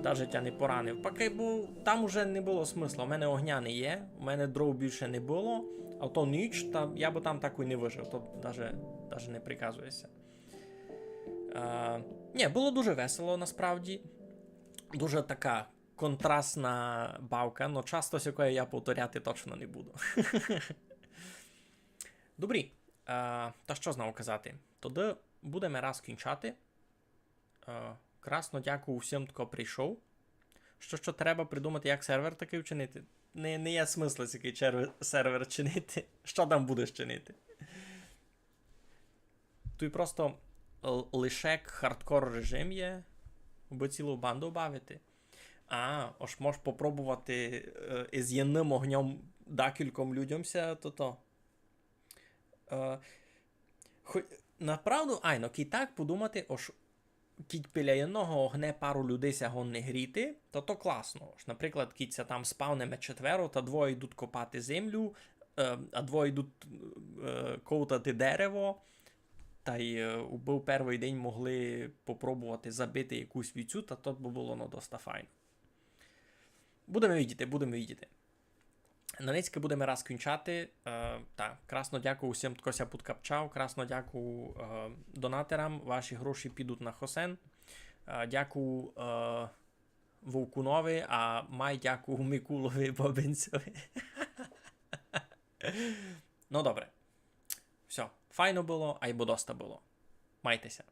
Даже тя не поранив. Пак, бо там уже не было смысла. У мене огня не є, у мене дров більше не было, а то ніч, та я бы там так і не выжив, то даже, даже не приказує ся. Е, ні, было дуже весело, насправді. Дуже така контрастна бавка, но часто сякоє я повторяти точно не буду. Добрі, е, та што знав казати? Тогды будеме раз кінчати. Е, красно дякую всім, хто прийшов. Што, што треба придумати, як сервер такый вчинити? Не, не є смысла сякый черве-, сервер чинити. Што там будеш чинити? Туй просто л-, лише хардкор режим є, абы цілу банду бавити. А, ож мож попробовати, е, із єдным огньом декільком людям ся, то то. Е, хо-, направду, айно, кідь так подумати, ож кідь біля єдного огне пару людей ся годні гріти, то то класно. Ож, наприклад, кідь ся там спавниме четверо, та двоє йдуть копати землю, е, а двоє йдуть е, ковтати дерево, тай е, убы в первый день могли попробовати забити якусь вівцю, та то бы было, ну, доста файно. Будеме видіти, будеме видіти. На ницьки будеме раз кінчати. Е, та, красно дякую усім, хто ся підкапчав, красно дякую е, донатерам, ваші гроші підуть на хосен. Е, дякую е, Вовкунови, а май дякую Микулови Бабинцьови. Ну добре. Всьо, файно было, айбо доста было. Майте ся.